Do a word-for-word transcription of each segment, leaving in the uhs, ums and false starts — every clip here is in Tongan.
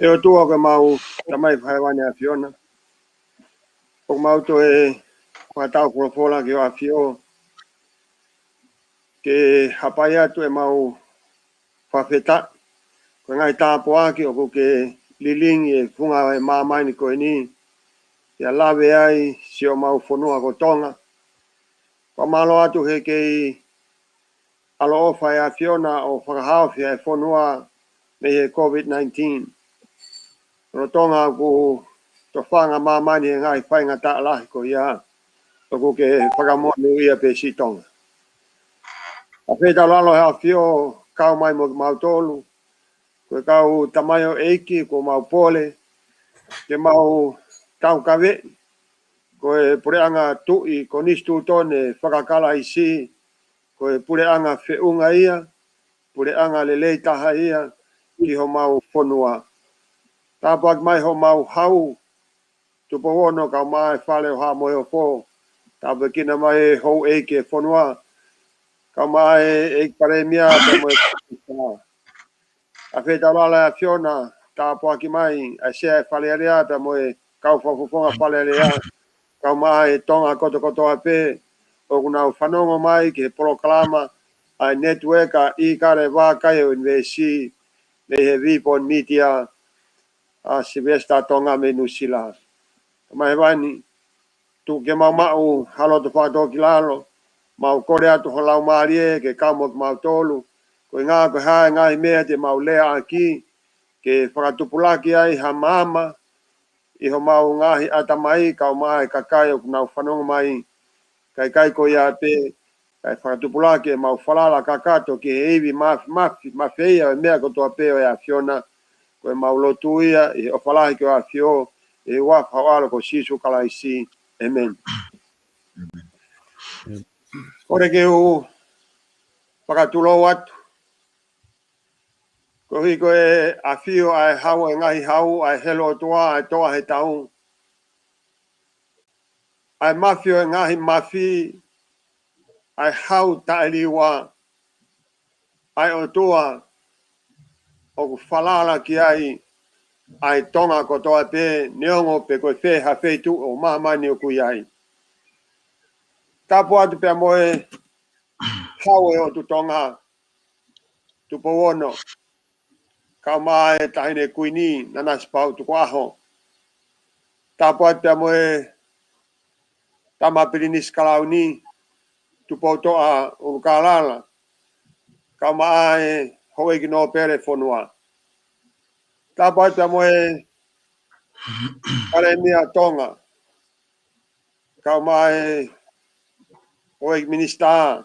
ʻE ʻOtua ko ʻemau Tamai fakahēvani ʻa e ʻAfiona, ʻoku mau toe fakatau folofola ki hoʻo ʻAfio, ke hapai atu ʻemau fakafetaʻi, ko e ngaahi tāpuaki ʻoku ke lilingi ʻi he funga ʻo e māmani ko eni, ke lave ai siʻomau fonua ko Tonga. Fakamālō atu he kei ʻaloʻofa ʻa e ʻAfiona ʻo fakahaofi ʻa e fonua mei he COVID nineteen. Lolotonga ʻoku tofanga māmani he ngaahi faingataʻa lahi ko ia, ʻoku ke fakamonūʻia pē siʻi Tonga. ʻAfio taulalo he ʻAfio, kau mai mo kimautolu, ko e kau tamaioʻeiki, ʻoku mau pole ke mau taukaveʻi, ko e puleʻanga tuʻi konisitūtone fakakalaisi, ko e puleʻanga feʻunga ia, puleʻanga lelei taha ia ki homau fonua. Tāpuaki mai homau hau, Tupou Ono kae ʻumaʻā e Fale ʻo Haʻa Moheofo, tāpuekina mai e houʻeiki e fonua, kae ʻumaʻā e ʻEiki Palēmia pea mo e ʻAfio taulalo ʻa e ʻAfiona, tāpuaki mai ʻa e Sea e Fale Alea pea mo e kau fakafofonga Fale Alea, kae ʻumaʻā e Tonga kotokotoa pē ʻoku nau fanongo mai ki he polokalama ʻa e Network ʻa ʻIkale Vākaia ʻUnivēsiti, mei he Vipon Media ʻa Sylvester Tonga mei Nuʻusila. Tamai Hēvani, tuku ke mau maʻu ha loto fakatōkilalo, mau kole atu ho Laumālie ke kau mo kimautolu, koeʻuhi ko e hā e ngaahi meʻa te mau leaʻaki, ke fakatupulaki ai ha maama ʻi homau ngaahi ʻatamai kae ʻumaʻā e kakai ʻoku nau fanongo mai, kae ʻikai ko ia pē, kae fakatupulaki ʻemau falala kakato ki he ivi mafimafi, mafeia ʻo e meʻa kotoa pē ʻo e ʻAfiona, ko ʻemau lotu ia ʻi he ʻofa lahi ki hoʻo ʻAfio, ʻi he huafa ho ʻAlo ko Sīsū Kalaisi. ʻĒmeni. Kole ke u fakatulou atu. Koeʻuhi ko e ʻafio ʻa e Hau ʻo e ngaahi hau, ʻa e Helu ʻOtua ʻa e Toa he Tau, ʻa e Mafi ʻo e ngaahi mafi, ʻa e Hau taʻeliua, ʻa e ʻOtua ʻoku falala ki ai ʻa e Tonga kotoa pē, neongo pe ko e fē ha feituʻu ʻo māmani ʻoku ʻi ai. Tapu atu pea mo e Hau ʻo e ʻOtu Tonga, Tupou Ono, kae ʻumaʻā e Taʻahine Kuini, Nanasipauʻu Tukuʻaho. Tapu atu pea mo e Tama Pilinisi Kalauni, Tupoutoʻa ʻUlukālala, kae ʻumaʻā e Houʻeiki Nōpele Fonua. Tapu atu pea mo e Palēmia Tonga, kae ʻumaʻā e Houʻeiki Minisitā.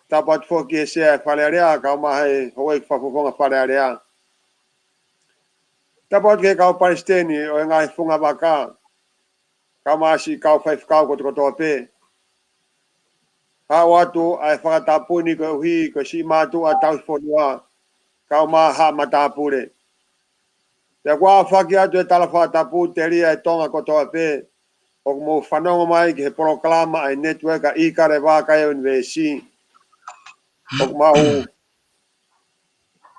Tapu atu foki ki he Sea e Fale Alea, kae ʻumaʻā e Houʻeiki Fakafofonga Fale Alea. Tapu atu ki he kau palesiteni ʻo e ngaahi fungavaka, kae ʻumaʻā siʻi kau faifekau kotokotoa pē. Haʻu atu ʻa e fakatapu ni koeʻuhi ko e siʻi mātuʻa tauhi fonua, kae ʻumaʻā haʻa matāpule. Pea ʻoku ou aofaki atu e tala fakatapu telia e Tonga kotoa pē ʻoku mou fanongo mai ki he polokalama ʻa e Network ʻa ʻIkale Vākaia ʻUnivēsiti. ʻOku mau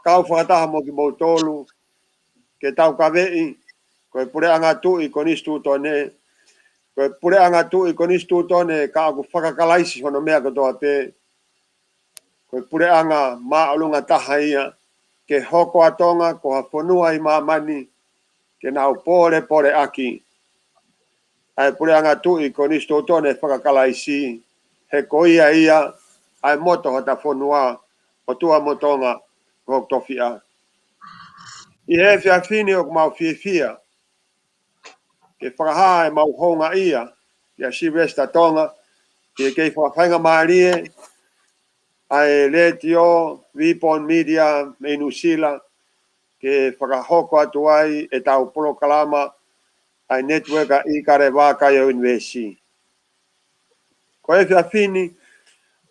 kau fakataha mo kimoutolu ke taukaveʻi, ko e puleʻanga tuʻi konisitūtone, ko e puleʻanga tuʻi konisitūtone ka ʻoku fakakalaisi hono meʻa kotoa pē, ko e puleʻanga māʻolunga taha ia, ke hoko ʻa Tonga ko ha fonua ʻi māmani, ke nau pōlepole ʻaki ʻa e puleʻanga tuʻi konisitūtone fakakalaisi, he ko ia ia ʻa e moto hota fonua, ʻOtua mo Tonga ko hoku tofiʻa. ʻI he efiafi ni ʻoku mau fiefia ke fakahā ʻemau houngaʻia kia Sylvester Tonga, ke kei fakafaingamālie ʻa e Letiō Vipon Media mei Nuʻusila, ke fakahoko atu ai ʻetau polokalama ʻa e Network ʻa ʻIkale Vākaia ʻUnivēsiti. Ko e efiafi ni,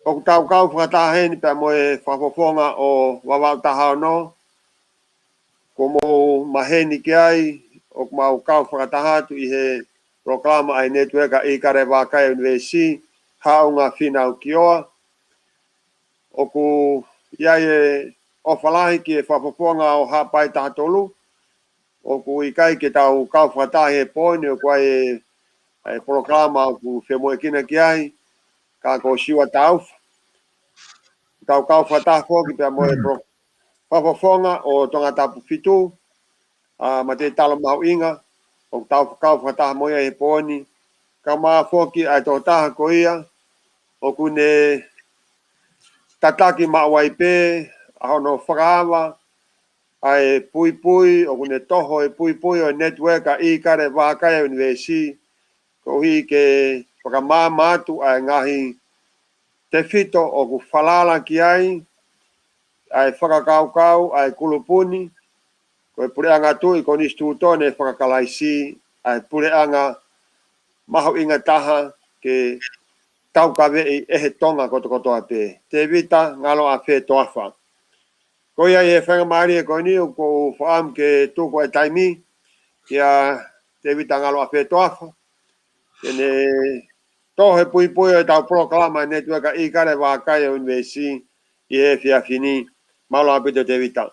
ʻoku tau kau fakataha heni pea mo e fakafofonga ʻo Vavaʻu taha ono, ʻoku mou maheni ki ai, ʻoku mau kau fakataha atu ʻi he polokalama ʻa e Network ʻa ʻIkale Vākaia ʻUnivēsiti, Haʻunga Fīnau Kioa. ʻOku ʻi ai e ʻofa lahi ki he fakafofonga ʻo Haʻapai taha tolu, ʻoku ʻikai ke tau kau fakataha he pō ni, ʻoku ʻi ai e, e polokalama ʻoku femoʻuekina ki ai, ka ko Siua Taufa. Tau kau fakataha foki pea mo e polo-, fakafofonga ʻo Tongatapu fitu, ʻa Mate Talo Mahuʻinga, ʻoku tau kau fakataha mo ia he pō ni, kae ʻumaʻā foki ʻa e tokotaha ko ia ʻoku ne tataki maʻu ai pē ʻa hono fakaava ʻa e puipui, ʻoku ne toho e puipui ʻo e network ʻa ʻIkale Vākaia University, koeʻuhi ke fakamaama atu ʻa e ngaahi tefito ʻoku falala ki ai ʻa e fakakaukau ʻa e kulupu ni, ko e Puleʻanga Tuʻi Konisitūtone Fakakalaisi, ʻa e puleʻanga mahuʻinga taha ke taukaveʻi ʻe he Tonga kotokotoa pē. Tēvita Ngaloafetoafa. Ko ia ʻi he faingamālie ko eni ʻoku ou fakaʻamu ke tuku e taimi kia Tēvita Ngaloafetoafa ke ne toho e puipui ʻo ʻetau polokalama network ʻa ʻIkale Vākaia University ʻi he efiafi ni. Mālō ʻaupito Tēvita.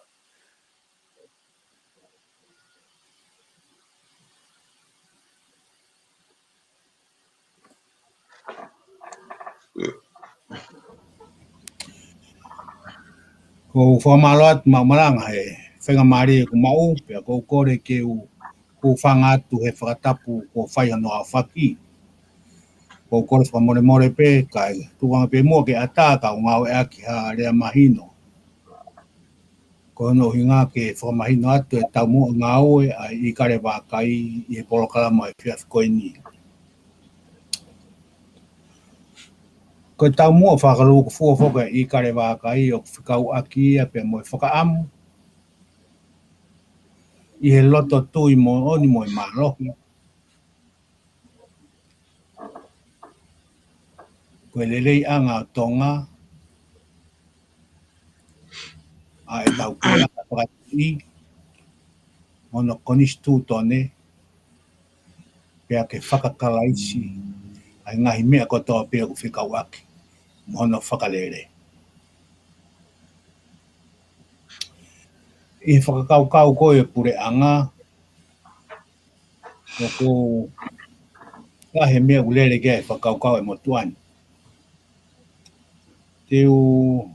ʻOku ou fakamālō atu maʻu malanga he faingamālie kuo maʻu, pea ʻoku ou kole ke u, ke u hūfanga atu he fakatapu kuo fai hono aofaki. ʻOku ou kole fakamolemole pē, kae tuku ange pē muʻa ke ʻatā ka u ngāueʻaki ha lea mahino. Ko hono ʻuhinga ke fakamahino atu e taumuʻa ngāue ʻa ʻIkale Vākaia ʻi he polokalama ʻo e efiafi ko eni. Ko e taumuʻa fakalūkufua foki ʻa ʻIkale Vākaia ʻoku fekauʻaki ia pea mo e fakaʻamu ʻi he loto tui moʻoni mo e mālohi. Ko e leleiʻanga ʻo Tonga, ʻa ʻetau puleʻanga fakatuʻi, mo hono konisitūtone, pea ke fakakalaisi ʻa e ngaahi meʻa kotoa pē ʻoku fekauʻaki mo hono fakalele. ʻI he fakakaukau ko e puleʻanga, ʻoku ʻi ai e meʻa ʻoku lele ki ai e fakakaukau ʻa e motuʻa ni. Te u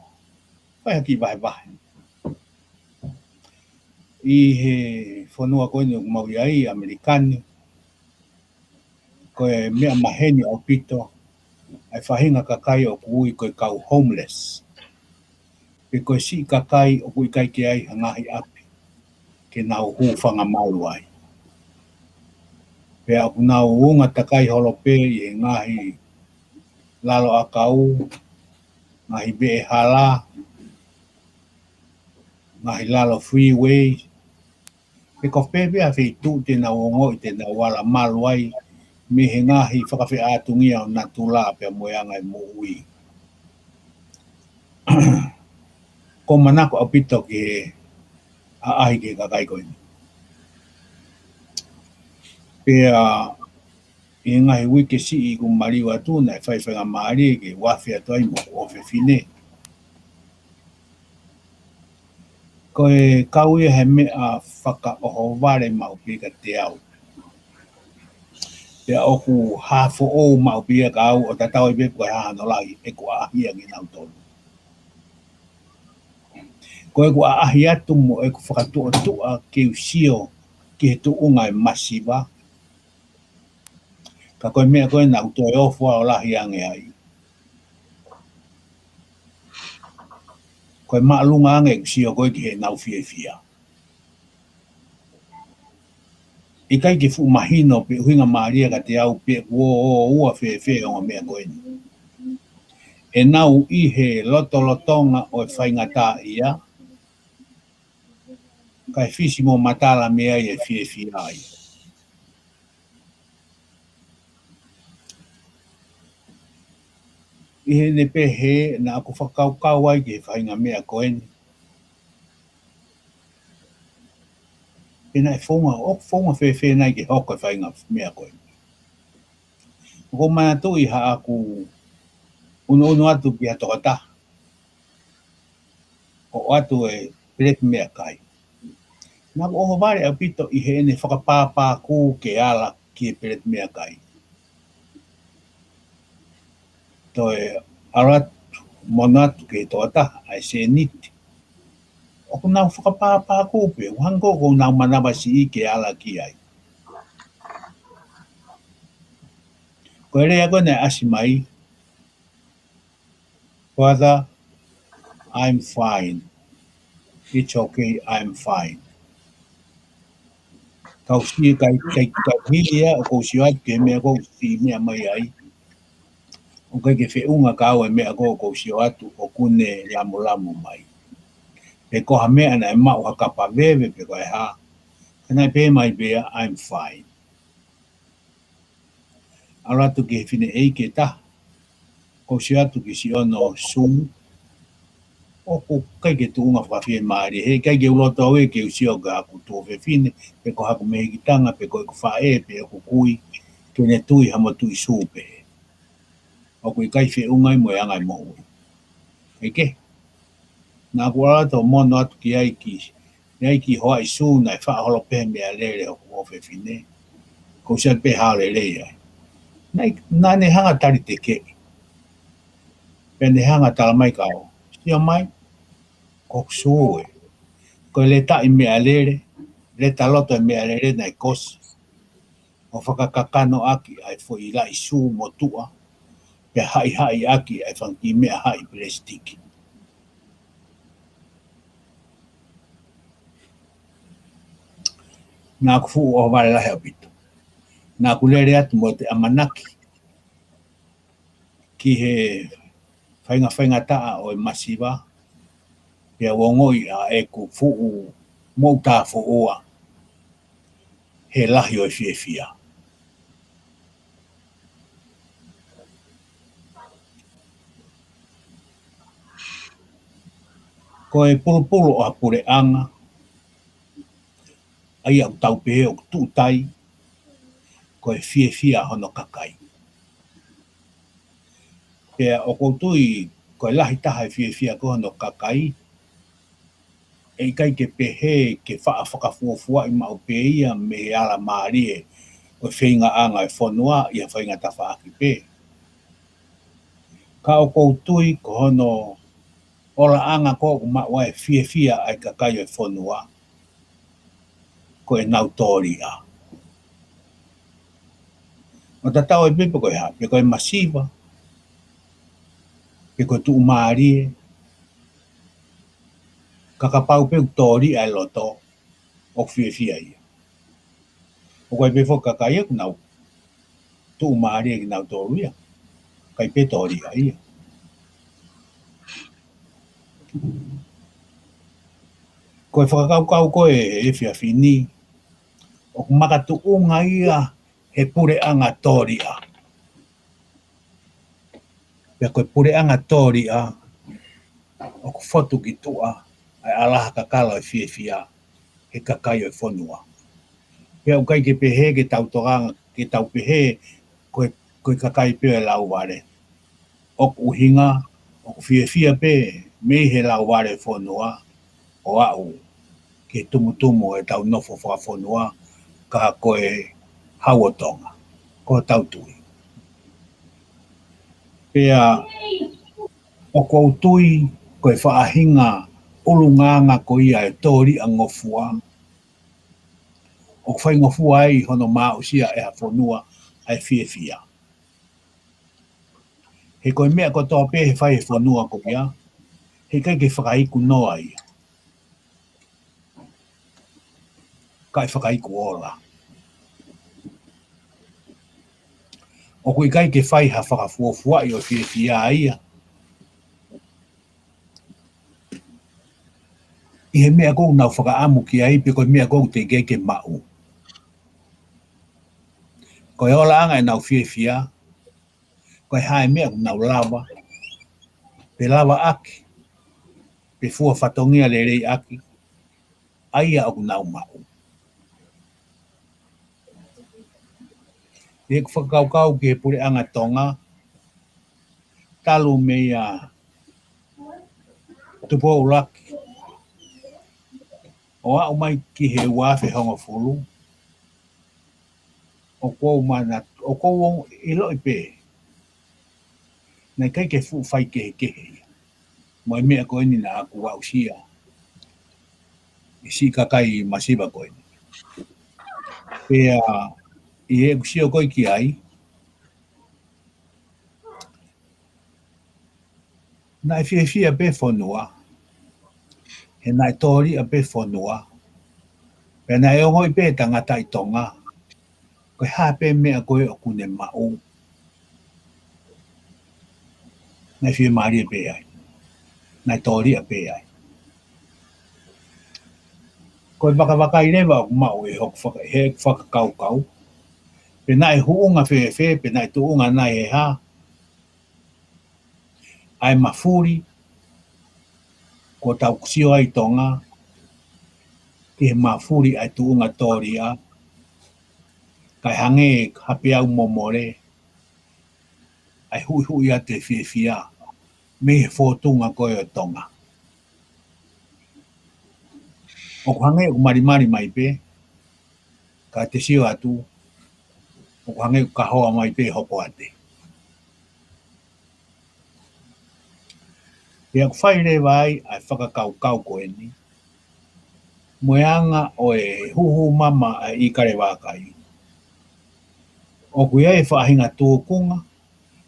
fai ha kiʻi vahevahe. ʻI he fonua ko eni ʻoku mau ʻi ai, ʻAmelika ni, ko e meʻa maheni ʻaupito ʻa e faʻahinga kakai ʻoku ui ko e kau homeless. Pe ko e siʻi kakai ʻoku ʻikai ke ʻi ai ha ngaahi ʻapi ke nau hūfanga malu ai. Pea ʻoku nau unga takai holo pē ʻi he ngaahi lalo ʻakau, ngaahi veʻehala, ngaahi lalo freeway, pe ko fē pē ha feituʻu te nau ongoʻi te nau ala malu ai mei he ngaahi fakafeʻātungia ʻo natula pea mo e anga e moʻui. ʻOku ou manako ʻaupito ki he ʻaʻahi ki he kakai ko eni. Pea ʻi he ngaahi uike siʻi kuo maliu atu naʻe fai faingamālie ke u afe atu ai mo hoku ʻofefine. Ko e kau ia he meʻa fakaʻohovale maʻu pē kiate au. Pea ʻoku hā foʻou maʻu pē ia kia au ʻo tatau ai pē pe ko e hā hono lahi ʻeku ʻaʻahi ange kinautolu. Ko ʻeku ʻaʻahi atu mo ʻeku fakatuʻotuʻa ke u sio ki he tuʻunga e masiva. Ka ko e meʻa ko ē naʻa ku toe ofo ʻo lahi ange ai, ko e māʻolunga ange ʻeku sio ko ē ki heʻenau fiefia. ʻIkai ke fuʻu mahino pe ʻuhinga mālie kiate au pe kuo ʻoua fēfē ʻa e ongo meʻa ko eni. ʻEnau ʻi he lotolotonga ʻo e faingataʻaʻia, kae fisi mo matala mei ai e fiefia ai. ʻI heʻene pehē, naʻa ku fakakaukau ai ki he faʻahinga meʻa ko eni. Pe naʻe founga, ʻoku founga fēfē nai ke hoko e faʻahinga meʻa ko eni. ʻOku ou manatuʻi haʻaku ʻunuʻunu atu ki ha tokotaha ʻo ʻoatu e peleti meʻakai. Naʻá ku ʻohovale ʻaupito ʻi heʻene fakapāpākū ke ala ki he peleti meʻakai. Toe ʻalu atu, mono atu ki he tokotaha, ʻa e sēniti. ʻOku nau fakapāpākū pē, ʻoku hangē ko ʻoku nau manavasiʻi ke ala ki ai. Ko e lea ko ē naʻe ʻasi mai, "Brother, I'm fine. It's okay, I'm fine." Kau sio, kai, kai, kai hili ia, ʻoku ou sio atu ki he meʻa ʻoku ou sio mai ai. ʻOku ʻikai ke feʻunga kiate au e meʻa ʻoku ou sio atu, ʻoku ne lamulamu mai. Pe ko ha meʻa naʻe maʻu ha kapa veve pe ko e hā. Ka naʻe pehē mai pē ia, "I'm fine." ʻAlu atu ki he fineʻeiki ʻe taha. ʻOku ou sio atu ki siʻono sū. ʻOku ʻikai ke tuʻunga fakafiemālie. Heʻikai ke u loto au ia ke u sio ki haku tuofefine, pe ko haku mehikitanga, pe ko ʻeku faʻē, pe ʻeku kui, ke ne tui ha motuʻi sū pehē. ʻOku ʻikai feʻunga ia mo e anga e moʻui. ʻEke. Naʻá ku ʻalu atu ʻo mono atu ki ai ki, ki ai ki hoʻo sū naʻe faʻa holo pē he meʻalele ʻo hoku ʻofefine. ʻOku ou sio pē hao lelei ai. Naʻe, naʻá ne hanga ʻo talitekeʻi. Pea ne hanga ʻo talamai kia au, "Sio mai, ko hoku sū ē. Ko e letaʻi meʻalele, leta loto e meʻalele naʻe kosi, ʻo fakakakano ʻaki ʻa e foʻi laʻi sū motuʻa, pea haʻihaʻi ʻaki ʻa e fanga kiʻi meʻa haʻi pelesitiki." Naʻá ku fuʻu ʻohovale lahi ʻaupito. Naʻá ku lele atu mo ʻete ʻamanaki ki he faingafaingataʻa ʻo e masiva, pea u ongoʻi ʻa ʻeku fuʻu moʻutāfuʻua he lahi ʻo e fiefia. Ko e pulupulu ʻo ha puleʻanga, ʻa ia ʻoku tau pehē ʻoku tuʻutai, ko e fiefia hono kakai. Pea ʻoku ou tui, ko e lahi taha e fiefia ko hono kakai, ʻe ʻikai ke pehē ke faʻa fakafuofuaʻi maʻu pē ia mei he ala mālie ʻo e feingaʻanga e fonua ʻi ha faingatafaʻaki pē. Ka ʻoku ou tui ko hono ʻolaʻanga ko ē ʻoku maʻu ai e fiefia ʻa e kakai ʻo e fonua, ko ʻenau tōliʻa. ʻO tatau ai pē pe ko e hā, pe ko e masiva, pe ko e tuʻumālie, ka kapau pē ʻoku tōliʻa e loto, ʻoku fiefia ia. ʻOku ʻi ai pē foki e kakai ia ʻoku nau tuʻumālie kinautolu ia, ʻikai pē tōliʻa ia. Ko e fakakaukau ko ē he efiafi ni, ʻoku makatuʻunga ia he puleʻanga tōliʻa. Pea ko e puleʻanga tōliʻa, ʻoku fotu ki tuʻa ʻa e ʻalaha kakala ʻo e fiefia he kakai ʻo e fonua. Pea ʻoku ʻikai ke pehē ke tau tokanga, ke tau pehē ko e, ko e kakai pē ʻo e lauvale. ʻOku ʻuhinga, ʻoku fiefia pē mei he lauvale fonua ʻo aʻu ki he tumutumu ʻetau nofo fakafonua, ka ko e Hau ʻo Tonga, ko hotau tui. Pea ʻoku ou tui ko e faʻahinga ʻulungaanga ko ia e tōliʻa ngofua, ʻoku faingofua ai hono maʻusia ʻe ha fonua ʻa e fiefia. He ko e meʻa kotoa pē he fai he fonua ko ia, heʻikai ke fakaiku noa ia, kae fakaiku ola. ʻOku ʻikai ke fai ha fakafuofuaʻi ʻo e fiefia ia ʻi he meʻa ʻoku nau fakaʻamu ki ai, pe ko e meʻa ʻoku teʻeki ke maʻu. Ko e olaʻanga ʻenau fiefia, ko e hā e meʻa ʻoku nau lava, pe lava ʻaki, pe fua fatongia lelei ʻaki, ʻa ia ʻoku nau maʻu. ʻI heʻeku fakakaukau ki he puleʻanga Tonga, talu meia Tupou ʻUluaki, ʻo aʻu mai ki he ua afe hongofulu, ʻoku ou mana, ʻoku ou ʻiloʻi pē naʻe ʻikai ke fuʻu faikehekehe ia mo e meʻa ko eni naʻa ku aʻusia ʻi he siʻi kakai masiva ko eni. Pea ʻi heʻeku sio ko ē ki ai, naʻe fiefia pē fonua, he naʻe tōliʻa pē fonua, pea naʻe ongoʻi pē tangata ʻi Tonga, ko e hā pē meʻa ko ē ʻoku ne maʻu, naʻe fiemālie pē ai, naʻe tōliʻa pē ai. Ko e vakavakai leva ʻoku maʻu ʻe hoku faka-, he fakakaukau, pe naʻe huʻunga fēfē, pe naʻe tuʻunga nai he hā, ʻa e mafuli kuo tau sio ai ʻi Tonga, ki he mafuli ʻa e tuʻunga tōliʻa, kae hangē ha peau momole, ʻa e huʻihuʻi atu e fiefia mei he fōtunga ko ē ʻo Tonga. ʻOku hangē ʻoku malimali mai pē, ka te sio atu, ʻoku hangē ʻoku kahoa mai pē hopoate. Pea ʻoku fai leva ai ʻa e fakakaukau ko eni, mo e anga ʻo e huhu mama ʻa e ʻIkale Vākai. ʻOku ʻi ai e faʻahinga tūkunga,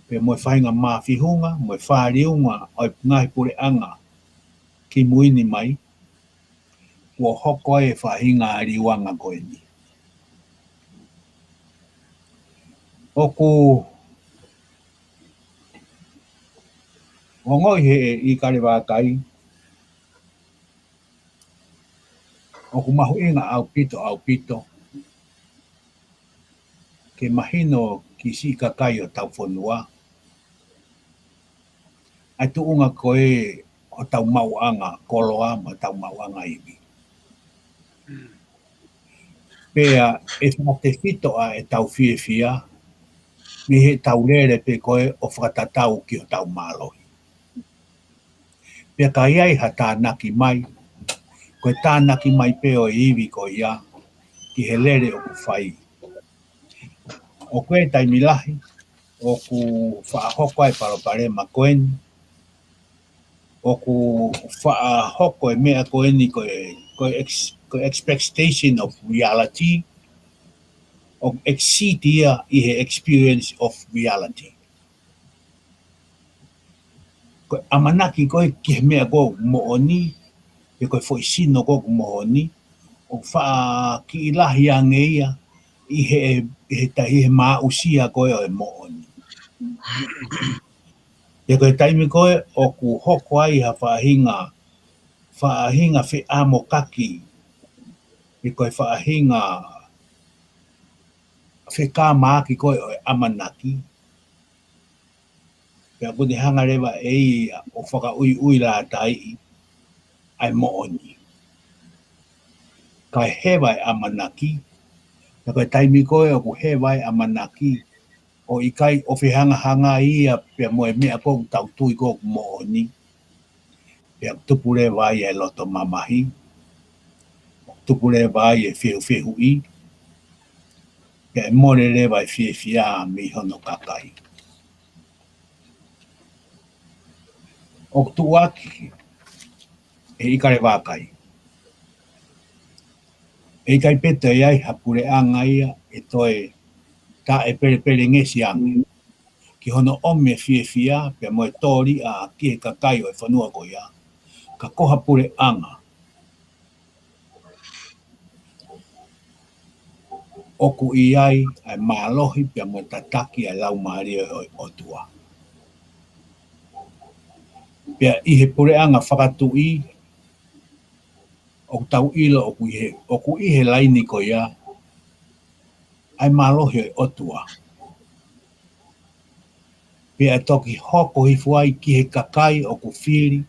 pe mo e faʻahinga māfihunga, mo e fāliunga ʻo e ngaahi puleʻanga kimui ni mai, kuo hoko ai e faʻahinga liuanga ko eni. ʻOku ongoʻi he ʻIkale Vākai, ʻoku mahuʻinga ʻaupito, ʻaupito, ke mahino ki siʻi kakai ʻo hotau fonua ʻa e tuʻunga ko ē hotau maʻuʻanga koloa mo hotau maʻuʻanga ivi. Pea ʻe fakatefito ʻa ʻetau fiefia mei heʻetau lele pē ko ē ʻo fakatatau ki hotau mālohi. Pea ka ʻi ai ha tānaki mai, ko e tānaki mai pē ʻo e ivi ko ia ki he lele ʻoku fai. ʻOku ʻi ai e taimi lahi ʻoku faʻa hoko ai e palopalema ko eni, ʻoku faʻa hoko e meʻa ko eni ko e, ko e ex-, ko e expectation of reality, ʻoku exceed ia ʻi he experience of reality. Ko e ʻamanaki ko ē ki he meʻa ko ē ʻoku moʻoni, pe ko e foʻi sino ko ē ʻoku moʻoni, ʻoku faʻa kiʻi lahi ange ia ʻi he, ʻi he ta-, ʻi he maʻusia ko ē ʻo e moʻoni. Pea ko e taimi ko ē ʻoku hoko ai ha faʻahinga, faʻahinga feʻamokaki, pe ko e faʻahinga fekāmaaki ko ē ʻo e ʻamanaki, pea ʻoku ne hanga leva ʻe ia ʻo fakaʻuiʻuilātaiʻi ʻa e moʻoni. Kae heva e ʻamanaki, pea ko e taimi ko ē ʻoku heva e ʻamanaki, ʻo ʻikai ʻo fehangahangai ia pea mo e meʻa ko ē ʻoku tau tui ko ē ʻoku moʻoni, pea ʻoku tupu leva ai e loto mamahi, ʻoku tupu leva ai e fehuʻi, pea ʻe mole leva e fiefia mei hono kakai. ʻOku tuʻuaki ʻe he ʻIkale Vākai, ʻe ʻikai pē toe ʻi ai ha puleʻanga ia ʻe toe taʻepelepelengesi ange ki hono ʻomi e fiefia pea mo e tōliʻa ki he kakai ʻo e fonua ko ia, ka ko ha puleʻanga ʻoku ʻi ai ʻa e mālohi pea mo e tataki ʻa e Laumālie ʻo e ʻOtua. Pea ʻi he puleʻanga fakatuʻi, ʻoku tau ʻilo ʻoku ʻi he, ʻoku ʻi he laini ko ia ʻa e mālohi ʻo e ʻOtua. Pea toki hoko hifo ai ki he kakai ʻoku fili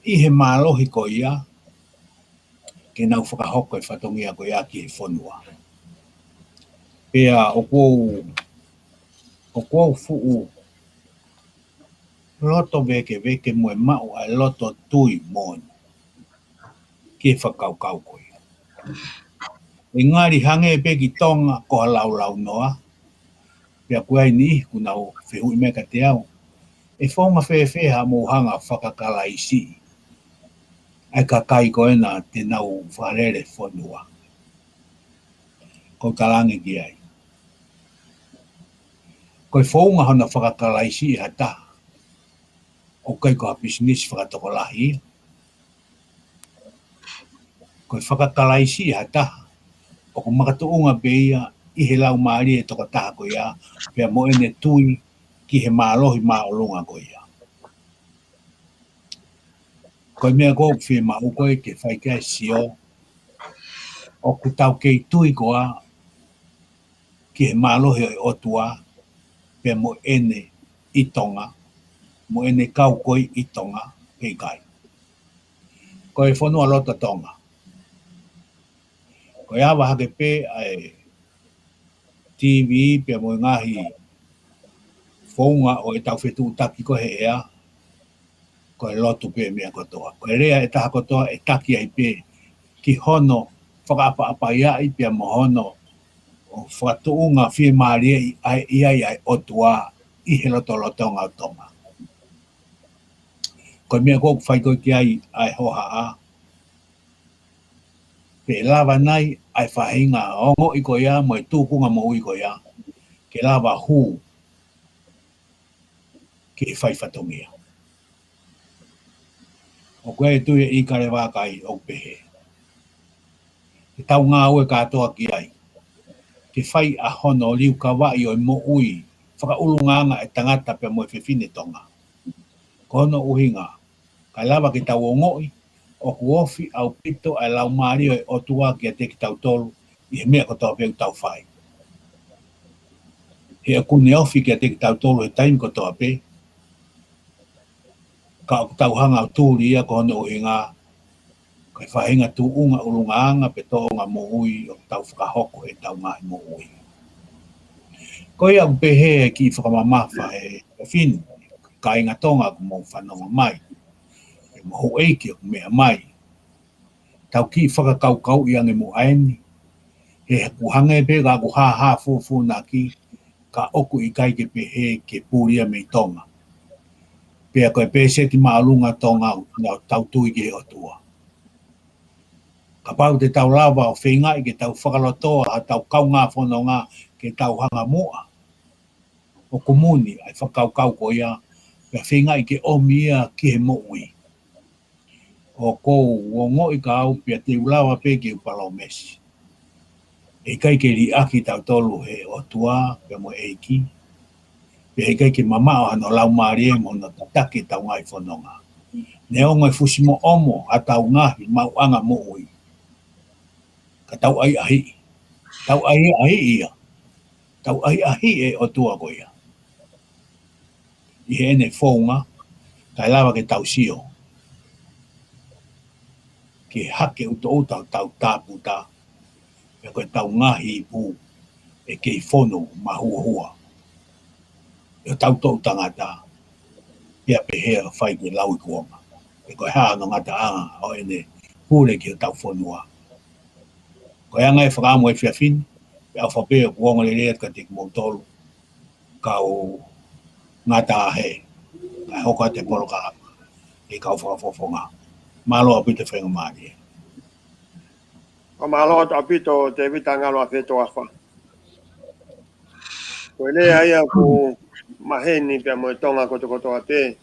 ʻi he mālohi ko ia, ke nau fakahoko e fatongia ko ia ki he fonua. Pea ʻoku ou, ʻoku ou fuʻu loto vēkeveke mo e maʻu ʻa e loto tui moʻoni ki he fakakaukau ko ia. ʻE ngali hangē pē ki Tonga ko ha laulaunoa, pea ʻoku ʻi ai e niʻihi ʻoku nau fehuʻi mai kiate au, ʻe founga fēfē haʻamou hanga fakakalaisiʻi ʻa e kakai ko ena te nau fakalele fonua? ʻOku ou talaange ki ai, ko e founga hono fakakalaisiʻi ha taha, ʻoku ʻikai ko ha pisinisi fakatokolahi ia. Ko e fakakalaisiʻi ha taha ʻoku makatuʻunga pē ia ʻi he laumālie ʻo e tokotaha ko ia, pea mo ʻene tui ki he mālohi māʻolunga ko ia. Ko e meʻa ʻoku ou fiemaʻu ko ē ke fai ki ai e sio, ʻoku tau kei tui koā ki he mālohi ʻo e ʻOtua, pea mo ʻene ʻi Tonga, mo ʻene kau ko ē ʻi Tonga, pe ʻikai? Ko e fonua loto Tonga, ko e ava hake pē ʻa e T V pea mo e ngaahi founga ʻo ʻetau fetuʻutaki ko ē he ʻea, ko e lotu pē meʻa kotoa. Ko e lea ʻe taha kotoa ʻe taki ai pē ki hono fakaʻapaʻapaiaʻi pea mo hono fakatuʻunga fiemālie ʻi ai ʻa e ʻOtua ʻi he lotolotonga ʻo Tonga. Ko e meʻa ʻoku ou fai ko ē ki ai ʻa e hohaʻa, pe ʻe lava nai ʻa e faʻahinga ongoʻi ko ia mo e tūkunga moʻui ko ia ke lava hū ki he fai fatongia. ʻOku ʻi ai e tui ʻi Kalevaka ʻoku pehē, ke tau ngāue kātoa ki ai ke fai ʻa hono liukavaʻi ʻo e moʻui fakaʻulungaanga ʻa e tangata pea mo e fefine Tonga. Ko hono ʻuhinga, kae lava ke tau ongoʻi ʻoku ofi ʻaupito ʻa e laumālie ʻo e ʻOtua kiate kitautolu ʻi he meʻa kotoa pē ʻoku tau fai. He ʻoku ne ofi kiate kitautolu he taimi kotoa pē, ka ʻoku tau hanga ʻo tuli ia ko hono ʻuhinga, ko e faʻahinga tuʻunga ʻulungaanga pe tōʻonga moʻui ʻoku tau fakahoko ʻetau ngaahi moʻui. Ko ia ʻoku pehē ʻe he kiʻi fakamamafa he fefine, kāinga Tonga ʻoku mou fanongo mai, ʻe mo houʻeiki ʻoku meʻa mai, tau kiʻi fakakaukauʻi ange muʻa eni, he ʻoku hangē pē ka ʻoku hāhā fufuunaki, ka ʻoku ʻikai ke pehē ke puli ia mei Tonga. Pea ko e pēseti māʻolunga Tonga ʻoku nau tau tui ki he ʻOtua. Kapau te tau lava ʻo feingaʻi ke tau fakalotoa haʻatau kaungā fononga ke tau hanga muʻa ʻo kumuni ʻa e fakakaukau ko ia, pea feingaʻi ke ʻomi ia ki he moʻui. ʻOku ou ongoʻi ka au pea te u lava pē ke u palōmesi, ʻe ʻikai ke liʻaki tautolu he ʻOtua pea mo e ʻEiki, pea ʻikai ke mamaʻo hano laumālie mo hono tataki ʻetau ngaahi fononga. Neongo e fusimoʻomo ʻa ʻetau ngaahi maʻuʻanga moʻui, ka tau ʻahiʻahiʻi. Tau ʻahiʻahiʻi ia. Tau ʻahiʻahiʻi e ʻOtua ko ia ʻi heʻene founga, kae lava ke tau sio ki he hake ʻutoʻuta ʻo ʻetau tāputa, pea ko ʻetau ngaahi ipu ʻe kei fonu mahuohua ʻi hotau toʻu tangata, pea pehē ʻa e fai ke lau i kuonga. Pe ko e hā hono ngataʻanga ʻo ʻene pule ki hotau fonua. Ko e anga e fakaʻamu ʻa e efiafi ni, pea ʻofa pē ʻoku ongo lelei atu kiate kimoutolu, kau ngata hē, kae hoko atu e polokalama ʻa e kau fakafofonga. Mālō ʻaupito faingamālie. ʻO mālō atu ʻaupito Tēvita Ngalo ʻa Fetoafa. Ko e lea ia ʻoku maheni pea mo e Tonga kotokotoa pē.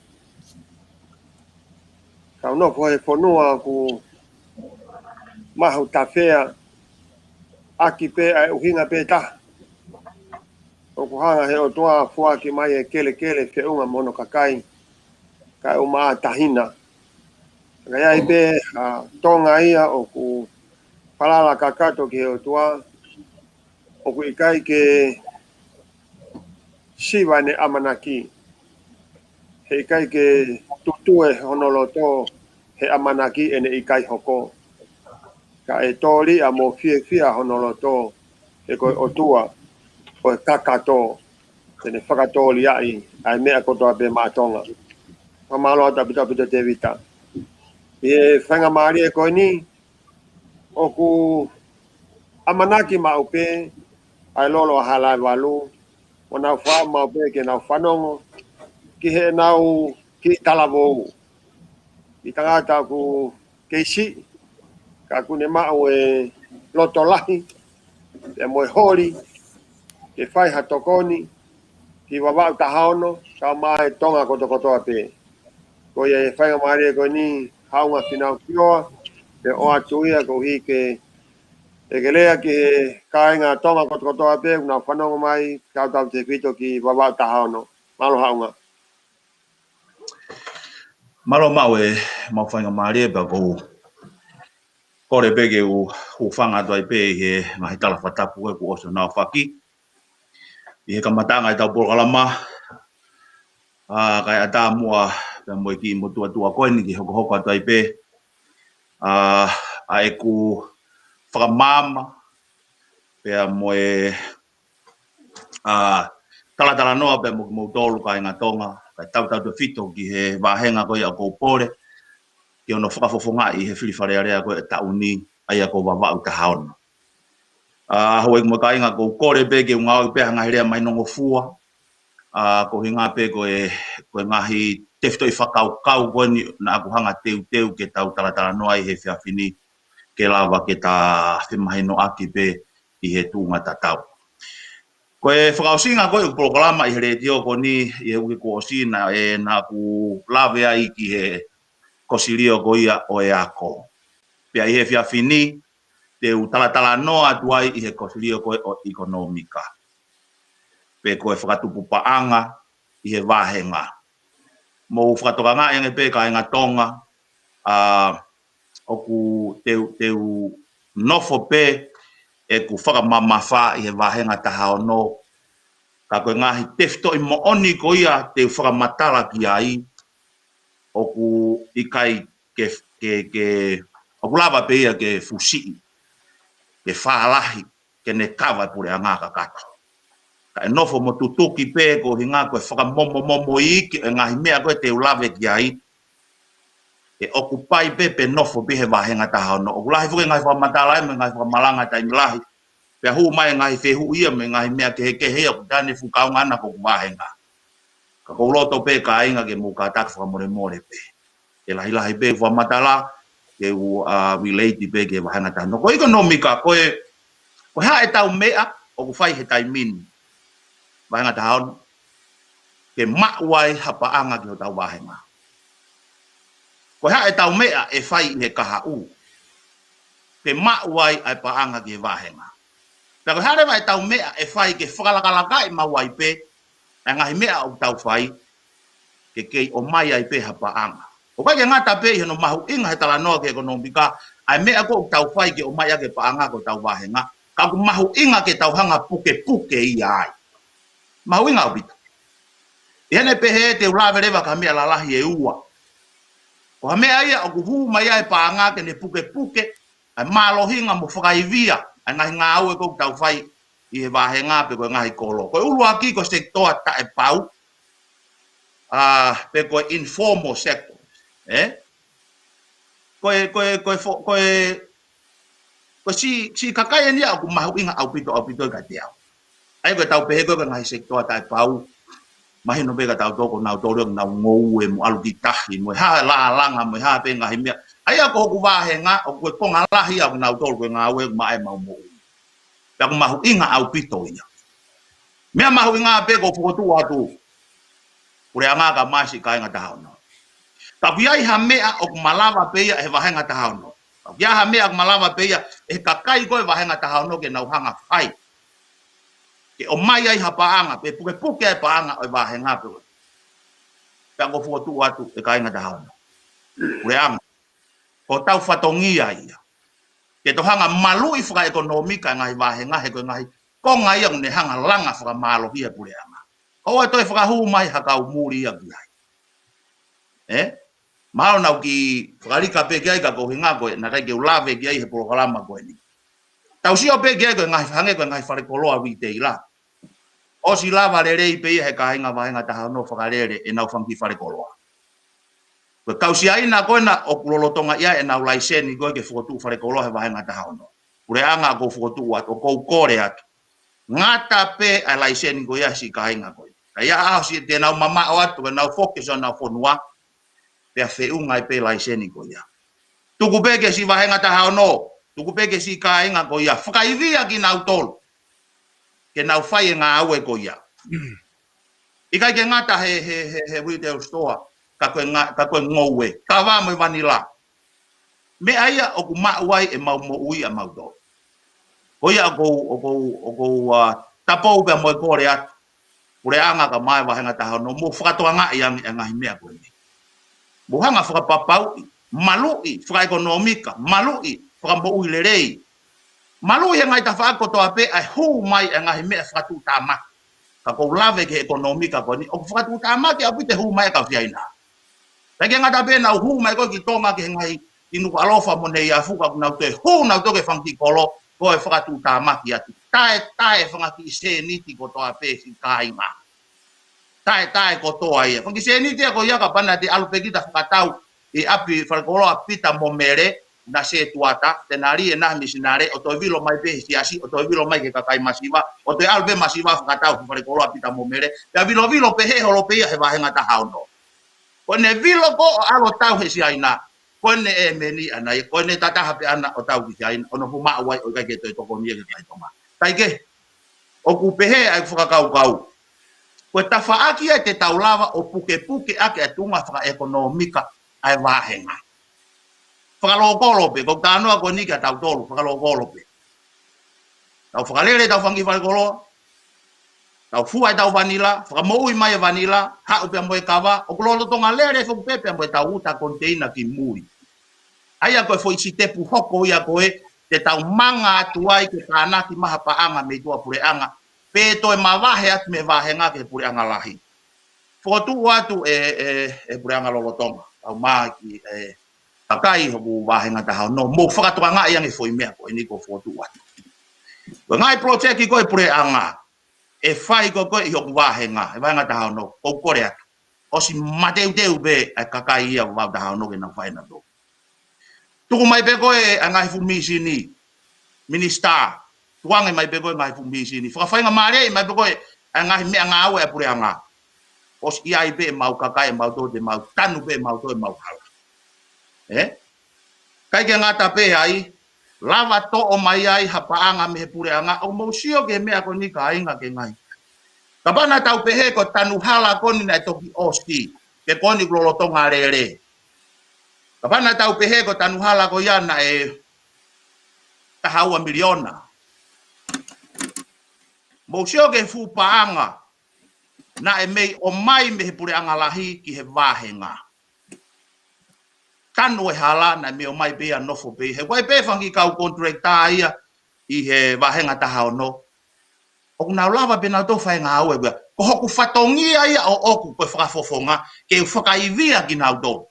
Kau nofo he fonua ʻoku mahu tafea ʻaki pē ʻa e ʻuhinga pē taha. ʻOku hanga he ʻOtua ʻo foaki mai e kelekele feʻunga mo hono kakai, kae ʻumaʻā tahina. Ka ʻi ai pē ʻa Tonga ia ʻoku falala kakato ki he ʻOtua, ʻoku ʻikai ke siva ʻene ʻamanaki. He ʻikai ke tutue hono loto he ʻamanaki ʻene ʻikai hoko. Ka ʻe tōliʻa mo fiefia hono loto, he ko e ʻOtua ʻo e kakato, te ne fakatōliʻaʻi ʻa e meʻa kotoa pē maʻa Tonga. Fakamālō atu ʻaupito ʻaupito Tēvita. ʻI he faingamālie ko eni, ʻoku ʻamanaki maʻu pē ʻa e lolo ʻa Halaevalu, ʻo nau fakaʻamu maʻu pē ke nau fanongo ki heʻenau kiʻi talavou. Kiʻi tangata ʻoku kei siʻi, ka ʻoku ne maʻu e loto lahi, pea mo e holi, ke fai ha tokoni ki Vavaʻu taha ono, kae ʻumaʻā e Tonga kotokotoa pē. Ko ia e faingamālie ko eni, Haʻunga Finau Kioa, pea ʻoatu ia koeʻuhi ke, ʻe ke lea ki he kāinga Tonga kotokotoa pē, ʻoku nau fanongo mai, tautautefito ki Vavaʻu taha ono. Mālō Haʻunga. Mālō maʻu e, maʻu faingamālie pea ʻoku ou kole pē ke u hūfanga atu ai pē ʻi he ngaahi tala fakatapu ʻoku ʻosi ʻo nau faki ʻi he kamataʻanga ʻetau polokalama. ʻA, kae ʻatā muʻa pea mo e kiʻi motuʻa tuʻa ko eni ke hokohoko atu ai pē ʻa, ʻa ʻeku fakamaama pea mo e ʻa, talatalanoa pea mo kimoutolu kāinga Tonga, kae tautautefito ki he vāhenga ko ia ʻoku ou pole ke ono fakafofongaʻi he fili Fale Alea ko e taʻu ni, ʻa ia ko Vavaʻu taha ono. ʻA, houʻeiki mo e kāinga, ʻoku ou kole pē ke u ngāueʻaki pē ha ngaahi lea mahinongofua, ʻa, koeʻuhinga pē ko e, ko e ngaahi tefitoʻi fakakaukau ko eni naʻa ku hanga teuteu ke tau talatalanoa ai he efiafi ni, ke lava ke ta femahinoʻaki pē ʻi he tuʻunga tatau. Ko e fakaʻosinga ko e polokalama ʻi he letiō ko eni ʻi he uike kuo ʻosi naʻe, naʻa ku lave ai ki he kosilio ko ia ʻo e ako. Pea ʻi he efiafi ni, te u talatalanoa atu ai ʻi he kosilio ko e ʻo ʻekonōmika. Pe ko e fakatupu paʻanga ʻi he vāhenga. Mou fakatokangaʻi ange pē kāinga Tonga, ʻa, ʻoku te u, te u nofo pē ʻeku fakamamafa ʻi he vāhenga taha ono, ka ko e ngaahi tefitoʻi moʻoni ko ia te u fakamatala ki ai, ʻoku ʻikai ke, ke, ke, ʻoku lava pē ia ke fusiʻi, ke fālahi, ke ne kava e puleʻanga kakato. Kae nofo mo tutuki pē koeʻuhinga ko e fakamomomomo iiki e ngaahi meʻa ko ē te u lave ki ai, ʻe ʻokupai pē pe nofo pē he vāhenga taha ono. ʻOku lahi foki e ngaahi fakamatala ia mo e ngaahi fakamalanga taimi lahi. Pea hū mai e ngaahi fehuʻi ia mo e ngaahi meʻa kehekehe ia ʻoku tane fukaunga ana ko ʻeku vāhenga. Ka ʻoku ou loto pē kāinga ke mou kātaki fakamolemole pē. ʻE lahilahi pē fakamatala, ke u, ʻa, relate pē ki he vāhenga taha ono. Ko e ʻekonōmika, ko e, ko e hā ʻetau meʻa ʻoku fai he taimi ni, vāhenga taha ono, ke maʻu ai ha paʻanga ki hotau vāhenga. Ko e hā ʻetau meʻa ʻe fai ʻi he kahaʻu ke maʻu ai ʻa e paʻanga ki he vāhenga. Pea ko e hā leva ʻetau meʻa ʻe fai ke fakalakalakaʻi maʻu ai pē ʻa e ngaahi meʻa ʻoku tau fai, ke kei ʻomai ai pē ha paʻanga. ʻOku ʻikai ke ngata pē ʻi hono mahuʻinga he talanoa ki he ʻekonōmika ʻa e meʻa ko ē ʻoku tau fai ke ʻomai ʻaki e paʻanga ki hotau vāhenga, ka ʻoku mahuʻinga ke tau hanga pukepuke ia ai. Mahuʻinga ʻaupito. ʻI heʻene pehē te u lave leva ki ha meʻa lalahi ʻe ua. Ko ha meʻa ia ʻoku hū mai ai e paʻanga ke ne pukepuke ʻa e mālohinga mo fakaivia ʻa e ngaahi ngāue ko ē ʻoku tau fai ʻi he vāhenga pe ko e ngaahi kolo. Ko e ʻuluaki ko e sekitoa taʻepau, ʻa, pe ko e informal sector. ʻE? Ko e, ko e, ko e fo-, ko e, ko e siʻi, siʻi kakai eni ia ʻoku mahuʻinga ʻaupito, ʻaupito ia kiate au. ʻA ia ko ʻetau pehē ko ē ko e ngaahi sekitoa taʻepau, mahino pē kiate kitautolu ko nautolu ia ʻoku nau ngoue mo ʻalu ki tahi, mo e hā e lālanga, mo e hā pē ngaahi meʻa. ʻA ia ko hoku vāhenga, ʻoku ko e konga lahi ia ʻo kinautolu ko e ngāue ʻoku maʻa ʻemau moʻui. Pea ʻoku mahuʻinga ʻaupito ia. Meʻa mahuʻinga pē ʻoku ou fokotuʻu atu, puleʻanga kae ʻumaʻā siʻi kāinga taha ono. Ka ʻoku ʻi ai ha meʻa ʻoku malava pē ia ʻe he vāhenga taha ono. Ka ʻoku ʻi ai ha meʻa ʻoku malava pē ia ʻe he kakai ko ē vāhenga taha ono ke nau hanga fai, ke ʻomai ai ha paʻanga, pe pukepuke ai paʻanga ʻo e vāhenga pē. Pea ʻoku ou fokotuʻu atu ʻe kāinga taha ono, puleʻanga, ko hotau fatongia ia ke tau hanga maluʻi fakaʻekonōmika e ngaahi vāhenga, he ko e ngaahi konga ia ʻoku ne hanga langa fakamālohia e puleʻanga. Ka ʻoua toe fakahū mai ha kau muli ia ki ai. ʻE? Mahalo naʻa ku kiʻi fakalika pē ki ai ka ko e ʻuhinga ko e naʻe ʻikai ke u lave ki ai he polokalama ko eni. Tau sio pē ki ai ko e ngaahi, hangē ko e ngaahi falekoloa retail. ʻOsi lava lelei pē ia he kāinga vāhenga taha ono fakalele ʻenau fanga kiʻi falekoloa. Ko e kau Siaina ko ena ʻoku lolotonga ia ʻenau laiseni ko ē ke fokotuʻu falekoloa he vāhenga taha ono. Puleʻanga, ʻoku ou fokotuʻu atu, ʻoku ou kole atu, ngata pē ʻa e laiseni ko ia he siʻi kāinga ko ia. Ka ʻi ha ʻaho siʻi te nau mamaʻo atu, ke nau foki ki honau fonua, pea feʻunga ai pē laiseni ko ia. Tuku pē ki he siʻi vāhenga taha ono, tuku pē ki he siʻi kāinga ko ia, fakaivia kinautolu ke nau fai e ngāue ko ia. ʻIkai ke ngata he, he, he, he retail store, ka ko e nga-, ka ko e ngoue, kava mo e vanila. Meʻa ia ʻoku maʻu ai ʻemau moʻui ʻamautolu. Ko ia ʻoku ou, ʻoku ou, ʻoku ou, ʻa, tapou pea mo e kole atu, Puleʻanga kae ʻumaʻā e vāhenga taha ono, mou fakatokangaʻi ange e ngaahi meʻa ko eni. Mou hanga fakapapauʻi, maluʻi fakaʻekonōmika, maluʻi fakamoʻui lelei, maluʻi he ngaahi tafaʻaki kotoa pē ʻa e hū mai e ngaahi meʻa fakatuʻutāmaki. Ka ʻoku ou lave ki he ʻekonōmika ko eni, ʻoku fakatuʻutāmaki ʻaupito e hū mai e kau Siaina. ʻIkai ke ngata pē ʻenau hū mai ko ē ki Tonga ki he ngaahi, ki Nukuʻalofa mo Neiafu, ka ʻoku nau toe hū, nau toe ki he fanga kiʻi kolo, ko e fakatuʻutāmaki atu. Taʻetaʻe fanga kiʻi sēniti kotoa pē siʻi kāinga. Taʻetaʻe kotoa ia. Fanga kiʻi sēniti ia ko ia kapau naʻa te ʻalu pē kita fakatau ʻi ʻapi falekoloa Pita mo Mele, na se tuata, te na lī ʻe na misinale, ʻo toe vilo mai pē he siasi, ʻo toe vilo mai ki he kakai masiva, ʻo toe ʻalu pē masiva fakatau falekoloa Pita mo Mele, pea vilovilo pehē holo pē ia he vāhenga taha ono. Ko ʻene vilo ko ē ʻo ʻalu ʻo tau he Siaina, ko ʻene ʻēmeni ʻana ia, ko ʻene tataha pē ʻana ʻo tau ki Siaina, ʻo ne hū maʻu ai ʻo ʻikai ke toe tokoni ia ki he kakai Tonga. Kae kehe, ʻoku pehē ʻa e fakakaukau, ko e tafaʻaki ia te tau lava ʻo pukepuke ʻaki ʻa e tuʻunga fakaʻekonōmika ʻa e vāhenga. Fakalokolo pē, ko e talanoa ko eni kia tautolu, fakalokolo pē. Tau fakalele ʻetau fanga kiʻi falekoloa, tau fua ʻetau vanila, fakamoʻui mai e vanila, haʻu pea mo e kava, ʻoku lolotonga lele foki pē pea mo ʻetau uta koniteina ki muli. ʻA ia ko e foʻi sitepu hoko ia ko ē te tau manga atu ai ke tānaki mai ha paʻanga mei tuʻa puleʻanga, pe toe mavahe atu mei he vāhenga ki he puleʻanga lahi. Fokotuʻu atu e, e, e puleʻanga lolotonga, kae ʻumaʻā e kakai hoku vāhenga taha ono, mou fakatokangaʻi ange e foʻi meʻa ko eni ʻoku ou fokotuʻu atu. Ko e ngaahi project ko ē puleʻanga ʻe fai ko ē ʻi hoku vāhenga, e vāhenga taha ono, ʻoku ou kole atu, ʻosi mateuteu pē e kakai ia ʻo e vāhenga taha ono ke nau fai ʻenautolu. Tuku mai pē ko ē e ngaahi fuʻu mīsini, Minisitā, tukuange mai pē ko ē e ngaahi fuʻu mīsini, fakafaingamālieʻi mai pē ko ē e ngaahi meʻangāue ʻa e puleʻanga. ʻOsi ʻi ai pē ʻemau kakai ʻamautolu te mau tanu pē ʻamautolu ʻemau hala. Ē? ʻIkai ke ngata pē ai, lava toʻo mai ai ha paʻanga mei he puleʻanga, ʻoku mou sio ki he meʻa ko eni kāinga, ki he ngaahi. Kapau naʻa tau pehē ko e tanu hala ko eni naʻe toki ʻosi, pe ko eni ʻoku lolotonga lele. Kapau naʻa tau pehē ko e tanu hala ko ia naʻe taha ua miliona. Mou sio ki he fuʻu paʻanga naʻe mei ʻomai mei he puleʻanga lahi ki he vāhenga. Tanu e hala naʻe mei ʻomai pē ia ʻo nofo pē. He ko e pē fanga kiʻi kau contractor ia ʻi he vāhenga taha ono, ʻoku nau lava pē ʻenautolu ʻo fai e ngāue ko ia. Ko hoku fatongia ia ʻoʻoku ko e fakafofonga, ke u fakaivia kinautolu.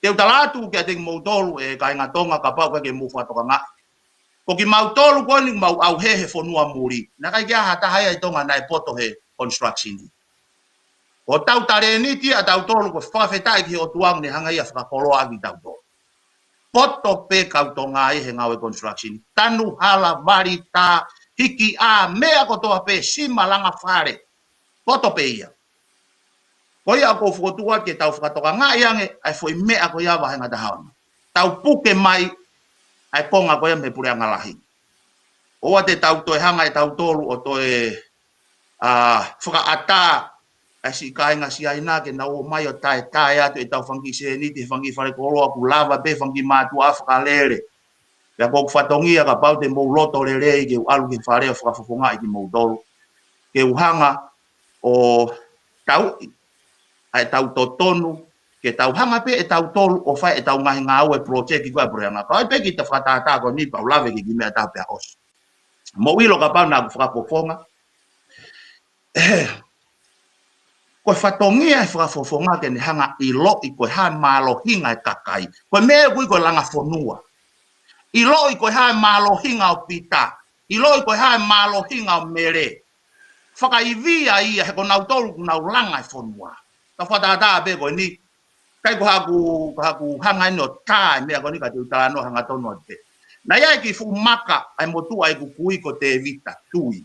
Te u tala atu kiate kimoutolu e kāinga Tonga, kapau ʻoku ʻikai ke mou fakatokangaʻi, ko kimautolu ko eni ʻoku mau ʻauhē he fonua muli, naʻe ʻikai ke ʻi ai ha taha ia ʻi Tonga naʻe poto he construction. Ko hotau talēniti ʻatautolu, ko e fakafetaʻi ki he ʻOtua ʻoku ne hanga ia ʻo fakakoloa ʻaki kitautolu. Poto pē kau Tonga ia he ngāue construction. Tanu hala, vali tā, hiki ʻā, meʻa kotoa pē, sima, langa fale. Poto pē ia. Ko ia ʻoku ou fokotuʻu atu ke tau fakatokangaʻi ange ʻa e foʻi meʻa ko ia vāhenga taha ono. Tau puke mai ʻa e konga ko ia mei he puleʻanga lahi. ʻOua te tau toe hanga ʻe tautolu ʻo toe, ʻa, fakaʻatā ʻa e siʻi kāinga Siaina ke nau ō mai ʻo taʻetaʻe atu ʻetau fanga kiʻi sēniti he fanga kiʻi falekoloa, ʻoku lava pē fanga kiʻi mātuʻa fakalele. Pea ko hoku fatongia, kapau te mou loto lelei ke u ʻalu ki he fale ʻo fakafofongaʻi kimoutolu, ke u hanga ʻo tauʻi ʻa ʻetau totonu, ke tau hanga pē ʻe tautolu ʻo fai ʻetau ngaahi ngāue project ko ē ʻa e puleʻanga. Ka ʻoku ʻi ai pē kiʻi fakatātā ko eni, pea u lave ki he kiʻi meʻa ʻe taha pea ʻosi. Mou ʻilo kapau naʻa ku fakafofonga, ʻe, ko e fatongia e fakafofonga ke ne hanga ʻo ʻiloʻi ko e hā e mālohinga e kakai. Ko e meʻa ʻoku ui ko e langa fonua. ʻIloʻi ko e hā e mālohinga ʻo Pita. ʻIloʻi ko e hā e mālohinga ʻo Mele. Fakaivia ia he ko nautolu ʻoku nau langa e fonua. Ka fakatātā pē ko eni, ʻIkai ko haʻaku, ko haʻaku hanga ʻeni ʻo tā e meʻa ko eni ka te u talanoa hangatonu atu pē. Naʻe ʻi ai e kiʻi fuʻu maka ʻa e motuʻa ʻeku kui ko Tevita Tui.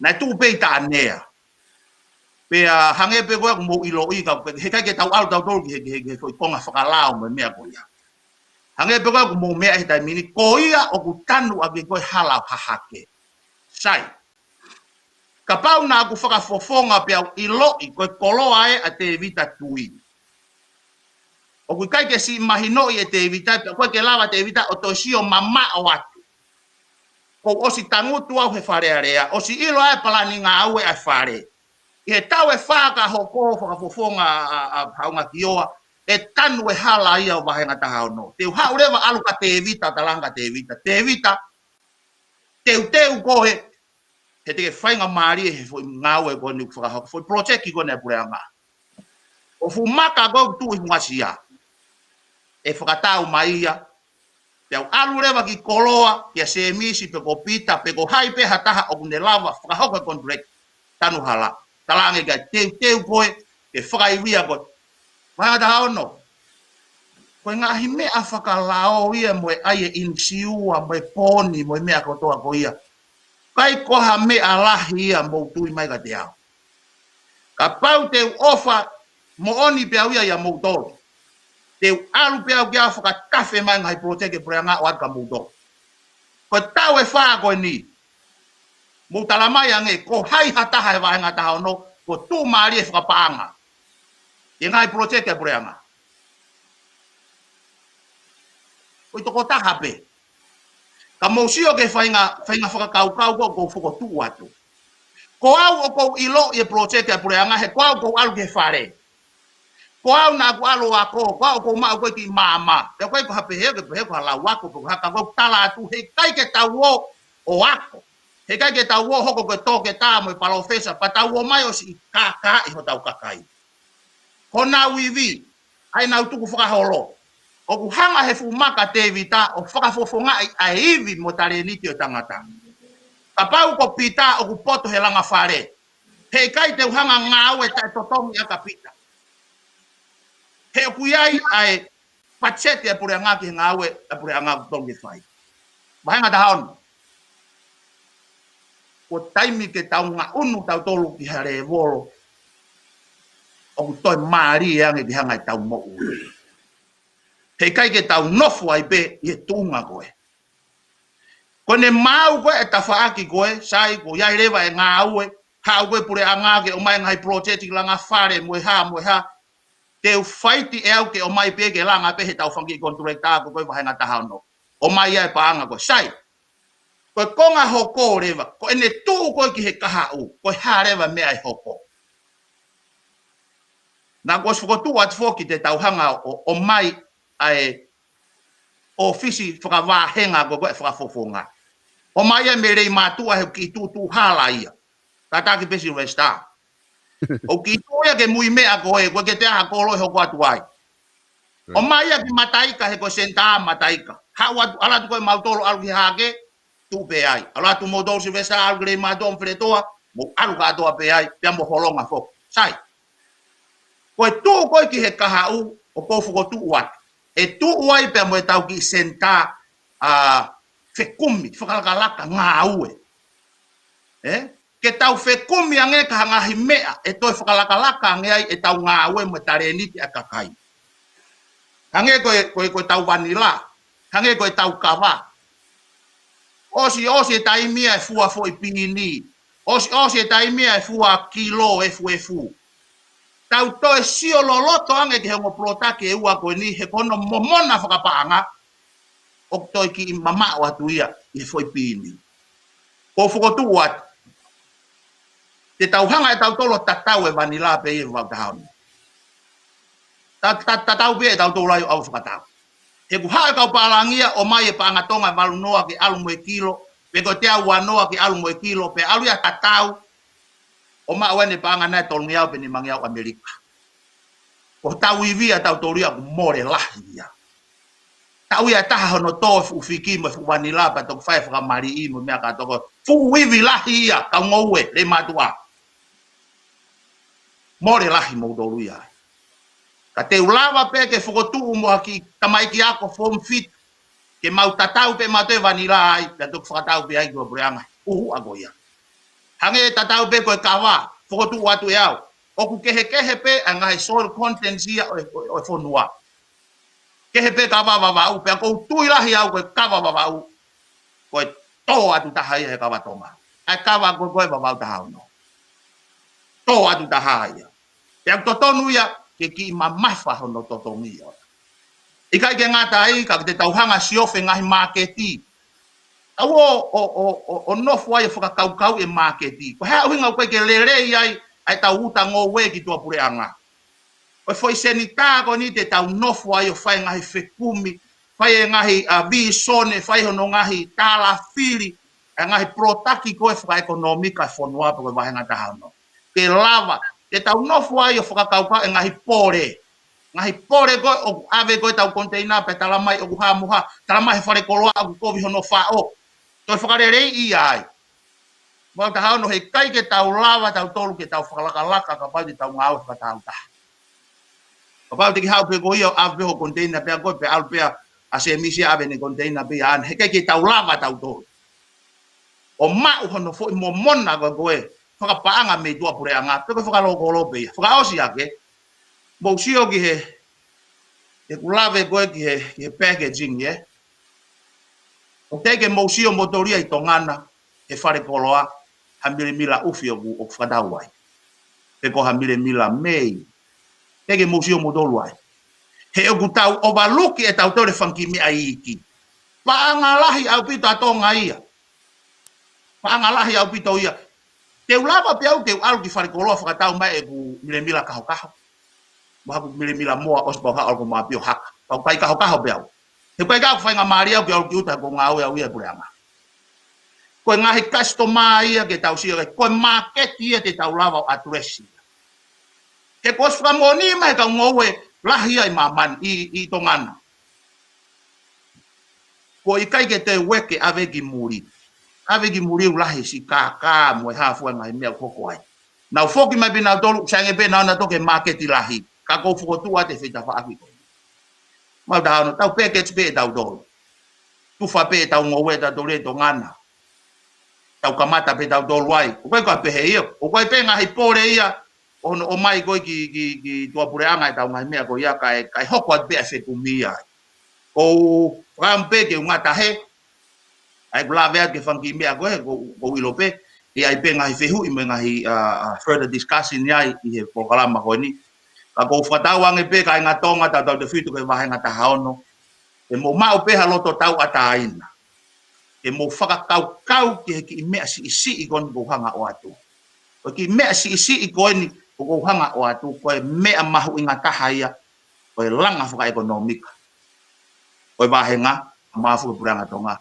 Naʻe tuʻu pē ʻi Taʻanea. Pea hangē pē ko ia ʻoku mou ʻiloʻi ka, he ʻikai ke tau ʻalu tautolu ki he, ki he, ki he foʻi konga fakalao mo e meʻa ko ia. Hangē pē ko ia ʻoku mou meaʻi he taimi ni, ko ia ʻoku tanu ʻaki ko e hala ʻo Hahake. Sai. Kapau naʻa ku fakafofonga pea u ʻiloʻi ko e koloa ē ʻa Tevita Tui. ʻOku ʻikai ke siʻi mahinoʻi ʻe Tevita, pea ʻoku ʻikai ke lava Tevita ʻo toe sio mamaʻo atu. Kuo u ʻosi tangutu au he Fale Alea, ʻosi ʻilo ai e palani ngāue ʻa e fale. ʻI he taʻu ʻe fā ka hoko fakafofonga ʻa, ʻa, ʻa Haunga Kioa, ʻe tanu e hala ia ʻo Vāhenga Taha Ono. Te u haʻu leva ʻalu kia Tevita, talaange kia Tevita. Tevita, teuteu koe, he te ke faingamālie he foʻi ngāue ko eni ʻoku fakahoko, foʻi project ko eni ʻa e puleʻanga. ʻO e fuʻu maka ko ē ʻoku tuʻu ʻi Hungasia. ʻE fakatau mai ia, pea u ʻalu leva ki koloa, kia Semisi pe ko Pita, pe ko hai pē ha taha ʻoku ne lava fakahoko e contract, tanu hala. Talaange kia, teuteu koe, ke fakaivia koe. Vāhenga Taha Ono. Ko e ngaahi meʻa fakalao ia mo e ʻai e ʻinisiua, mo e poni, mo e meʻa kotoa ko ia. ʻIkai ko ha meʻa lahi ia mou tui mai kiate au. Kapau te u ʻofa moʻoni pē au ia ʻia moutolu, te u ʻalu pē au ke u fakatafe mai e ngaahi project ʻa e puleʻanga ʻo ʻoatu kia moutolu. Ko e taʻu ʻe fā ko eni, mou tala mai ange, ko hai ha taha he Vāhenga Taha Ono, kuo tuʻumālie fakapaʻanga ʻi he ngaahi project ʻa e puleʻanga. Ko e tokotaha pē. Ka mou sio ki he faʻahinga, faʻahinga fakakaukau ko ē ʻoku ou fokotuʻu atu. Ko au ʻoku ou ʻiloʻi e project ʻa e puleʻanga he ko au ʻoku ou ʻalu ki he fale. Ko au naʻa ku ʻalu ʻo ako, ko au ʻoku ou maʻu ko ē e kiʻi maama. Pea ʻoku ʻikai ko ha pehē, ke pehē ko ha lau ako, pe ko ha ka ʻoku ou tala atu, he ʻikai ke tau ō ʻo ako. He ʻikai ke tau ō ʻo hoko ko e toketā mo e palōfesa, pea tau ō mai ʻo siʻi kākaaʻi hotau kakai. Honau ivi, ʻa ʻenau tukufakaholo. ʻOku hanga he fuʻu maka ʻa Tevita ʻo fakafofongaʻi ʻa e ivi mo e talēniti ʻo e tangata. Kapau ko Pita ʻoku poto he langa fale, he ʻikai te u hanga ʻo ngāue taʻetotongi ʻaki ʻa Pita. He ʻoku ʻi ai ʻa e patiseti ʻa e puleʻanga ki he ngāue ʻa e puleʻanga ʻoku totonu ke fai. Vāhenga Taha Ono. Ko e taimi ke tau ngaʻunu tautolu ki ha lēvolo ʻoku toe mālie ange ke hanga ʻetau moʻui. He ʻikai ke tau nofo ai pē ʻi he tuʻunga ko ē. Ko ʻene maau ko ē e tafaʻaki ko ē, sai, kuo ʻi ai leva e ngāue, haʻu ko ē puleʻanga ke ʻomai e ngaahi project ki langa fale mo e hā, mo e hā. Te u faiti ʻe au ke ʻomai pē ke langa pē heʻetau fanga kiʻi contractor ko ē Vāhenga Taha Ono. ʻOmai ia e paʻanga ko ē, sai. Ko e konga hoko leva, ko ʻene tuʻu ko ē ki he kahaʻu, ko e hā leva e meʻa ʻe hoko. Naʻa ku ʻosi fokotuʻu atu foki te tau hanga ʻo, ʻomai ʻa e ʻōfisi fakavāhenga ko ē ʻo e fakafofonga. ʻOmai ia mei Leimātuʻa he ʻoku kiʻi tuʻutuʻu hala ia. Kātaki pē Sylvester. ʻOku kiʻi tuʻu ia ke mui meʻa ko ē, ko e ke te aha kolo ʻe hoko atu ai. ʻOmai ia ki Mataika he ko e senitā Mataika. Haʻu atu, ʻalu atu ko ē mautolu ʻalu ki Hahake, tuʻu pē ai. ʻAlu atu moutolu Sylvester ʻalu ki Leimātuʻa mo Feletoa, mou ʻalu kātoa pē ai, pea mo Holonga foki. Sai. Ko e tuʻu ko ē ki he kahaʻu ʻoku ou fokotuʻu atu. ʻE tuʻu ai pea mo ʻetau kiʻi senitā, ʻa, fekumi, fakalakalaka ngāue. ʻE? Ke tau fekumi ange ki ha ngaahi meʻa ʻe toe fakalakalaka ange ai ʻetau ngāue mo e talēniti ʻa e kakai. Hangē ko e, ko e, ko ʻetau vanila, hangē ko ʻetau kava. ʻOsi, ʻosi e taimi ia e fua foʻi pīni. ʻOsi, ʻosi e taimi ia e fua kilo efuefu. Tau toe sio loloto ange ki he ongo polotaki ʻe ua ko eni he ko hono momona fakapaʻanga ʻoku toe kiʻi mamaʻo atu ia ʻi he foʻi pīni. ʻOku ou fokotuʻu atu. Te tau hanga ʻe tautolu ʻo tatau e vanila pē ʻi he Vāhenga Taha Ono. Ta, ta, tatau pē ʻe tautolu ai ʻo ʻau fakatau. He ʻoku haʻu e kau pālangi ia ʻo ʻomai e paʻanga Tonga ʻe valu noa ke ʻalu mo e kilo, pe ko e teau ua noa ke ʻalu mo e kilo, pea ʻalu ia ʻo tatau, ʻo maʻu ʻene paʻanga naʻe tolungeau pe nimangeau ʻAmelika. Ko hotau ivi ʻa tautolu ia ʻoku mole lahi ia. Taʻu ia ʻe taha hono tō e fuʻu fiki mo e fuʻu vanila pea toki fai e fakamaliʻi mo e meʻa kātoa ko ē. Fuʻu ivi lahi ia, kau ngoue, Leimātuʻa. Mole lahi moutolu ia. Ka te u lava pē ke fokotuʻu mo ha kiʻi tamaiki ako form fitu, ke mau tatau pē mautolu e vanila ai, pea toki fakatau pē ai ki he puleʻanga. ʻUhu ako ia. Hangē tatau pē ko e kava, fokotuʻu atu ʻe au. ʻOku kehekehe pē ʻa e ngaahi soil contents ia ʻo e, ʻo e, ʻo e fonua. Kehe pē kava Vavaʻu, pea ʻoku ou tui lahi au ko e kava Vavaʻu, ko e tō atu taha ia he kava Tonga. ʻA e kava ko, ko e Vavaʻu taha ono. Tō atu taha ia. Pea ʻoku totonu ia ke kiʻi mamafa hono totongi ʻo ia. ʻIkai ke ngata ai, ka te tau hanga siofi ngaahi māketi. Tau ō, ō, ō, ō, ō nofo ai ʻo fakakaukau e māketi. Ko e hā e ʻuhinga ʻoku ʻikai ke lelei ai, ʻa e tau uta ngoue ki tuʻapuleʻanga. Ko e foʻi senitā ko eni te tau nofo ai ʻo fai ngaahi fekumi, fai e ngaahi, a, vīsone, fai hono ngaahi tālafili, e ngaahi polotaki ko e fakaʻekonōmika e fonua pe ko e vāhenga taha ono. Ke lava, te tau nofo ai ʻo fakakaukau e ngaahi pole. Ngaahi pole ko ē ʻoku ʻave ko ē tau konteina pea tala mai ʻoku hā mo hā, tala mai he falekoloa ʻoku kovi hono faʻo. Toe fakaleleiʻi ai. Vavaʻu taha ono heʻikai ke tau lava tautolu ke tau fakalakalaka kapau te tau ngāue fakataautaha. Kapau te ke haʻu pē ko ia ʻo ʻave pē ho konteina pea ko ē pea ʻalu pē ʻa Semisi ʻave ʻene konteina pē ia ʻana. Heʻikai ke tau lava tautolu ʻo maʻu hono foʻi momona ko ē ko e fakapaʻanga mei tuʻapuleʻanga, pe ko e fakalokolo pē ia. Fakaʻosi ange, mou sio ki he, he ʻeku lave ko ē ki he, ki he packaging, ē? ʻOku teʻeki ke mou sio moutolu ia ʻi Tonga na, he falekoloa, ha milemila ʻufi ʻoku, ʻoku fakatau ai. Pe ko ha milemila mei. Teʻeki ke mou sio moutolu ai. He ʻoku tau ʻovaluki ʻe tautolu e fanga kiʻi meʻa iiki. Paʻanga lahi ʻaupito ʻa Tonga ia. Paʻanga lahi ʻaupito ia. Te u lava pē au ke u ʻalu ki falekoloa fakatau mai ʻeku milemila kahokaho. Mo haku milemila moa ʻosi pau haʻu ʻo ʻalu ko Māpio Haka. Pau kai kahokaho pē au. He ʻikai ke u faingamālie au ke ʻalu ki ʻuta he ʻoku ou ngāue au ia he puleʻanga. Ko e ngaahi customer ia ke tau sio ki ai, ko e māketi ia te tau lava ʻo address ia. He kuo ʻosi fakamoʻoni mai e kau ngoue lahi ia ʻi māmani, ʻi, ʻi Tonga na. ʻOku ʻikai ke toe ueke ʻave ki muli. ʻAve ki muli ʻoku lahi siʻi kākā mo e hā fua e ngaahi meʻa ʻoku hoko ai. Nau foki mai pē nautolu, sai ange pē nautolu ki he māketi lahi. Ka ʻoku ou fokotuʻu atu e feitafaʻaki ko ē. Vavaʻu taha ono, tau package pē ʻe tautolu. Tufa pē ʻetau ngoue ʻe tautolu ʻi Tonga na. Tau kamata pē tautolu ai. ʻOku ʻikai ko ha pehē ia. ʻOku ʻi ai pē ngaahi pole ia ʻo hono ʻomai ko ē ki, ki, ki tuʻapuleʻanga ʻetau ngaahi meʻa ko ia kae, kae hoko atu pē ʻa e fekumi ai. ʻOku ou fakaʻamu pē ke u ngata hē, ʻa ʻeku lave atu ki he fanga kiʻi meʻa ko ē, ʻoku, ʻoku ou ʻilo pē, ʻe ʻi ai pē ngaahi fehuʻi mo e ngaahi, a, a, further discussion ia ʻi he polokalama ko eni. Ka ʻoku ou fakatauange pē kāinga Tonga, tautautefito ki he vāhenga taha ono, ke mou maʻu pē ha loto tauʻatāina. Ke mou fakakaukau ki he kiʻi meʻa siʻisiʻi ko eni ʻoku ou hanga ʻo ʻoatu. Ko e kiʻi meʻa siʻisiʻi ko eni ʻoku ou hanga ʻo ʻoatu, ko e meʻa mahuʻinga taha ia, ko e langa fakaʻekonōmika. Ko e vāhenga, mafu e puleʻanga Tonga.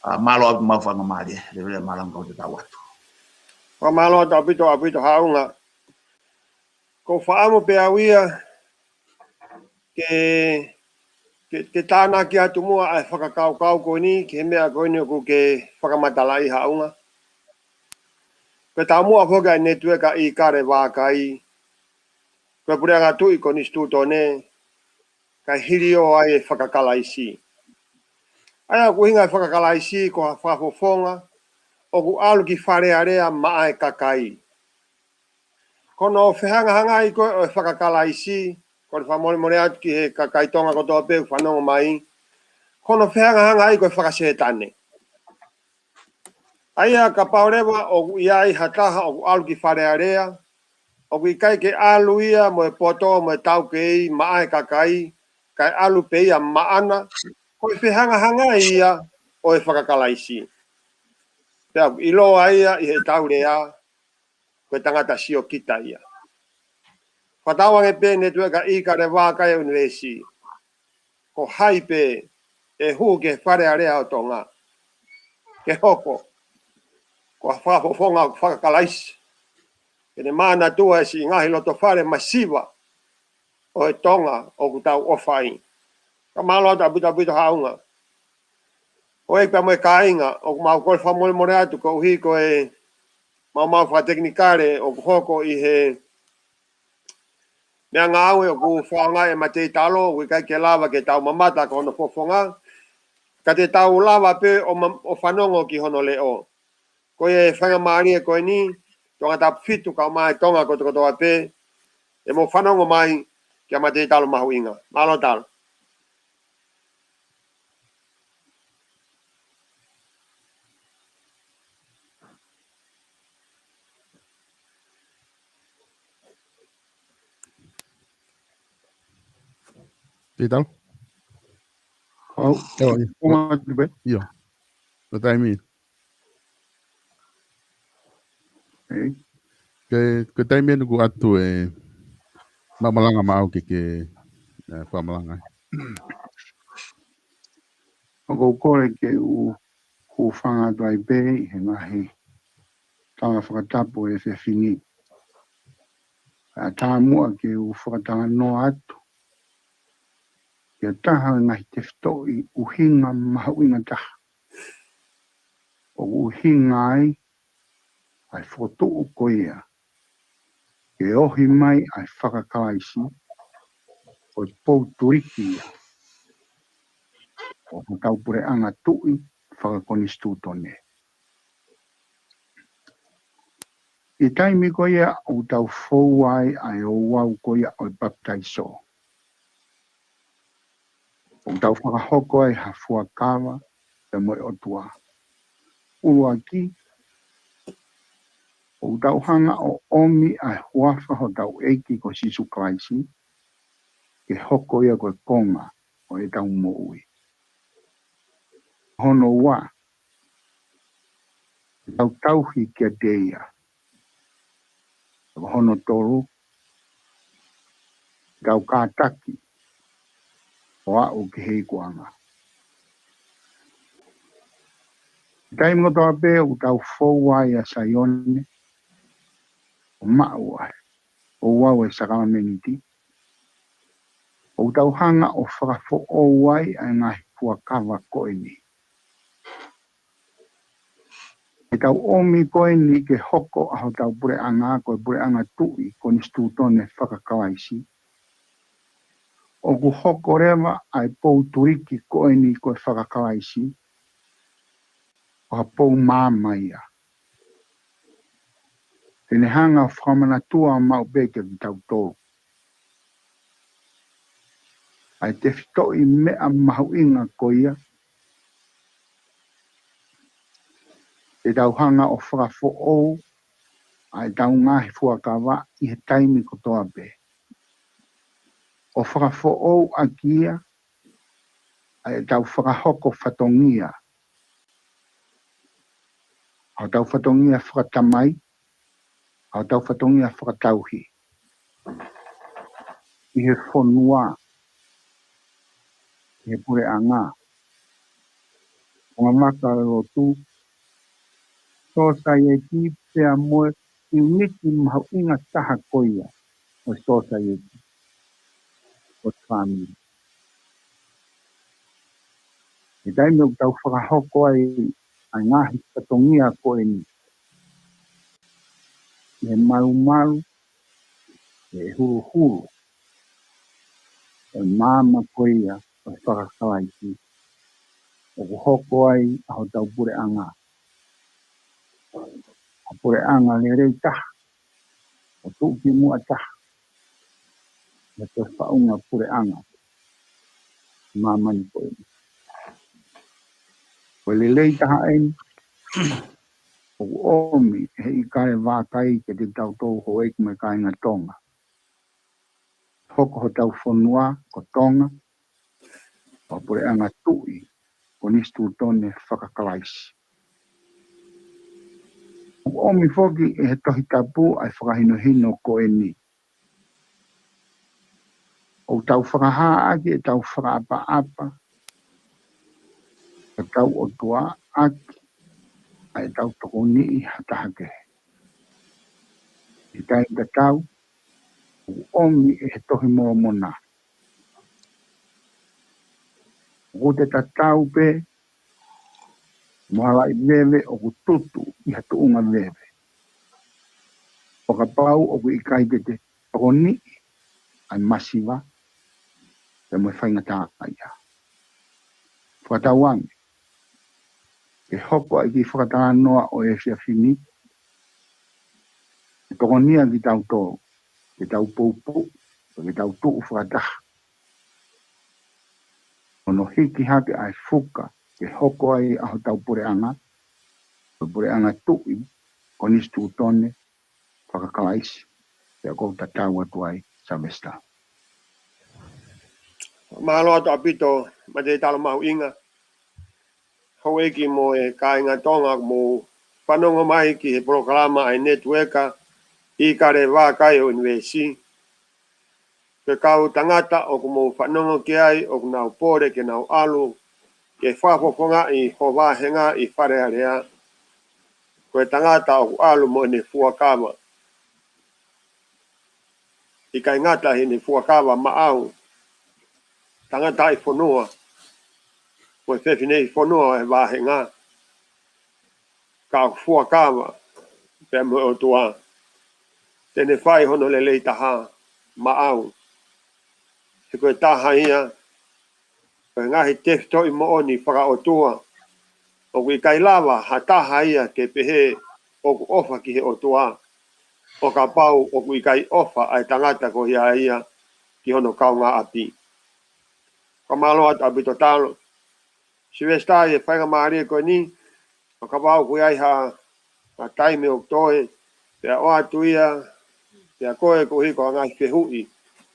A, mālō ʻaupito mo e faingamālie, lelei e malanga ʻoku tau ʻoatu. Fakamālō atu ʻaupito, ʻaupito Haʻunga. ʻOku ou fakaʻamu pē au ia, ke, ke, ke tānaki atu muʻa ʻa e fakakaukau ko eni, ki he meʻa ko eni ʻoku ke fakamatalaʻi Haʻunga. Ko e taumuʻa foki ʻa e Netiueka ʻIkale Vākai, ko e puleʻanga tuʻi konisitūtone, kae hiliō ai e fakakalaisi. ʻA ia ʻoku ʻuhinga e fakakalaisi ko ha fakafofonga, ʻoku ʻalu ki Fale Alea maʻa e kakai. Ko hono fehangahangai ko ē ʻo e fakakalaisi, ko e fakamolemole atu ki he kakai Tonga kotoa pē ʻoku fanongo mai, ko hono fehangahangai ko e fakasētane. ʻA ia kapau leva ʻoku ʻi ai ha taha ʻoku ʻalu ki Fale Alea, ʻoku ʻikai ke ʻalu ia mo e poto mo e taukei maʻa e kakai, kae ʻalu pē ia maʻana, ko e fehangahangai ia ʻo e fakakalaisi. Pea ʻoku ʻiloa ia ʻi heʻetau lea, ko e tangata siokita ia. Fakatauange pē Netiueka ʻIkale Vākai ʻUnivēsi, ko hai pē ʻe hū ki he Fale Alea ʻo Tonga ke hoko ko ha fakafofonga ʻo e fakakalaisi, ke ne manatua e siʻi ngaahi loto fale masiva ʻo e Tonga ʻoku tau ʻofa ai. Fakamālō atu ʻaupito, ʻaupito Haʻunga. ʻOku pea mo e kāinga, ʻoku mau kole fakamolemole atu koeʻuhi ko e maumau fakatekinikale ʻoku hoko ʻi he, Meʻangāue ʻoku fakaangaʻi e mateitalo, ʻoku ʻikai ke lava ke tau mamata ki hono fofonga, ka te tau lava pē ʻo ma-, ʻo fanongo ki hono leʻo. Ko ia e faingamālie ko eni, Tongatapu fitu kae ʻumaʻā e Tonga kotokotoa pē, ʻe mou fanongo mai ki he mateitalo mahuʻinga. Mālō talu. Tei tau? ʻOu. ʻIo, ʻio. Ko e taimi. Ko e, ko e taimi eni kuo ʻoatu e malanga maʻau ke ke, ē, fakamalanga. ʻOku ou kole ke u hūfanga atu ai pē ʻi he ngaahi tala fakatapu ʻo e efiafi ni. Kae ʻatā muʻa ke u fakatalanoa atu ki ha taha ʻo e ngaahi tefitoʻi ʻuhinga mahuʻinga taha ʻoku ʻuhinga ai ʻa e fokotuʻu ko ia ke ohi mai ʻa e faka-Kalaisi, ko e pou tuliki ia ʻo hotau puleʻanga tuʻi fakakonisitūtone. ʻI he taimi ko ia ʻoku tau foua ai ʻa e ouau ko ia ʻo e papitaiso, ʻoku tau fakahoko ai ha fuakava pea mo e ʻOtua. ʻUluaki, ʻoku tau hanga ʻo ʻomi ʻa e huafa hotau ʻEiki ko Sīsū Kalaisi ke hoko ia ko e konga ʻo ʻetau moʻui. Hono ua, tau tauhi kiate ia. Hono tolu, tau kātaki ʻo aʻu ki he ikuʻanga. Taimi kotoa pē ʻoku tau foua ai ʻa Saione ʻo maʻu ai ʻa e ouau ʻo e sākalamēniti, ʻoku tau hanga ʻo fakafoʻou ai ʻa e ngaahi fuakava ko eni. ʻEtau ʻomi ko eni ke hoko ʻa hotau puleʻanga ko e puleʻanga tuʻi konisitūtone faka-Kalaisi, ʻoku hoko leva ʻa e pou tuliki ko eni ko e faka-Kalaisi ko ha pou maama ia. Te ne hanga ʻo fakamanatua maʻu pē kiate kitautolu ʻa e tefitoʻi meʻa mahuʻinga ko ia, te tau hanga ʻo fakafoʻou ʻa ʻetau ngaahi fuakava ʻi he taimi kotoa pē, ʻo fakafoʻou ʻaki ia ʻa ʻetau fakahoko fatongia, ʻa hotau fatongia fakatamai, ʻa hotau fatongia fakatauhi ʻi he fonua, ʻi he puleʻanga, ʻo e ngaahi maka lotu, sōsaieti pea mo e ʻiuniti mahuʻinga taha ko ia ʻo e sōsaieti, ʻo e fāmili. ʻI he taimi ʻoku tau fakahoko ai ʻa e ngaahi fatongia ko eni, ʻi he malumalu, ʻi he huluhulu ʻo e maama ko ia ʻo e faka-Kalaisi, ʻoku hoko ai ʻa hotau puleʻanga, ʻa e puleʻanga lelei taha, ʻo tuʻukimuʻa taha ʻi he faʻunga puleʻanga ʻi māmani ko eni. Ko e lelei taha eni ʻoku ʻomi ʻe he ʻIkale Vākai kiate kitautolu houʻeiki mo e kāinga Tonga, hoko hotau fonua ko Tonga ko ha puleʻanga tuʻi konisitūtone faka-Kalaisi. ʻOku ʻomi foki ʻe he Tohi Tapu ʻa e fakahinohino ko eni. ʻOku tau fakahā ʻaki ʻetau fakaʻapaʻapa ki hotau ʻOtua ʻaki ʻa ʻetau tokoniʻi ha taha kehe. ʻI he taimi tatau, ʻoku ʻomi ʻe he Tohi Molomona, ʻoku te tatau pē mo ha laʻi veve ʻoku tutu ʻi ha tuʻunga veve, ʻo kapau ʻoku ʻikai te te tokoniʻi ʻa e masiva, pea mo e faingataʻaʻia. Fakatauange ke hoko ʻa e kiʻi fakatalanoa ʻo e efiafi ni, ke tokonia kitautolu ke tau poupou, ke tau tuʻu fakataha, ʻo ne hiki hake ʻa e fuka ke hoko ai ʻa hotau puleʻanga, ko e puleʻanga tuʻi konisitūtone fakakalaisi. Pea ʻoku ou tatau atu ai, Sylvester. Mālō atu ʻaupito, Mateitalo mahuʻinga. Houʻeiki mo e kāinga Tonga, mou fanongo mai ki he polokalama ʻa e netiueka ʻIkale Vākai ʻo e ʻUnivēsi. Ko e kau tangata ʻoku mou fanongo ki ai ʻoku nau pole ke nau ʻalu ke fakafofongaʻi ho vāhenga ʻi Fale Alea. Ko e tangata ʻoku ʻalu mo ʻene fuakava. ʻIkai ngata heʻene fuakava maʻau, tangataʻi fonua, mo e fefineʻi fonua ʻo e vāhenga, ka ʻoku fuakava pea mo e ʻOtua te ne fai hono lelei taha maʻau. He ko e taha ia ʻo e ngaahi tefitoʻi moʻoni fakaʻotua. ʻOku ʻikai lava ha taha ia ke pehē ʻoku ʻofa ki he ʻOtua ʻo kapau ʻoku ʻikai ʻofa ʻa e tangata ko ia ia ki hono kaungāʻapi. Ka mālō atu ʻaupito Talo, Sylvester, ʻi he faingamālie ko eni, ʻo kapau ʻoku ʻi ai ha, ha taimi ʻoku toe, pea ʻoatu ia, pea ko e koeʻuhi ko e ngaahi fehuʻi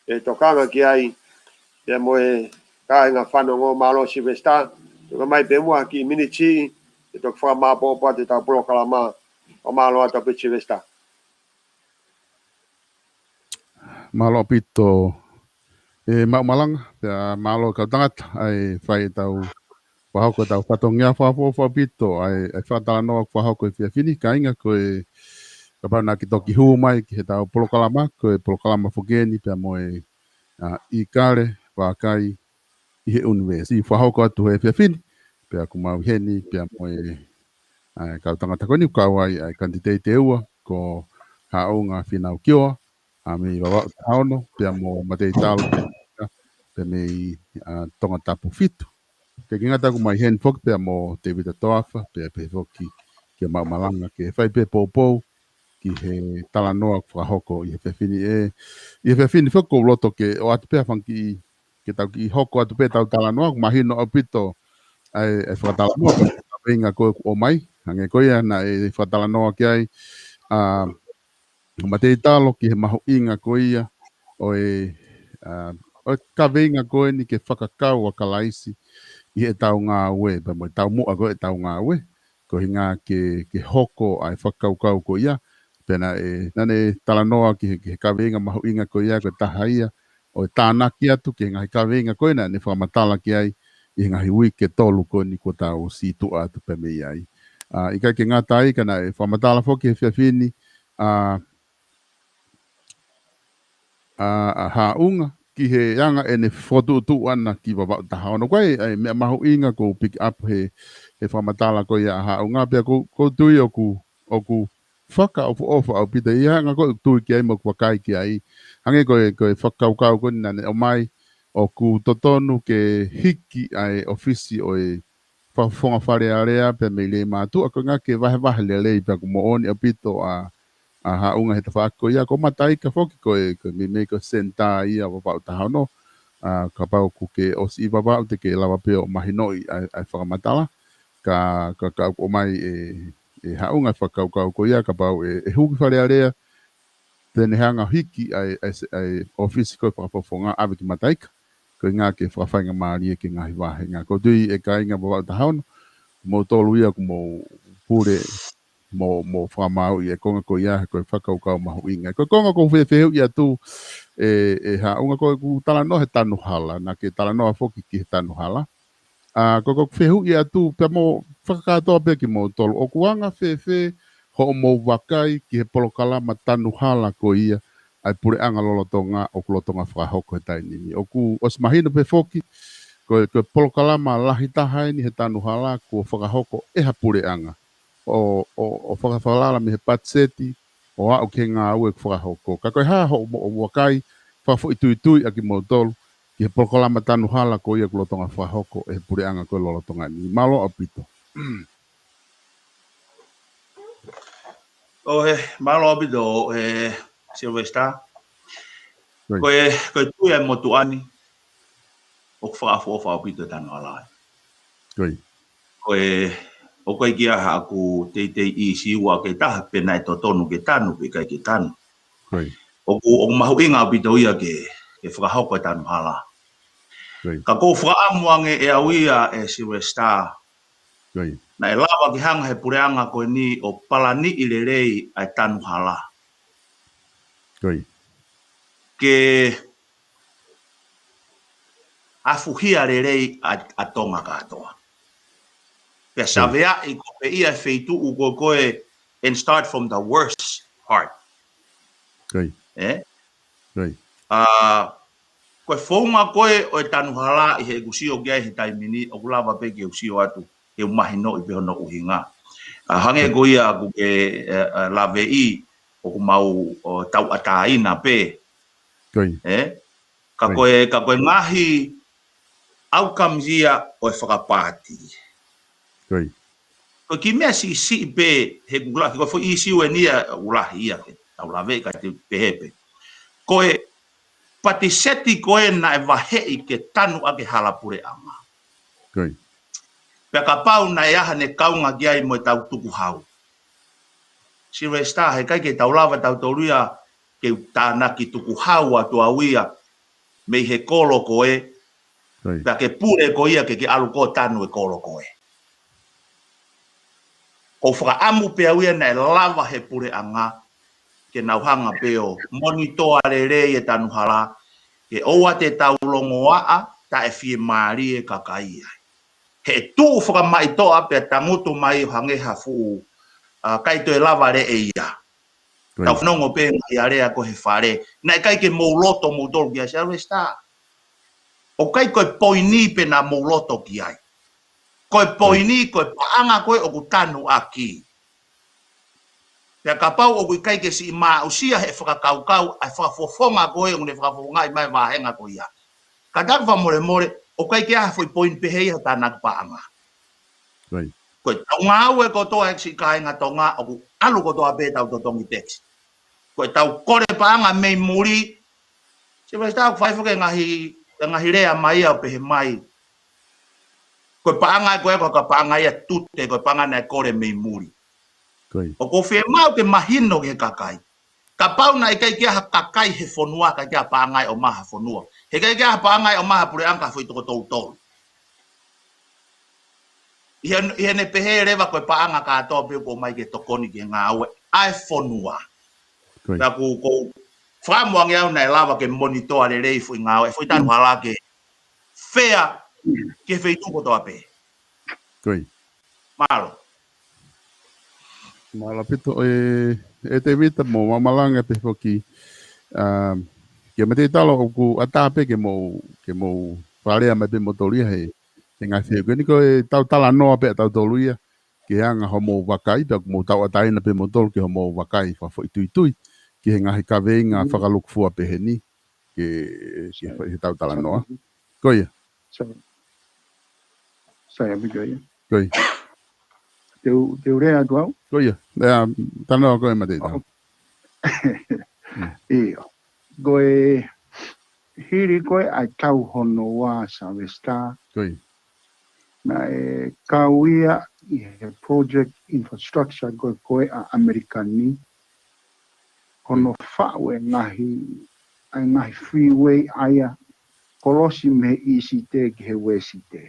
ʻe tokanga ki ai, pea mo e kāinga fanongo. Mālō Sylvester, toki mai pē muʻa ha kiʻi miniti, ʻe toki fakamāʻopoʻopo atu ʻetau polokalama. Ka mālō atu ʻaupito Sylvester. Mālō ʻaupito ē Maʻumalanga, pea mālō kau tangata, ʻa e fai ʻetau fakahoko ʻetau fatongia. Fakaʻofoʻofa ʻaupito ʻa e, ʻa e fakatalanoa ʻoku fakahoko he efiafi ni, kāinga, ko e, kapau naʻa ke toki hū mai ki heʻetau polokalama, ko e polokalama foki eni pea mo e, ʻa, ʻIkale Vākai ʻi he ʻUnivēsi, fakahoko atu he efiafi ni, pea ʻoku mau ʻi heni pea mo e, ʻa e kau tangata ko eni ʻoku kau ai ʻa e kanititeiti ʻe ua, ko Haʻunga Fīnau Kioa, ʻa mei Vavaʻu taha ono, pea mo Mateitalo, pea mei, ʻa, Tongatapu fitu. Kae ʻikai ngata ʻoku mau ʻi heni foki pea mo Tēvita Toafa, pea pehē foki kia Maʻumalanga ke fai pē poupou ki he talanoa ʻoku fakahoko ʻi he efiafi ni ē. ʻI he efiafi ni foki ʻoku ou loto ke ʻoatu pē ha fanga kiʻi, ke tau kiʻi hoko atu pē ʻetau talanoa, ʻoku mahino ʻaupito ʻa e, ʻa e fakatalanoa, pea mo e kaveinga ko ē ʻoku ʻomai, hangē ko ia naʻe fakatalanoa ki ai ʻa Mateitalo ki he mahuʻinga ko ia ʻo e, ʻa, ʻo e kaveinga ko eni ke fakakau ʻa Kalaisi ʻi heʻetau ngāue, pea mo e taumuʻa ko ē ʻetau ngāue, ko e ʻuhinga ke, ke hoko ʻa e fakakaukau ko ia. Pea naʻe, naʻa ne talanoa ki he, ki he kaveinga mahuʻinga ko ia, ko e taha ia ʻo e tānaki atu ki he ngaahi kaveinga ko ē naʻa ne fakamatala ki ai ʻi he ngaahi uike ʻe tolu ko eni kuo tau situʻa atu pē mei ai. ʻA, ʻikai ke ngata ai, ka naʻe fakamatala foki he efiafi ni ʻa, ʻa, ʻa Haʻunga ki he anga ʻene fokotuʻutuʻu ʻana ki Vavaʻu taha ono. Ko e, ʻa e meʻa mahuʻinga ʻoku ou pick up he, he fakamatala ko ia ʻa Haʻunga, pea ʻoku, ʻoku ou tui ʻoku, ʻoku fakaʻofoʻofa ʻaupito ia, hangē ko ʻeku tui ki ai mo ʻeku vakai ki ai. Hangē ko e, ko e fakakaukau ko eni naʻa ne ʻomai, ʻoku totonu ke hiki ʻa e ʻōfisi ʻo e fakafofonga Fale Alea pea mei Leimātuʻa, ko e ʻuhinga ke vahevahe lelei pea ʻoku moʻoni ʻaupito ʻa, ʻa Haʻunga he tafaʻaki ko ia, ko Mataika foki ko e, ko e meimei ko e senitā ia ʻo Vavaʻu taha ono. ʻA, kapau ʻoku ke ʻosi ʻi Vavaʻu te ke lava pē ʻo mahinoʻi ʻa e, ʻa e fakamatala. Ka, ka, ka ʻoku ʻomai ʻe, ʻe Haʻunga e fakakaukau ko ia, kapau ʻe, ʻe hū ki Fale Alea, te ne hanga ʻo hiki ʻa e, ʻa e, ʻa e ʻōfisi ko ē fakafofonga ʻave ki Mataika. Ko e ʻuhinga ke fakafaingamālie ki he ngaahi vāhenga. ʻOku ou tui ʻe kāinga Vavaʻu taha ono, ko moutolu ia ʻoku mou pule mo, mo fakamāuʻi e konga ko ia, ko e fakakaukau mahuʻinga. Ko e konga ʻoku ou fie fehuʻi atu ē, ʻe Haʻunga, ko ʻeku talanoa he tanu hala, naʻa ke talanoa foki ki he tanu hala. ʻA, ko, ko ʻeku fehuʻi atu pea mo fakakātoa pē kimoutolu, ʻoku anga fēfē hoʻomou vakai ki he polokalama tanu hala ko ia ʻa e puleʻanga lolotonga ʻoku lolotonga fakahoko he taimi ni? ʻOku ʻosi mahino pē foki, ko e, ko e polokalama lahi taha eni he tanu hala kuo fakahoko ʻe ha puleʻanga ʻo, ʻo, ʻo fakafalala mei he patiseti ʻo aʻu ki he ngāue ʻoku fakahoko. Ka ko e hā hoʻomou vakai fakafoʻituitui ʻa kimoutolu ki he polokalama tanu hala ko ia ʻoku lolotonga fakahoko ʻe he puleʻanga ko ē lolotonga ni. Mālō ʻaupito. ʻOi, mālō ʻaupito, ʻe Sylvester. Ko e, ko e tui ʻa e motuʻa ni ʻoku fakaʻofoʻofa ʻaupito e tanu hala. Ko e, ʻoku ʻikai ke ʻi ai haʻaku teitei ʻīsiua ke taha pe naʻe totonu ke tanu pe ʻikai ke tanu. ʻOku, ʻoku mahuʻinga ʻaupito ia ke, ke fakahoko e tanu hala. Ka ʻoku ou fakaʻamu ange ʻe au ia ʻe Sylvester, naʻe lava ke hanga he puleʻanga ko eni ʻo palaniʻi lelei ʻa e tanu hala. Ke afuhia lelei ʻa, ʻa Tonga kātoa. Pea saveaʻi ko ē ia e feituʻu ko ē and start from the worst part. ʻE? ʻA, ko e founga ko ē ʻo e tanu hala ʻi heʻeku sio ki ai he taimi ni, ʻoku lava pē ke u sio atu, ke u mahinoʻi pē hono ʻuhinga. ʻA, hangē ko ia ʻoku ke, ʻe, ʻe, laveʻi, ʻoku mau, ʻo, tauʻatāina pē. ʻE? Ka ko e, ka ko e ngaahi outcomes ia ʻo e fakapaati. Ko e kiʻi meʻa siʻisiʻi pē he ʻoku lahi, ko e foʻi ʻīsiu eni ia ʻoku lahi ia ke tau laveʻi kae te u pehē pē. Ko e patiseti ko ē naʻe vaheʻi ke tanu ʻaki e hala puleʻanga. Pea kapau naʻe ʻi ai haʻane kaunga ki ai mo ʻetau tukuhau. Sylvester, heʻikai ke tau lava tautolu ia ke u tānaki tukuhau atu au ia mei he kolo ko ē, pea ke pule koe ia ke ke ʻalu koe ʻo tanu e kolo ko ē. ʻOku ou fakaʻamu pē au ia naʻe lava he puleʻanga ke nau hanga pē ʻo monitoa lelei e tanu hala, ke ʻoua te tau longoaʻa taʻefiemālie e kakai ai. He tuʻu fakamaʻitoʻa pea tangutu mai ʻo hangē ha fuʻu, ʻa, ʻikai toe lava leʻe ia. Tau fanongo pē ngaahi alea ko ē he fale. Naʻe ʻikai ke mou loto moutolu ki ai, Sylvester. ʻOku ʻikai ko e poini pē naʻa mou loto ki ai. Ko e poini, ko e paʻanga ko ē ʻoku tanu ʻaki. Pea kapau ʻoku ʻikai ke siʻi maʻusia he fakakaukau, ʻa e fakafofonga ko ē ʻoku ne fakafofongaʻi mai e vāhenga ko ia. Ka ʻoku ou fakamolemole, ʻoku ʻikai ke ʻi ai ha foʻi poini pehē ia he tānaki paʻanga. Ko e tau ngāue kotoa ʻeku siʻi kāinga Tonga, ʻoku ʻalu kotoa pē ʻetau totongi tekisi. Ko ʻetau kole paʻanga mei muli, Sylvester, ʻoku fai foki e ngaahi, e ngaahi lea mai ʻo pehē mai. Ko e paʻanga ko ē, ko e ka paʻanga ia tute, ko e paʻanga naʻe kole mei muli. ʻOku ou fiemaʻu ke mahino ki he kakai. Kapau naʻe ʻikai ke ʻi ai ha kakai he fonua, ʻikai ke ʻi ai ha paʻanga ʻe ʻomai ha fonua. Heʻikai ke ʻi ai ha paʻanga ʻe ʻomai ha puleʻanga ka foʻi toko tolu tolu. ʻI he, ʻi heʻene pehē leva ko e paʻanga kātoa pē ʻoku ʻomai ke tokoni ki he ngāue ʻa e fonua. Pea ʻoku, ʻoku ou fakaʻamu ange au naʻe lava ke monitoa lelei foʻi ngāue, foʻi tanu hala ke fair ki he feituʻu kotoa pē. Mālō. Mālō ʻaupito ʻe, ʻe Tēvita mo Mamalanga pē foki. ʻA, ke mate talo ʻoku ʻatā pē ke mou, ke mou fakalea mai pē moutolu ia he, he ngaahi fehuʻi ko eni ko e tau talanoa pē ʻa tautolu ia, ke anga hoʻomou vakai, pea ʻoku mou tauʻatāina pē moutolu ki hoʻomou vakai fakafoʻituitui ki he ngaahi kaveinga fakalūkufua pehē ni, ke, ke fai he tau talanoa. Ko ia. Sai, ʻaupito ia. Ko ia. Te u, te u lea atu au? Ko ia. Lea, talanoa koe mate talo. ʻIo. Ko e hili ko ē ʻa e tau hono ua, Sylvester. Naʻe kau ia ʻi he project infrastructure ko ē ko ē ʻa ʻAmelika ni. Hono faʻu e ngaahi, ʻa e ngaahi freeway ʻa ia kolosi mei he ʻīsite ki he uēsite.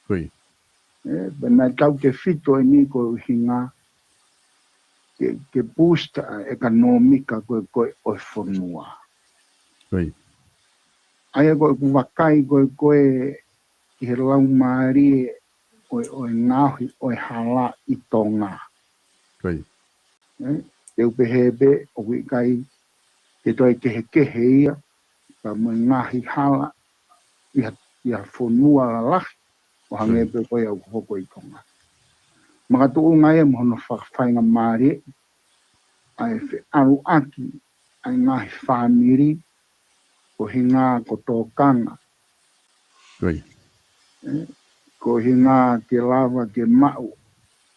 ʻE, pea naʻe tautefito eni ko e ʻuhinga ke, ke boost ʻa e ʻekonōmika ko ē, ko ē ʻo e fonua. ʻA ia ko ʻeku vakai ko ē, ko ē ki he laumālie ʻo e, ʻo e ngaohi ʻo e hala ʻi Tonga. ʻE, te u pehē pē ʻoku ʻikai ke toe kehekehe ia, pea mo e ngaahi hala ʻi ha, ʻi ha fonua lalahi, ʻo hangē pē ko ia ʻoku hoko ʻi Tonga. Makatuʻunga ia mo hono fakafaingamālie ʻa e feʻaluʻaki ʻa e ngaahi fāmili ko e ʻuhinga ko e tokanga. Ko e ʻuhinga ke lava ke maʻu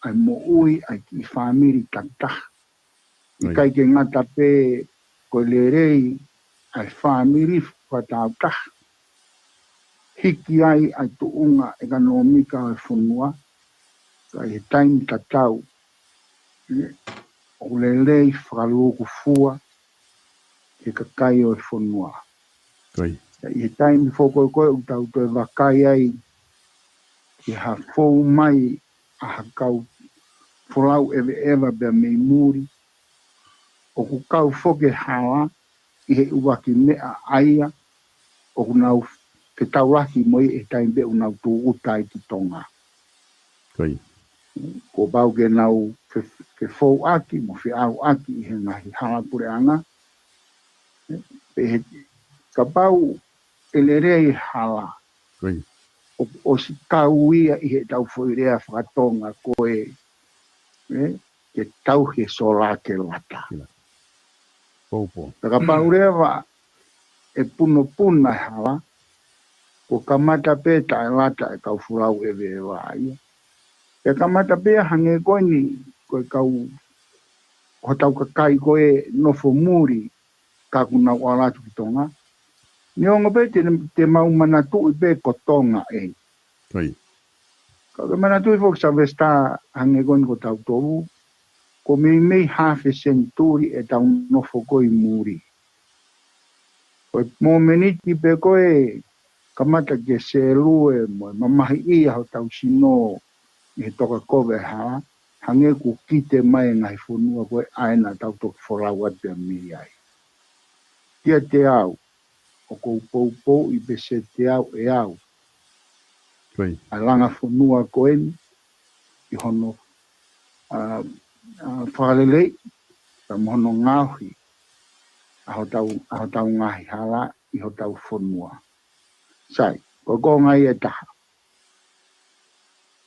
ʻa e moʻui ʻa e kiʻi fāmili takitaha. ʻIkai ke ngata pē ko e lelei ʻa e fāmili fakataautaha, hiki ai ʻa e tuʻunga ʻekonōmika ʻo e fonua, ka ʻi he taimi tatau, ʻoku lelei fakalūkufua ki he kakai ʻo e fonua. ʻI he taimi foki ko ē ʻoku tau toe vakai ai ki ha fou mai ʻa ha kau folau ʻeveʻeva pea mei muli, ʻoku kau foki e hala ʻi he ʻuluaki meʻa ʻa ia ʻoku nau fetaulaki mo ia ʻi he taimi pē ʻoku nau tūʻuta ai ki Tonga. Kuo pau ke nau fe-, fefouaki mo feʻauaki ʻi he ngaahi hala puleʻanga. Pehē, kapau ʻe lelei e hala, ʻo, ʻosi kau ia ʻi heʻetau foʻi lea fakatonga ko e, ē, ke tauhi e sola ke lata. Ka kapau leva ʻe punopuna e hala, kuo kamata pē taʻelata e kau folau ʻeveʻeva ia. ʻE kamata pē ia hangē ko eni, ko e kau, ko hotau kakai ko ē nofo muli, ka ʻoku nau ʻalu atu ki Tonga. Neongo pē te, te mau manatuʻi pē ko Tonga ē. Ka ke manatuʻi foki Sylvester hangē ko eni ko tautolu, ko e meimei hafe senituli ʻetau nofo ko ē ʻi muli. Ko e momeniti pē ko ē kamata ke sēlue mo e mamahiʻi ʻa hotau sino ʻi he toka kovi e hala, hangē kuo kite mai e ngaahi fonua ko ē ʻa ē naʻa tau toki folau atu pea mei ai. Kiate au, ʻoku ou poupouʻi pē kiate au ʻe au ʻa e langa fonua ko eni ʻi hono, ʻa, ʻa, fakaleleiʻi, pea mo hono ngaohi ʻa hotau, ʻa hotau ngaahi hala ʻi hotau fonua. Sai, ko e konga ia ʻe taha.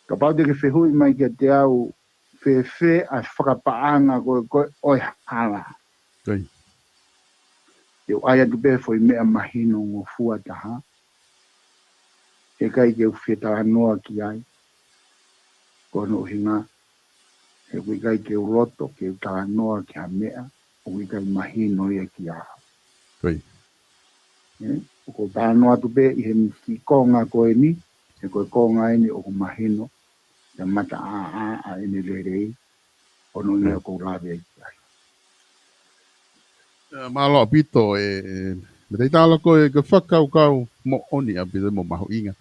Kapau te ke fehuʻi mai kiate au, fēfē ʻa e fakapaʻanga ko ē, ko ē ʻo e hala. Te u ʻai atu pē foʻi meʻa mahinongofua taha. Heʻikai ke u fie talanoa ki ai. Ko hono ʻuhinga, he ʻoku ʻikai ke u loto ke u talanoa ki ha meʻa ʻoku ʻikai mahino ia kiate au. Ē, ʻoku ou talanoa atu pē ʻi he kiʻi konga ko eni, he ko e konga eni ʻoku mahino, ʻa e mataʻāʻā ʻa ʻene lelei, ʻo hono ʻuhinga ʻoku ou lave ai ki ai. Ē, mālō ʻaupito, ē, ē, Metaitalo, ko e, ko e fakakaukau moʻoni ʻaupito mo mahuʻinga.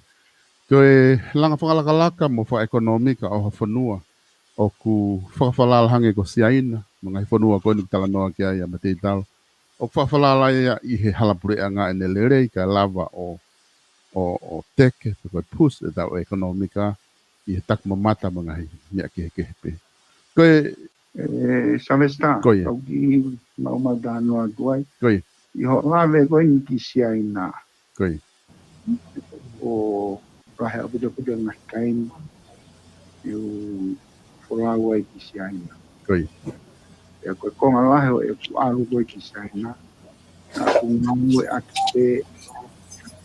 Ko e langa fakalakalaka mo fakaʻekonōmika ʻo ha fonua ʻoku fakafalala hangē ko Siaina, mo e ngaahi fonua ko eni ʻoku talanoa ki ai ʻa Metaitalo. ʻOku fakafalala ia ʻi he hala puleʻanga ʻene lelei kae lava ʻo, ʻo, ʻo teke, pe ko e push ʻetau ʻekonōmika ʻi he takimamata mo e ngaahi meʻa kehekehe pē. Ko e, ē, Sylvester, ko ia. Tau kiʻi maumau talanoa atu ai. Ko ia. ʻI hoʻo lave ko eni ki Siaina. Ko ia. ʻOku lahi ʻaupito ʻaupito e ngaahi taimi ʻoku folau ai ki Siaina. Ko ia. Pea ko e konga lahi ʻo ʻeku ʻalu ko ē ki Siaina, naʻá ku ngāueʻaki pē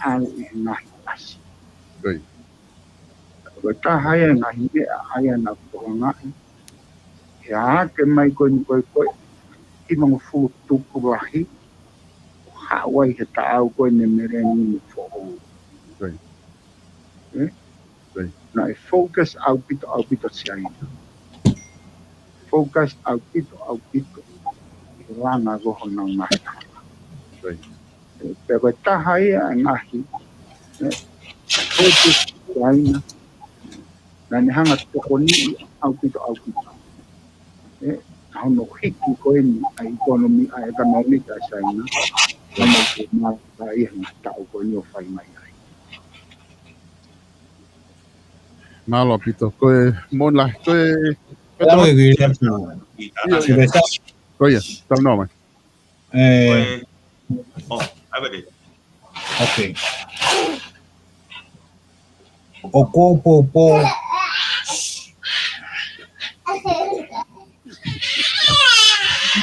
ʻalu ʻi he ngaahi ʻasi. Ko ia. Ko e taha ia e ngaahi meʻa ʻa ia naʻá ku tokangaʻi, he ʻaʻake mai ko eni ko ē ko e hivangofulu tupu lahi, ʻo haʻu ai he taʻau ko eni e mileniumu foʻou. Ko ia. Ē? Ko ia. Naʻe focus ʻaupito, ʻaupito Siaina. Focus ʻaupito, ʻaupito ʻi he langa ko ē honau ngaahi hala. Ko ia. Ē, pea ko e taha ia e ngaahi, ē, focus Siaina. Naʻá ne hanga ʻo tokoniʻi ʻaupito, ʻaupito. Ē, hono hiki ko eni ʻa e ʻekonōmika, ʻa e ʻekonōmika ʻa Siaina. Naʻá ne mālōlō ia he ngaahi taʻu ko eni ʻo fai mai ai. Mālō ʻaupito, ko e moʻoni lahi, ko e, ko e Lalo tama- e William. ʻIo, ʻio. Sylvester. Ko ia, talanoa mai. Ē. Ko e, ʻo, ʻave. Okay. ʻOku ou poupou.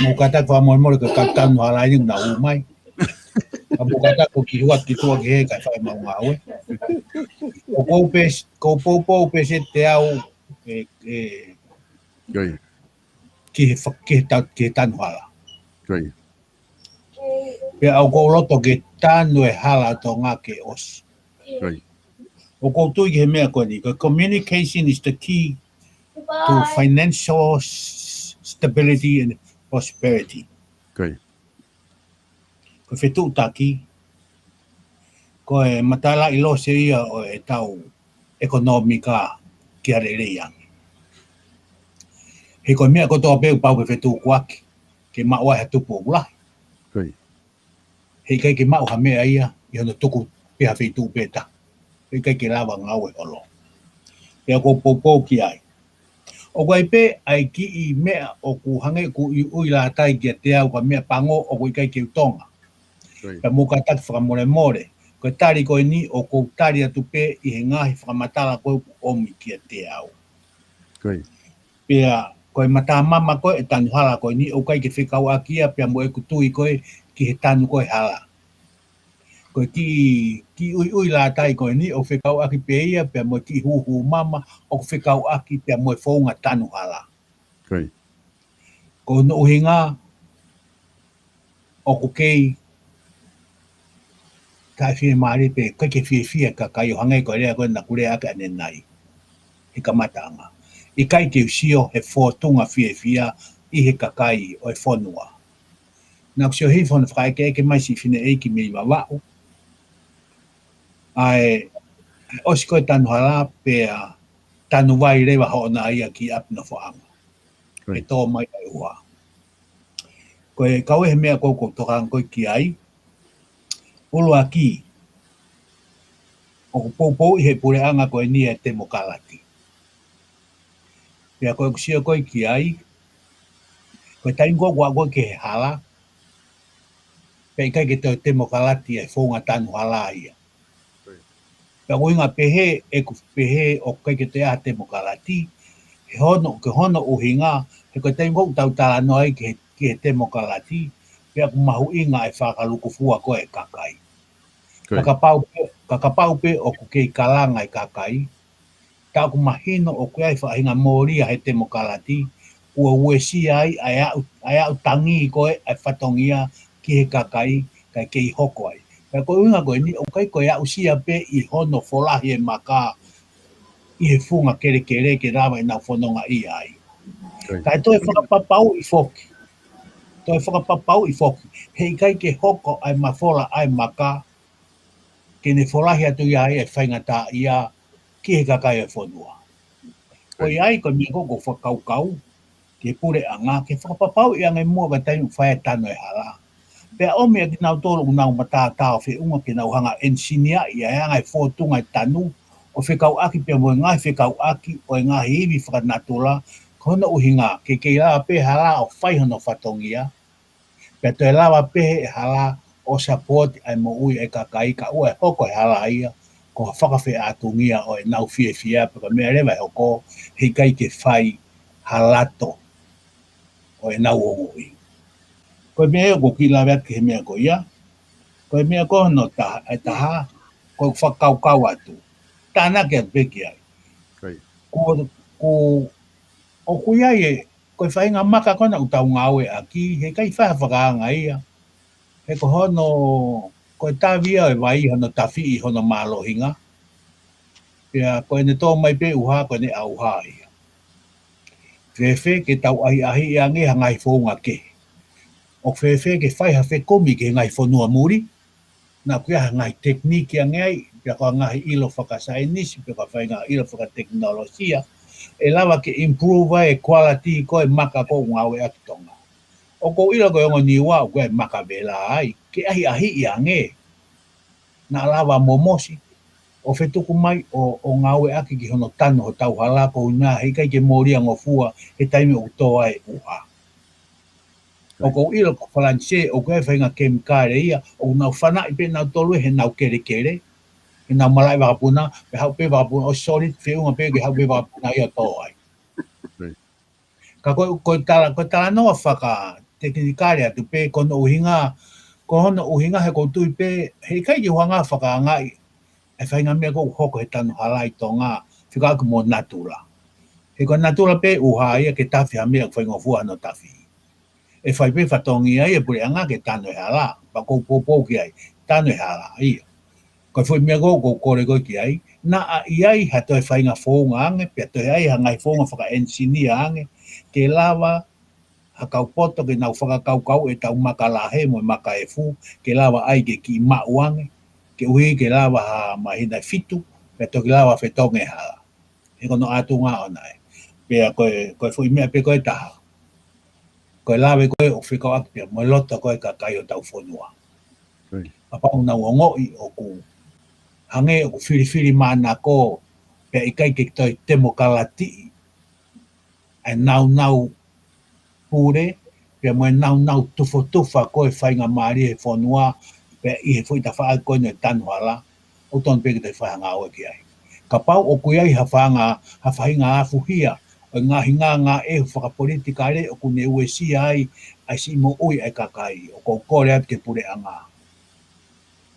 Mou kātaki fakamolemole ko e kau tanu hala eni naʻa nau ō mai. Ka mou kātaki ʻo kiʻi hua ki tuʻa ki hē kae fai ʻemau ngāue. ʻOku ou pē, ʻoku ou poupou pē sēti teau ʻe, ʻe, Ko ia. ki he fa-, ki he ta-, ki he tanu hala. Ko ia. Pea ʻoku ou loto ke tanu e hala ʻo Tonga ke ʻosi. Ko ia. ʻOku ou tui ki he meʻa ko eni, ko e communication is the key to financial s-, stability and prosperity. Ko ia. Ko e fetuʻutaki, ko e matalaʻi lose ia ʻo ʻetau ʻekonōmika ke ʻalu lelei ange. He ko e meʻa kotoa pē ʻoku pau ke fetukuaki, ke maʻu ai ha tupu ʻoku lahi. Ko ia. Heʻikai ke maʻu ha meʻa ia ʻi hono tuku pē ha feituʻu pē taha. Heʻikai ke lava ngāue holo. Pea ʻoku ou poupou ki ai. ʻOku ʻi ai pē ʻa e kiʻi meʻa ʻoku hangē ʻoku ʻuiʻuilātai kiate au, ko e meʻa pango ʻoku ʻikai ke u tonga. Ko ia. Pea mou kātaki fakamolemole. Ko e tali ko eni ʻoku ou tali atu pē ʻi he ngaahi fakamatala ko ē ʻoku ʻomi kiate au. Ko ia. Pea ko e matamama ko ē ʻe tanu hala ko eni ʻoku ʻikai ke fekauʻaki ia pea mo ʻeku tui ko ē ki he tanu ko ē hala. Ko e kiʻi, kiʻi ʻuiʻuilātai ko eni ʻoku fekauʻaki pē ia pea mo e kiʻi hūhū mama ʻoku fekauʻaki pea mo e founga tanu hala. Ko ia. Ko hono ʻuhinga ʻoku kei taʻefiemālie pē, ʻikai ke fiefia e kakai ʻo hangē ko e lea ko ē naʻa ku lea ʻaki ʻanenai he kamataʻanga. ʻIkai ke u sio he fōtunga fiefia ʻi he kakai ʻo e fonua. Naʻa ku sio hifo hono fakaʻekeʻeke mai siʻi fineʻeiki mei Vavaʻu. ʻA e, ʻosi ko ē tanu hala pea tanu vai leva hoʻona ia ki ʻapi nofoʻanga. Ko ia. ʻE tō mai ai ua. Ko e kau e he meʻa ko ē ʻoku ou tokanga ko ē ki ai. ʻUluaki, ʻoku poupou ʻi he puleʻanga ko eni e temokalati. Pea ko ʻeku sio ko ē ki ai, ko e taimi ko ē ʻoku aʻu ko ē ki he hala, pea ʻikai ke toe temokalati e founga tanu hala ia. Pea ko e ʻuhinga pehē, ʻeku pehē ʻoku ʻikai ke toe ʻi ai ha temokalati, he hono, ko hono ʻuhinga, he ko e taimi ko ē ʻoku tau talanoa ai ki he, ki he temokalati, pea ʻoku mahuʻinga e fakalukufua ko ē e kakai. Ko Ka ia. kapau pē, ka kapau pē ʻoku kei kalanga e kakai, ka ʻoku mahino ʻoku ʻi ai e faʻahinga mōlia he temokalati, kuo uesia ai ʻa e aʻu, ʻa e aʻu tangi ko ē ʻa e fatongia ki he kakai, kae kei hoko ai. Pea ko e ʻuhinga ko eni, ʻoku ʻikai ko e aʻusia pē ʻi hono folahi e maka ʻi he funga kelekele ke lava ʻenau fononga ʻi ai. Ko ia. Kae toe fakapapauʻi foki. Toe fakapapauʻi foki. Heʻikai ke hoko ʻa e mafola ʻa e maka ke ne folahi atu ia ai e faingataʻaʻia ki he kakai e fonua. Ko ia ai ko e meʻa ko ē ʻoku ou fakakaukau ki he puleʻanga, ke fakapapauʻi ange muʻa ka taimi ʻoku fai e tanu e hala. Pea ʻomi ʻa kinautolu ʻoku nau matātā ʻo feʻunga ke nau hanga ʻo ʻenisiniaʻi ʻa e anga e fōtunga e tanu, ʻo fekauʻaki pea mo e ngaahi fekauʻaki ʻo e ngaahi ivi fakanatula, ko hono ʻuhinga, ke kei lava pē hala ʻo fai hono fatongia, pea toe lava pē he hala ʻo support ʻa e moʻui e kakai kae ʻoua ʻe hoko e hala ia ko ha fakafeʻātungia ʻo ʻenau fiefia pe ko e meʻa leva ʻe hoko heʻikai ke fai ha lato ʻo ʻenau ongoʻi. Ko e meʻa ia ʻoku ou kiʻi lave atu ki he meʻa ko ia. Ko e meʻa ko hono taha, e taha, ko e fakakaukau atu. Tānaki atu pē ki ai. Ko ia. Ko, ko, ʻoku ʻi ai e, ko e faʻahinga maka ko ena ʻoku tau ngāueʻaki, heʻikai fai ha fakaanga ia. He ko hono, ko e tavi ia e vai hono tafiʻi hono mālohinga. Pea ko ʻene tō mai pē ʻuha, ko ʻene ʻauha ia. Fēfē ke tau ʻahiʻahiʻi ange ha ngaahi founga kehe. ʻOku fēfē ke fai ha fekumi ki he ngaahi fonua muli. Naʻa ʻoku ʻi ai ha ngaahi tekiniki ange ai, pea ko ha ngaahi ʻilo fakasaienisi, pea ko ha faʻahinga ʻilo fakatekinolosia, ʻe lava ke improve ai e quality ko e maka ko ē ʻoku ngāueʻaki ʻi Tonga. ʻOku ou ʻilo ko e ongo Niua ʻoku ʻi ai e maka vela ai, ke ʻahiʻahiʻi ange. Naʻa lava momosi, ʻo fetuku mai, ʻo, ʻo ngāueʻaki ki hono tanu hotau hala ko ena, heʻikai ke mōlia ngofua, he taimi ʻoku tō ai e ʻuha. ʻOku ou ʻilo ko Falanisē, ʻoku ʻi ai e faʻahinga kemikale ia, ʻoku nau fanaʻi pē nautolu ʻe heʻenau kelekele, heʻenau malaʻe vakapuna, pea haʻu pē vakapuna ʻo solid feʻunga pē ke haʻu pē vakapuna ia ʻo tō ai. Right. Ka ko, ko e tala, ko e talanoa fakatekinikale atu pē, ko hono ʻuhinga, Ko hono ʻuhinga he ʻoku ou tui pē, heʻikai ke u hanga ʻo fakaangaʻi ʻa e faʻahinga meʻa ʻoku hoko he tanu hala ʻi Tonga, fekauʻaki mo natula. He ko natula pē ʻoku hā ia ke tafi ha meʻa ʻoku faingofua hono tafi. ʻE fai pē fatongia ia ʻa e puleʻanga ke tanu e hala, pea ʻoku ou poupou ki ai, tanu e hala ia. Ko e foʻi meʻa ʻoku ou kole ko ē ki ai, naʻa ʻi ai ha toe faʻahinga founga ange, pea toe ʻi ai ha ngaahi founga fakaʻenisinia ange, ke lava ha kau poto ke nau fakakaukauʻi ʻetau maka lahe mo e maka efu, ke lava ai ke kiʻi maʻu ange, koeʻuhi ke lava ha māhina ʻe fitu, pea toki lava fetongi e hala. He ko hono ʻātunga ʻoʻona ē. Pea ko e, ko e foʻi meʻa pē ko ē ʻe taha. Ko e lave ko ē ʻoku fekauʻaki pea mo e loto ko ē ʻa e kakai ʻo hotau fonua. Kapau ʻoku nau ongoʻi ʻoku hangē ʻoku filifilimānako, pea ʻikai ke toe temokalati ʻa e nāunau pule, pea mo e nāunau tufotufa ko ē faingamālie he fonua, pea ʻi he foʻi tafaʻaki ko ē ʻo e tanu hala, ʻoku totonu pē ke toe fai ha ngāue ki ai. Kapau ʻoku ʻi ai ha faʻahinga, ha faʻahinga afuhia ʻo e ngaahi ngāngāʻehu fakapolitikale ʻoku ne uesia ai ʻa e siʻi moʻui ʻa e kakai, ʻoku ou kole atu ki he puleʻanga.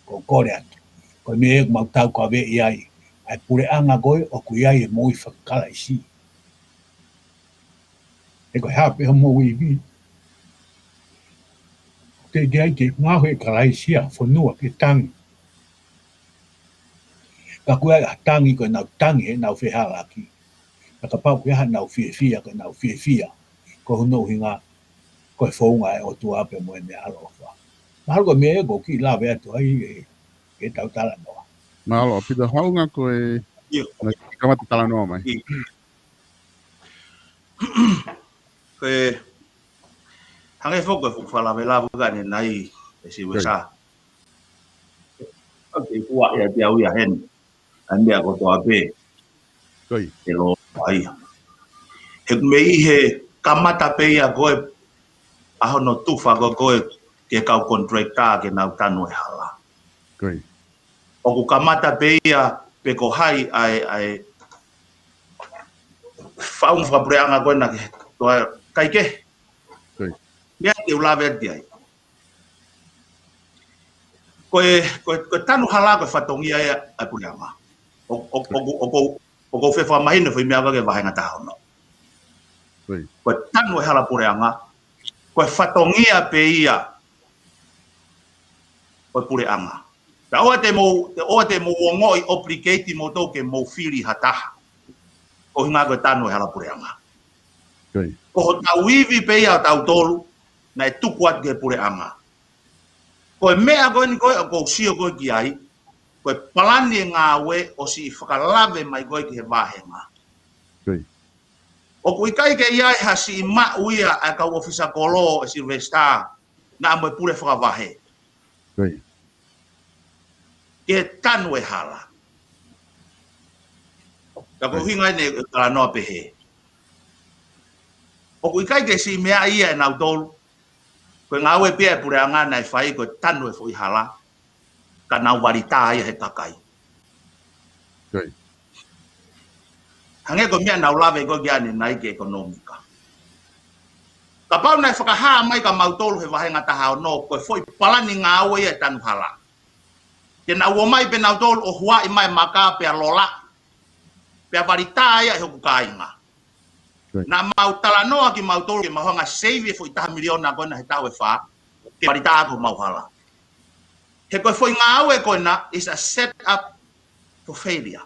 ʻOku ou kole atu. Ko e meʻa ʻoku mau taukaveʻi ai ʻa e puleʻanga ko ē ʻoku ʻi ai e moʻui fakakalaisi. He ko e hā pē hoʻomou ivi, teʻeki ai ke ngaohi ʻe Kalaisi ʻa e fonua ke tangi. Ka ʻoku ʻi ai ha tangi ko ʻenau tangi heʻenau fehālaaki. Ka kapau ʻoku ʻi ai haʻanau fiefia, ko ʻenau fiefia, ko hono ʻuhinga ko e founga ʻa e ʻOtua pea mo ʻene ʻaloʻofa. Mahalo ko e meʻa ē ʻoku ou kiʻi lave atu ai ʻi he, ʻi heʻetau talanoa. Mālō, Pita, haunga ko e, ʻio, naʻa ke kamata talanoa mai. ʻIo. Ko e, hangē foki ko e fuʻu fakalavelave ko ē ʻanenai ʻe Siuesa. ʻOku ou kei kuaʻi ʻe au ia heni ʻa e meʻa kotoa pē. ʻE lō ai. He ʻoku mei he kamata pē ia ko ē ʻa hono tufa ko ē ko ē ki he kau contractor ke nau tanu e hala. ʻOku kamata pē ia pe ko hai ʻa e, ʻa e faʻunga fakapuleʻanga ko ena ke toa kai ke. Meʻa ke u lave atu ai. Ko e, ko e, ko e tanu hala ko e fatongia ia ʻa e puleʻanga. ʻO, ʻo, ʻo, ʻo, ʻo, ʻoku ou fie fakamahino foʻi meʻa ko ē ki he vāhenga taha ono. Ko e tanu e hala puleʻanga, ko e fatongia pē ia ʻo e puleʻanga. Pea ʻoua te mou, pea ʻoua te mou ongoʻi obligate moutolu ke mou fili ha taha. Ko e ʻuhinga ko e tanu e hala puleʻanga. Ko hotau ivi pē ia ʻo tautolu, naʻe tuku atu ki he puleʻanga. Ko e meʻa ko eni ko ē ʻoku ou sio ko ē ki ai, ko e palani e ngāue ʻosi fakalave mai ko ē ki he vāhenga. ʻOku ʻikai ke ʻi ai ha siʻi maʻu ia ʻa e kau ʻōfisa kolo ʻe Sylvester, naʻa mo e pule fakavahe. Ke tanu e hala. Ka ko e ʻuhinga eni e talanoa pehē. ʻOku ʻikai ke siʻi meʻa ia ʻe nautolu. Ko e ngāue pē ia ʻa e puleʻanga naʻe fai ko e tanu e foʻi hala. Ka nau valitā ia he kakai. Hangē ko e meʻa naʻa ku lave ko ē ki ai ʻanenai ki he ʻekonōmika. Kapau naʻe fakahā mai kia mautolu he vāhenga taha ono, ko e foʻi palani ngāue ia e tanu hala. Ke nau ō mai pē nautolu ʻo huaʻi mai maka pea lola. Pea valitā ia ʻe hoku kāinga. Naʻa mau talanoa kia mautolu ke mau hanga ʻo save e foʻi taha miliona ko ena he taʻu ʻe fā, ke valitā ʻaki homau hala. He ko e foʻi ngāue ko ena is a set up for failure.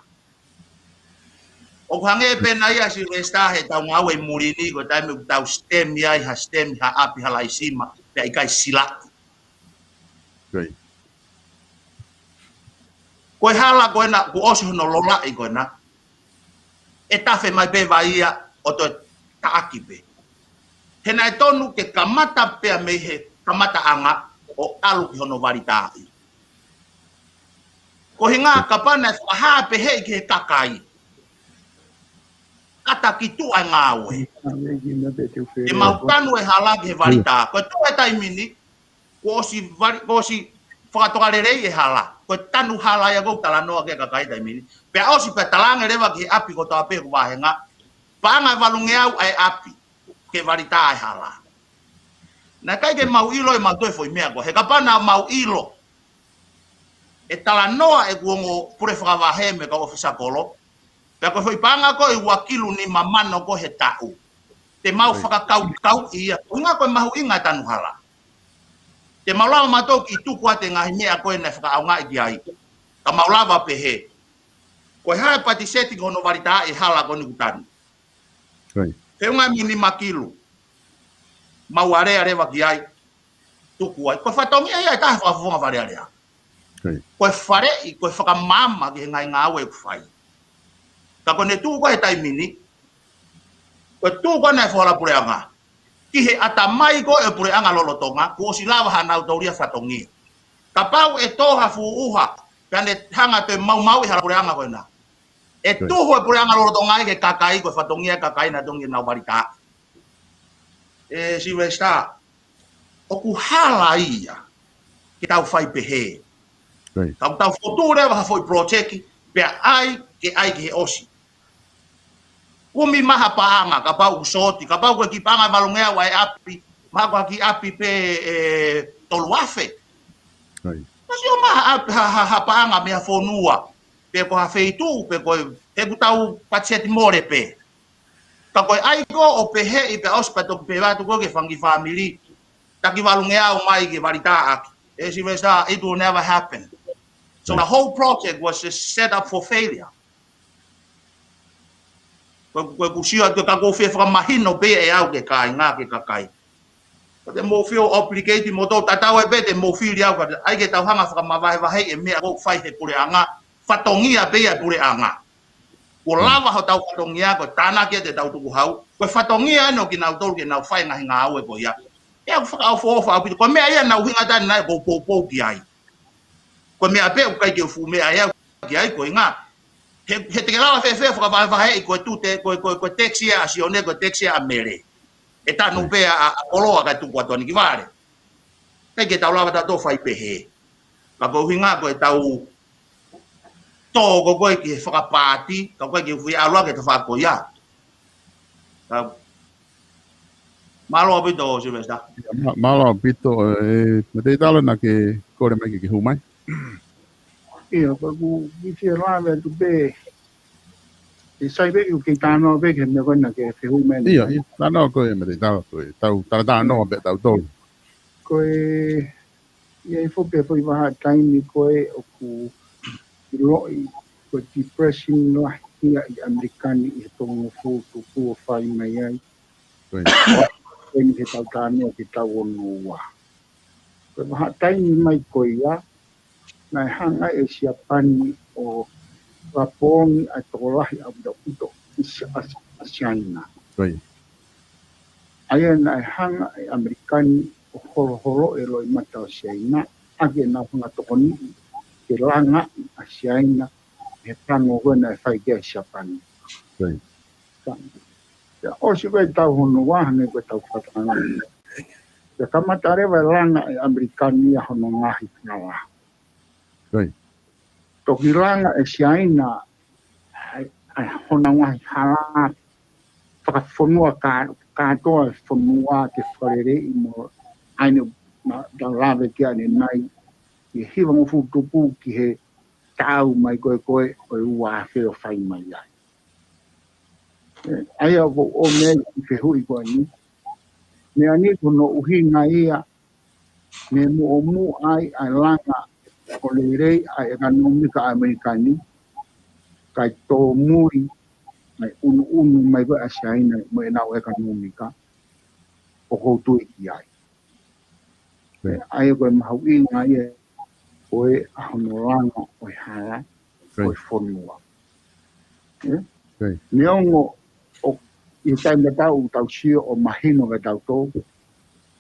ʻOku hangē pē naʻe ʻi ai ʻa Sylvester heʻetau ngāue ʻi muli ni, ko e taimi ʻoku tau stem ai ha stem ha ʻapi ha laisima, pea ʻikai silaʻi. Ko e hala ko ena, kuo ʻosi hono lolaʻi ko ena, ʻe tafe mai pē vai ia ʻo toe taʻaki pē. He naʻe tonu ke kamata pē ia mei he kamataʻanga ʻo ʻalu ki hono valitāʻi. Ko e ʻuhinga kapau naʻe fakahā pē heni ki he kakai, kātaki tuʻa e ngāue. ʻE mau tanu e hala ki he valitā. Ko e tuʻu he taimi ni, kuo ʻosi vali, kuo ʻosi fakatokalelei e hala. Ko e tanu hala ia ʻoku ou talanoa ki ai kakai taimi ni. Pea ʻosi pea talaange leva ki he ʻapi kotoa pē ʻoku vāhenga. Paʻanga ʻe valungeau ʻa e ʻapi ke valitā e hala. Naʻe ʻikai ke mau ʻilo ʻe mau toe foʻi meʻa ko ē. He kapau naʻa mau ʻilo, ʻe talanoa ʻeku ongo pule fakavahe mo e kau ʻōfisa kolo, pea ko e foʻi paʻanga ko ē ua kilu nima mano ko ē he taʻu, te mau fakakaukauʻi ia, ko e ʻuhinga ko e mahuʻinga e tanu hala. Te mau lava mautolu ke tuku atu e ngaahi meʻa ko ē naʻe fakaʻaongaʻi ki ai. Ka mau lava pehē, ko e hā e patiseti ki hono valitāʻi e hala ko eni kuo tanu? Feʻunga mo e nima kilu. Mau alea leva ki ai, tuku ai. Ko e fatongia ia ʻe taha e fakafofonga Fale Alea. Ko e faleʻi, ko e fakamaama ki he ngaahi ngāue ʻoku fai. Ka ko ʻene tuʻu ko ē he taimi ni, ko e tuʻu ko ē naʻe fohala puleʻanga, ki he ʻatamai ko ē puleʻanga lolotonga, kuo ʻosi lava haʻanau taulia fatongia. Kapau ʻe tō ha fuʻu ʻuha, pea ne hanga ʻo toe maumauʻi e hala puleʻanga ko ena, ʻe tuhu e puleʻanga lolotonga ia ki he kakai, ko e fatongia e kakai naʻe totonu ke nau valitāʻi. ʻE Sylvester, ʻoku hala ia ke tau fai pehē. Ka ʻoku tau fokotuʻu leva ha foʻi project, pea ʻai ke ʻai ki he ʻosi. Kumi mai ha paʻanga, kapau ʻoku sōti, kapau ko e kiʻi paʻanga ʻe valungeau ʻa e ʻapi, mahalo ko ha kiʻi ʻapi pē ʻe tolu afe. Kasi ʻomai ha ʻapi, ha, ha, ha paʻanga mei ha fonua, pe ko ha feituʻu, pe ko e, he ʻoku tau patiseti mole pē. Ka ko e ʻai ko ē ʻo pehē ʻi pea ʻosi pea toki pehē atu ko ē ki he fanga kiʻi fāmili, taki valungeau mai ke valitāʻaki. ʻE Sylvester, it will never happen. So the whole project was just set up for failure. Ko, ko, ʻoku ou sio atu ka ʻoku ou fie fakamahino pē ʻe au ki he kāinga, ki he kakai. Ko te mou feel obligate moutolu, tatau ai pē te mou fili au ka ʻai ke tau hanga ʻo fakamavahevaheʻi e meʻa ʻoku fai he puleʻanga, fatongia pē ia e puleʻanga. Kuo lava hotau fatongia, ko e tānaki atu ʻetau tukuhau, ko e fatongia eni ʻo kinautolu ke nau fai e ngaahi ngāue ko ia. ʻE au fakaʻofoʻofa ʻaupito, ko e meʻa ia naʻe ʻuhinga atu ai naʻe ʻoku ou poupou ki ai. Ko e meʻa pē ʻoku ʻikai ke u fuʻu meʻa ʻe au ki ai, ko e ʻuhinga, he, he te ke lava fēfē ʻo fakavahevaheʻi ko e tute, ko e, ko e, ko e tax ia ʻa Sione, ko e tax ia ʻa Mele. ʻE tanu pē ʻa, ʻa, ʻa koloa kae tuku atu eni ki vale. ʻIkai ke tau lava tautolu ʻo fai pehē. Ka ko e ʻuhinga ko ʻetau tō ko ē ki he fakapaati, ka ʻoku ʻikai ke u fie ʻalu ʻa ke tau fakakoia. Ka, mālō ʻaupito, Sylvester. Ia, mā-, mālō ʻaupito, ʻe, Mateitalo naʻa ke kole mai ke ke hū mai. ʻIo, ko ʻeku kiʻi fie lave atu pē, ʻe sai pē ke u kei talanoa pē ki he meʻa ko ē naʻa ke fehuʻi mai. ʻIo, ʻio, talanoa koe Mateitalo, ko ʻetau talatalanoa pē tautolu. Ko e, ʻi ai foki e foʻi vahaʻa taimi ko ē ʻoku ʻiloʻi ko e depression lahi ia ʻi ʻAmelika ni ʻi he tolungofulu tupu ʻo fai mai ai. Ko eni he tau talanoa ki he taʻu ono ua. Ko e vahaʻa taimi mai ko ia, naʻe hanga ʻe Siapani ʻo vapoongi ʻa e tokolahi ʻaupito ʻi Sa-, ʻa, ʻa Siaina. ʻA ia naʻe hanga ʻe ʻAmelika ni ʻo holoholoʻi e loʻimata ʻo Siaina, ʻaki ʻenau hanga tokoniʻi ke langaʻi ʻa Siaina he pango ko ē naʻe fai ki ai ʻe Siapani. Ka, pea ʻosi ko ē taʻu ono ua hangē ko ʻetau fakatalanoa. Pea kamata leva e langa ʻe ʻAmelika ni ʻa hono ngaahi hala. Toki langa ʻe Siaina ʻa e, ʻa e hono ngaahi hala fakafonua ka, kātoa e fonua ke fakaleleiʻi mo ʻai eni ma, tau lave ki ai ʻanenai, ʻi he hivangofulu tupu ki he taʻu mai ko ē ko ē ʻo e ua afe ʻo fai mai ai. ʻE, ʻa ia ʻoku ou ʻomai e fehuʻi ko eni. Meʻa ni ko hono ʻuhinga ia, ne muʻomuʻa ai ʻa e langa ʻo lelei ʻa e ʻekonōmika ʻAmelika ni, kae tōmui ʻa e ʻunuʻunu mai ko ē ʻa Siaina mo ʻenau ʻekonōmika, ʻoku ou tui ki ai. ʻA ia ko e mahuʻinga ia ko ē ʻa hono langa ʻo e hala ʻo e fonua. Neongo ʻoku ʻi he taimi tatau ʻoku tau sio ʻo mahino kia tautolu,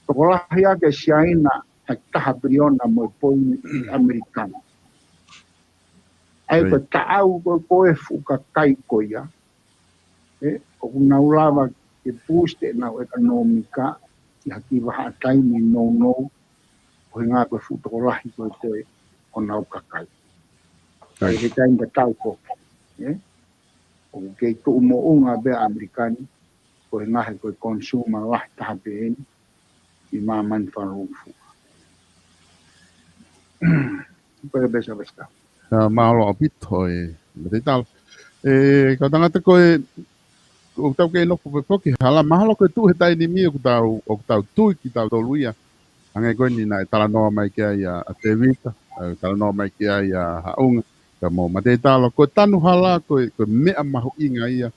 tokolahi ake ʻe Siaina ʻa e taha piliona mo e poini ʻi ʻAmelika ni. ʻA ia ko e taʻau ko ē ko e fuʻu kakai ko ia, ʻe, ʻoku nau lava ke boost ʻenau ʻekonōmika ʻi ha kiʻi vahaʻa taimi nounou, ko e ʻuhinga ko e fuʻu tokolahi ko ē ko ē ʻo honau kakai. Ka ʻi he taimi tatau foki, ʻe, ʻoku kei tuʻu moʻunga pē ʻa ʻAmelika ni, ko e ʻuhinga he ko e consumer lahi taha pē eni. ʻi māmani fakalūkufua. Pea pē sa pesta. Mālō ʻaupito e Mateitalo. E, kau tangata ko e, ʻoku tau kei nofo pē foki hala, mahalo ko e tuʻu he taimi ni ʻoku tau, ʻoku tau tui kitautolu ia. Hangē ko eni naʻe talanoa mai ki ai ʻa, ʻa Tēvita, ʻa, talanoa mai ki ai ʻa Haʻunga, ka mo Mateitalo, ko e tanu hala, ko e, ko e meʻa mahuʻinga ia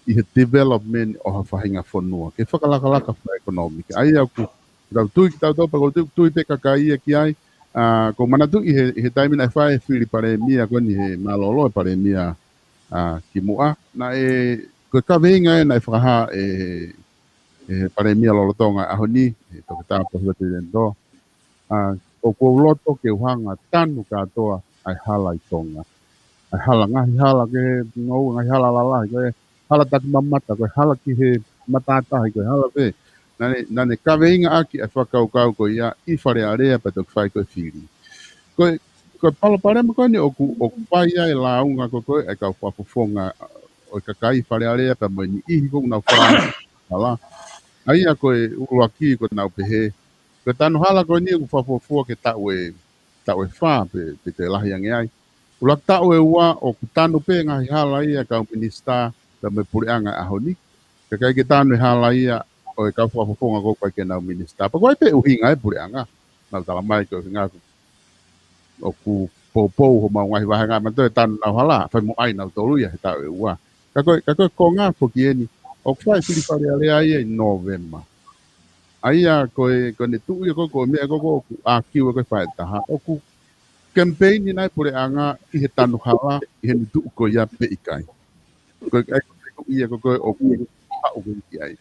ʻi he development ʻo ha faʻahinga fonua. Ke fakalakalaka fakaʻekonōmika. ʻA ia ʻoku tau tui kitautolu, pea ʻoku tui, tui pē kakai ia ki ai. ʻA, ʻoku ou manatuʻi he, he taimi naʻe fai e fili palēmia ko eni he mālōlō e palēmia, ʻa, kimuʻa. Naʻe, ko e kaveinga ē naʻe fakahā ʻe, ʻe he palēmia lolotonga ʻaho ni, ʻe Toketā Pōhiva Tuʻiʻonetoa. ʻA, ʻoku ou loto ke u hanga ʻo tanu kātoa ʻa e hala ʻi Tonga. ʻA e hala, ngaahi hala kehe, ngaahi hala lalahi, ko e hala takimamata, ko e hala ki he matātahi, ko e hala pē. Naʻa ne, naʻa ne kaveinga ʻaki ʻa e fakakaukau ko ia ʻi Fale Alea pea toki fai ko e fili. Ko e, ko e palopalema ko eni ʻoku, ʻoku fai ai e lāunga ko ē ʻa e kau fakafofonga ʻo e kakai ʻi Fale Alea pea mo e niʻihi ʻoku nau fai hala. ʻA ia ko e ʻuluaki ʻoku nau pehē, ko e tanu hala ko eni ʻoku fakafuofua ke taʻu ʻe, taʻu ʻe fā pe, pe toe lahi ange ai. ʻUluaki, taʻu ʻe ua ʻoku tanu pē ngaahi hala ia ʻa e kau minisitā pea mo e puleʻanga ʻaho ni. Kae ʻikai ke tanu e hala ia ʻo e kau fakafofonga ko ē ʻoku ʻikai ke nau minisitā. Pea ko e pē ʻuhinga e puleʻanga. Nau tala mai ko e ʻuhinga ʻoku poupou homau ngaahi vāhenga, ʻa ia ʻoku tanu ʻenau hala, fai mo ʻai ʻenautolu ia he taʻu ʻe ua. Ka ko e, ka ko e konga foki eni, ʻoku fai e fili Fale Alea ia ʻi Nōvema. ʻA ia ko e, ko ʻene tuʻu ia ko ē, ko e meʻa ko ē ʻoku ʻākiu ko ē ʻe he faʻahitaha, ʻoku kemipeini nai puleʻanga ʻi he tanu hala, ʻi heʻene tuʻu ko ia pe ʻikai. Ko e, ko e, ko e, ko e, ʻoku haʻu ko ē ki ai.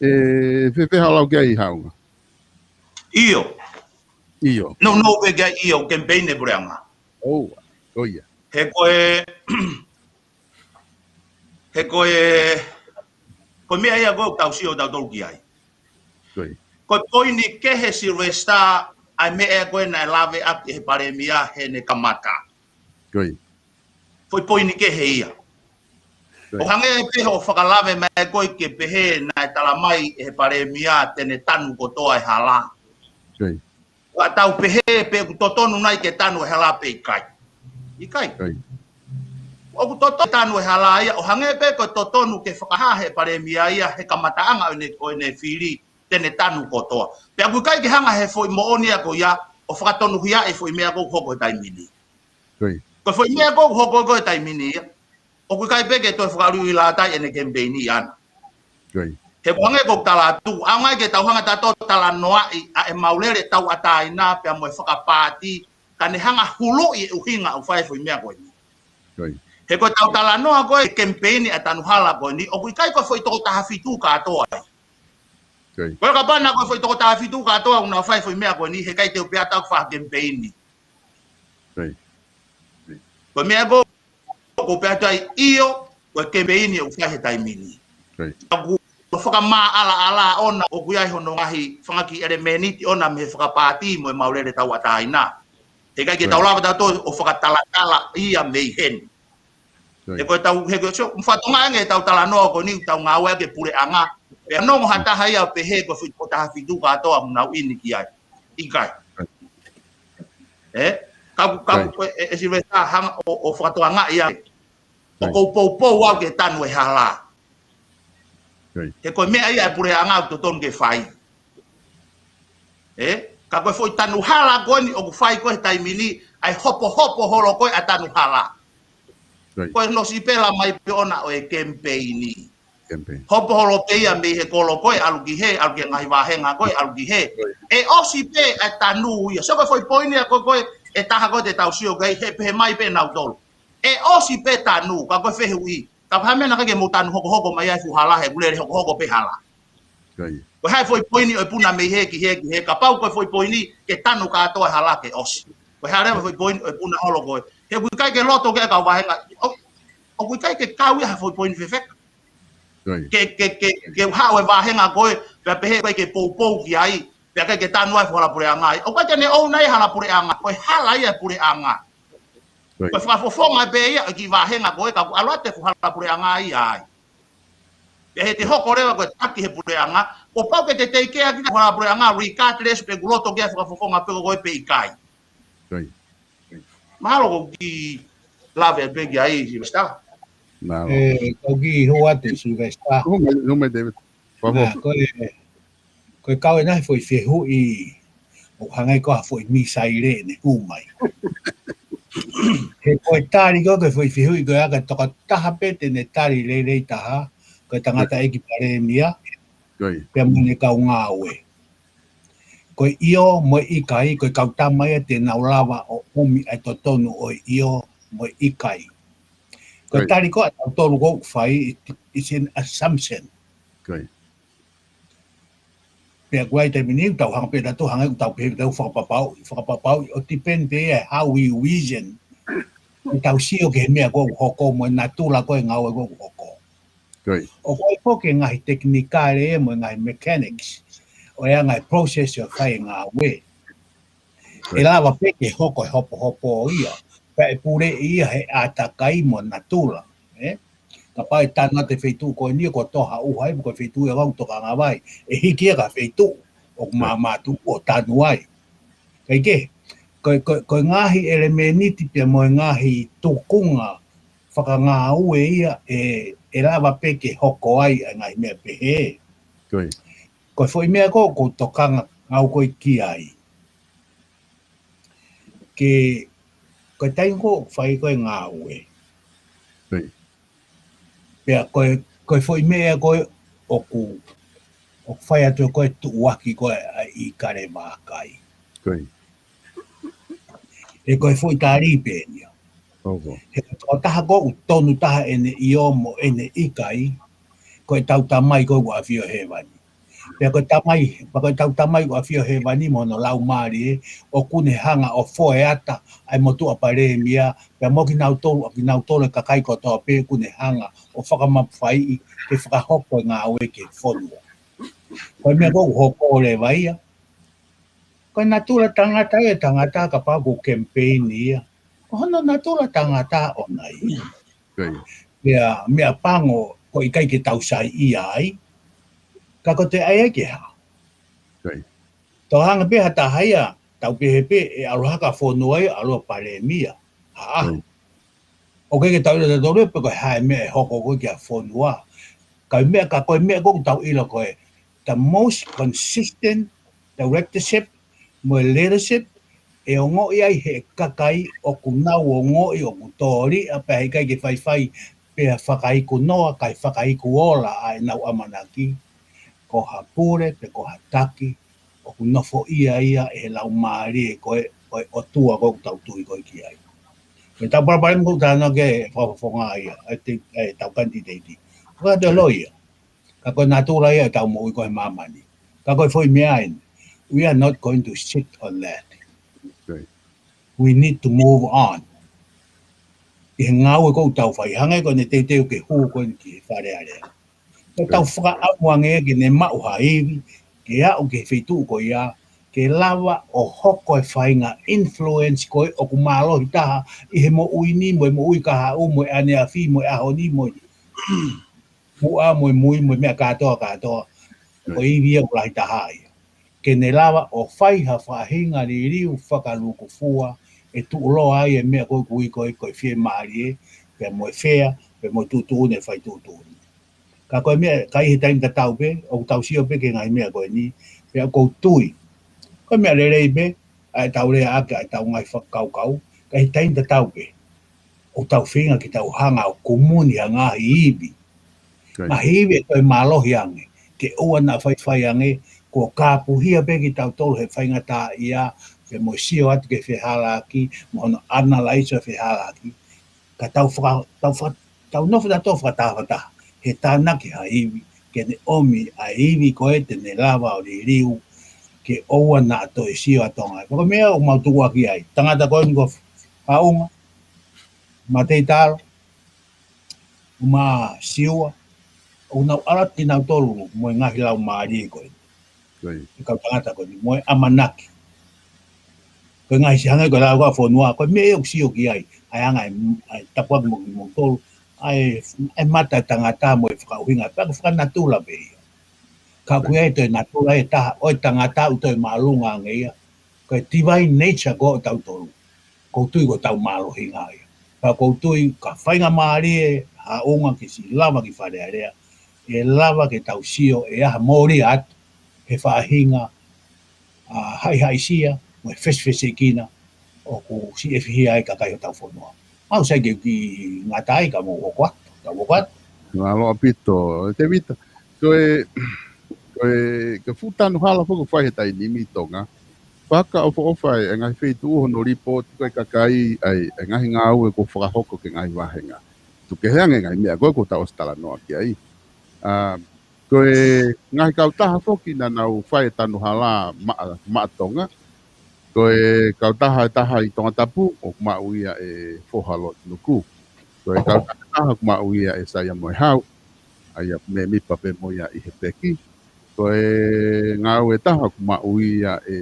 ʻE, fēfē haʻo lau ki ai Haʻunga? ʻIo. ʻIo. No, no, ke, ke, ʻio, kemipeini e puleʻanga. ʻOu, ko ia. He ko e, he ko e, ko e meʻa ia ko ē ʻoku tau sio tautolu ki ai. Ko ia. Ko e poini kehe Sylvester, ʻa e meʻa ko ē naʻe lave ʻaki ʻe he palēmia heʻene kamata. Ko ia. Foʻi poini kehe ia. Right. ʻO hangē pē hoʻo fakalave mai ko ē ke pehē naʻe tala mai ʻe he palēmia te ne tanu kotoa e hala. Right. Ka tau pehē pe ʻoku totonu nai ke tanu e hala pe ʻikai. ʻIkai. Right. ʻOku totonu tanu e hala ia, ʻo hangē pē ko e totonu ke fakahā ʻe he palēmia ia he kamataʻanga ʻo ʻene, ʻo ʻene fili, te ne tanu kotoa. Pea ʻoku ʻikai ke hanga ʻe he foʻi moʻoni ia ko ia ʻo fakatonuhiaʻi e foʻi meʻa ʻoku hoko he taimi ni. Right. Ko e foʻi meʻa ʻoku hoko ko ē he taimi ni ia, ʻoku ʻikai pē ke toe fakaʻuliʻulilātai ʻene kemipeini ʻaʻana. Right. He ʻoku hangē ko ʻeku tala atu, ʻoku ʻikai ke tau hanga tautolu ʻo talanoaʻi ʻa e maulele tauʻatāina pea mo e fakapaati, ka ne hanga ʻo huluʻi e ʻuhinga ʻoku fai e foʻi meʻa ko eni. Right. He ko ʻetau talanoa ko ē he kemipeini ʻa e tanu hala ko eni, ʻoku ʻikai ko e foʻi toko taha fitu kātoa ia. Right. Ko e kapau naʻe ko e foʻi toko taha fitu kātoa ʻoku nau fai e foʻi meʻa ko eni, he ʻikai te u pehē atu ʻoku fai ha kemipeini. Right. Right. Ko e meʻa ko ē ʻoku ou pehē atu ai ʻio, ko e kemipeini ʻoku fai he taimi ni. Right. ʻOku fakamaʻalaʻala ʻona ʻoku ʻi ai hono ngaahi fanga kiʻi ʻelemēniti ʻona mei he fakapaati mo e maulele tauʻatāina. He ʻikai ke tau lava tautolu ʻo fakatalatala ia mei heni. Right. He ko ʻetau, he ko e sio, fatongia ange ʻetau talanoa ko eni, ʻetau ngāue ki he puleʻanga. Pea nongo ha taha ia ʻo pehē ko e foʻi toko taha fitu kātoa ʻoku nau ʻi heni ki ai. ʻIkai. Right. Ē? Ka, ka, right, ʻe, ʻe, ʻe Sylvester hanga ʻo, ʻo fakatokangaʻi ia. Right. ʻOku ou poupou au ke tanu e hala. Right. He ko e meʻa ia ʻa e puleʻanga ʻoku totonu ke fai. Ē? Ka ko e foʻi tanu hala ko eni ʻoku fai ko ē he taimi ni, ʻa e hopohopo holo ko ē ʻa e tanu hala. Right. Ko e ʻosi pē ʻa e lamai pē ʻona ʻo e kemipeini. Kemipeini. Hopo holo pē ia mei he kolo ko ē, ʻalu ki hē, ʻalu ki he ngaahi vāhenga ko ē, ʻalu ki hē. Right. ʻE ʻosi pē ʻa e tanu ia. So ko e foʻi poini ia ko ē, ko ē, ʻe taha ko ē te tau sio ki ai, he pehē mai pē ʻenautolu, ʻe ʻosi pē tanu, ka ko e fehuʻi, ka ko e hā e meʻa naʻe ʻikai ke mou tanu hokohoko mai ai e fuʻu hala, he ʻoku lele hokohoko pē hala. Right. Ko e hā e foʻi poini ʻo e puna mei hē ki hē ki hē, kapau ko e foʻi poini ke tanu kātoa e hala ke ʻosi. Ko e hā leva e foʻi poini ʻo e puna holo ko ē. He ʻoku ʻikai ke loto ki ai e kau vāhenga. ʻO, ʻoku ʻikai ke kau ia he foʻi poini fefeka. Right. Ke, ke, ke, ke haʻu e vāhenga ko ē, pea pehē ko ē ke poupou ki ai, pea ʻikai ke tanu ai e fuʻu hala puleʻanga ia. ʻOku ʻikai ke ne ʻouna ia e hala puleʻanga, ko e hala ia e puleʻanga. Right. Ko e fakafofonga pē ia ʻo e kiʻi vāhenga ko ē, ka ʻoku ʻalu atu e fuʻu hala puleʻanga ia ai. Pea he te hoko leva ko e taki he puleʻanga, Kuo pau ke te teikea ki he fakapuleʻanga, regardless pe ʻoku loto ki ai e fakafofonga pe ko e pe ʻikai. Mahalo ko e kiʻi lave pē ki ai, Sylvester. Ko e kiʻi hū atu, Sylvester. Ko e, ko e kau ʻena he foʻi fehuʻi, ʻoku hangē ko ha foʻi misaile ʻene hū mai. He ko e tali ko e foʻi fehuʻi ko ia ka toka taha pē te ne tali lelei taha, ko e tangataʻeiki palēmia, pea mo ʻene kau ngāue. Ko e ʻio mo e ʻikai, ko e kau tama ia te nau lava ʻo ʻomi ʻa e totonu ʻo e ʻio mo e ʻikai. Ko e tali ko ē ʻa tautolu ʻoku fai, it's an assumption. Pea ko e taimi ni, tau hanga pē tautolu hanga ʻoku tau pehē, tau fakapapauʻi, fakapapauʻi, ʻo depend pē ia how we reason. ʻOku tau sio ki he meʻa ʻoku hoko mo e natula ko e ngāue ʻoku hoko. ʻOku ʻi ai foki e ngaahi tekinikale mo e ngaahi mechanics ʻo e ngaahi process ʻo e fai e ngāue. ʻE lava pē ke hoko e hopohopo ia, pea ʻe puleʻi ia he ʻātakai mo natula. Kapau ʻe tanu atu e feituʻu ko eni ʻoku tō ha ʻuha ai, ko e feituʻu ia ʻoku tokanga ai, ʻe hiki ia ki ha feituʻu ʻoku māmā tuʻu ʻo tanu ai. Kae kehe, ko e, ko e, ko e ngaahi ʻelemēniti pea mo e ngaahi tukunga fakangāue ia ʻe, ʻe lava pē ke hoko ai ʻa e ngaahi meʻa pehē. Ko e foʻi meʻa ko ē ʻoku ou tokanga au ko ē ki ai. Ke, ko e taimi ko ē ʻoku fai ko ē ngāue. Pea ko e, ko e foʻi meʻa ko ē ʻoku, ʻoku fai atu ko ē tuʻuaki ko ē ʻa e kale vakai. He ko e foʻi tali pē ia. He ko e tokotaha ko ē ʻoku tonu taha ʻene ʻio mo ʻene ʻikai, ko e tau tamai ko ē ʻoku ʻafio hēvani. Pea ko e tamai, pea ko e tau tamai ʻoku ʻafio hēvani mo hono laumālie, ʻoku ne hanga ʻo foeata ʻa e motuʻa palēmia, pea mo kinautolu, ʻa kinautolu e kakai kotoa pē ʻoku ne hanga ʻo fakamafaiʻi ke fakahoko e ngāue ki he fonua. Ko e meʻa ko ē ʻoku hoko leva ia. Ko e natula tangata ia, tangata kapau ʻoku campaign ia. Ko hono natula tangata ʻoʻona ia. Pea meʻa pango ko e ʻikai ke tau saiʻia ai. Ka ko e ʻai ai ke hā. Tau hanga pē ha taha ia, tau pehē pē ʻe ʻalu hake ki he fonua ia, ʻalu ʻo palēmia. Hā. ʻOku ʻikai ke tau ʻilo tautolu pe ko e hā e meʻa ʻe hoko ko ē ki he fonua. Ka ko e meʻa, ka ko e meʻa ko ē ʻoku tau ʻilo ko e, the most consistent directorship mo e leadership ʻe ongoʻi ai he kakai ʻoku nau ongoʻi ʻoku tōliʻa pea heʻikai ke faifai pea fakaiku noa kae fakaiku ola ʻa ʻenau ʻamanaki. Ko ha pule pe ko ha taki ʻoku nofoʻia ia ʻe he laumālie ko ē ʻo e ʻOtua ko ē ʻoku tau tui ko ē ki ai. Ko e tau palopalema ko ē ʻoku talanoa ki ai e fakafofonga ia, ʻa e tau kanititeiti. Ko e tau loia. Ka ko e natula ia ʻetau moʻui ko ē he māmani. Ka ko e foʻi meʻa eni. We are not going to sit on that. We need to move on. ʻI he ngāue ko ē ʻoku tau fai, hangē ko ʻene teuteu ke hū ko ē ki he Fale Alea. Ko e tau fakaʻamu ange ke ne maʻu ha ivi, ke aʻu ki he feituʻu ko ia, ke lava ʻo hoko e faʻahinga influence ko ē ʻoku mālohi taha ʻi he moʻui ni, mo e moʻui kahaʻu, mo e ʻaneafi, mo e ʻaho ni, mo e muʻa, mo e mui, mo e meʻa kātoa, kātoa. Ko e ivi ia ʻoku lahi taha ia. Ke ne lava ʻo fai ha faʻahinga liliu fakalūkufua, ʻe tuʻuloa ai e meʻa ko ē ʻoku ui ko ē ko e fiemālie, pea mo e fea, pea mo e tuʻutuʻuni, fai tuʻutuʻuni. Ka ko e meʻa, ka ʻi he taimi tatau pē, ʻoku tau sio pē ki he ngaahi meʻa ko eni, pea ʻoku ou tui. Ko e meʻa lelei pē, ʻa ʻetau lea ʻaki, ʻa ʻetau ngaahi fakakaukau, ka ʻi he taimi tatau pē. ʻOku tau feinga ke tau hanga ʻo kumuni ha ngaahi ivi. Ngaahi ivi ʻe toe mālohi ange, ke ʻoua naʻa faifai ange, kuo kāpuhia pē kitautolu he faingataʻaʻia, pea mo e sio atu ki he fehālaaki, mo hono analyze e fehālaaki. Ka tau faka-, tau faka-, tau nofo tautolu fakatahataha, he tānaki ha ivi, ke ne ʻomi ʻa e ivi ko ē te ne lava ʻo liliu, ke ʻoua naʻa toe sio ʻa Tonga. Ko e meʻa ʻoku mau tukuaki ai, tangata ko eni ko Haʻunga, Mateitalo, mo Siua, ʻoku nau ʻalu atu kinautolu mo e ngaahi laumālie ko ē. E kau tangata ko eni, mo e ʻamanaki. Ko e ngaahi siʻi hangē ko e lau ko ē ʻa Fonua, ko e meʻa ʻoku sio ki ai, ʻa e anga e, ʻa e tapuaki mo kimoutolu, ʻa e, ʻa e mata e tangata mo e fakaʻuhinga, pea ko e fakanatula pē ia. Ka ʻoku ʻi ai e toe natula ʻe taha ʻo e tangata ʻoku toe māʻolunga ange ia. Ko e divine nature ko ē ʻo tautolu. ʻOku ou tui ko hotau mālohinga ia. Ka ʻoku ou tui ka faingamālie Haʻunga ke siʻi lava ki Fale Alea, ʻe lava ke tau sio ʻe ʻaha mōlia atu he faʻahinga ʻa e haʻihaʻisia mo e fesifeseʻikina ʻoku siʻi ʻefihia ai e kakai hotau fonua. Mau sai ke u kiʻi ngata ai ka mou hoko atu, ka u hoko atu. Mālō ʻaupito, Tēvita. Ko e, ko e, ko e fuʻu tanu hala foki ʻoku fai he taimi ni ʻi Tonga. Fakaʻofoʻofa e ngaahi feituʻu hono lipooti ko ē ʻa e kakai ʻa e, ʻa e ngaahi ngāue kuo fakahoko ki he ngaahi vāhenga. Tuku kehe ange e ngaahi meʻa ko ē kuo tau ʻosi talanoa ki ai. ʻA, ko e ngaahi kautaha foki naʻa nau fai e tanu hala maʻa, maʻa Tonga. Ko e kautaha ʻe taha ʻi Tongatapu, ʻoku maʻu ia ʻe Foha Lord Nuku. Ko e kautaha ʻe taha ʻoku maʻu ia ʻe Saia Moehau, ʻa ia mēmipa pē mo ia ʻi he peki. Ko e ngāue ʻe taha ʻoku maʻu ia ʻe,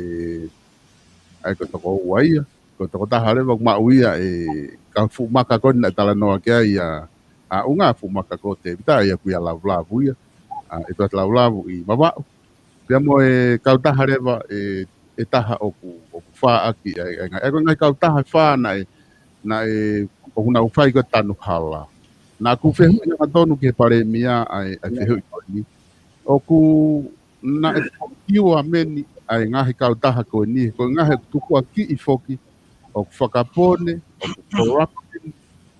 ʻa ia ko e toko ua ia. Ko e tokotaha leva ʻoku maʻu ia ʻe, ko e fuʻu maka ko eni naʻe talanoa ki ai ʻa, ʻa Haʻunga, fuʻu maka ko Tēvita, ʻa ia ko ia Lavulavu ia, ʻa, ʻe Tuʻa Lavulavu ʻi Vavaʻu. Pea mo e kautaha leva ʻe, ʻe taha ʻoku, ʻoku fā ʻaki, ʻa e, ʻa e, ʻa e, ko e ngaahi kautaha ʻe fā naʻe, naʻe, ʻoku nau fai ko ē tanu hala. Naʻa ku fehuʻi hangatonu ki he Palēmia ʻa e, ʻa e fehuʻi ko eni. ʻOku, naʻe procurement ʻa e ngaahi kautaha ko eni, ko e ngaahi ʻoku tukuakiʻi foki, ʻoku fakapone, ʻoku corruption,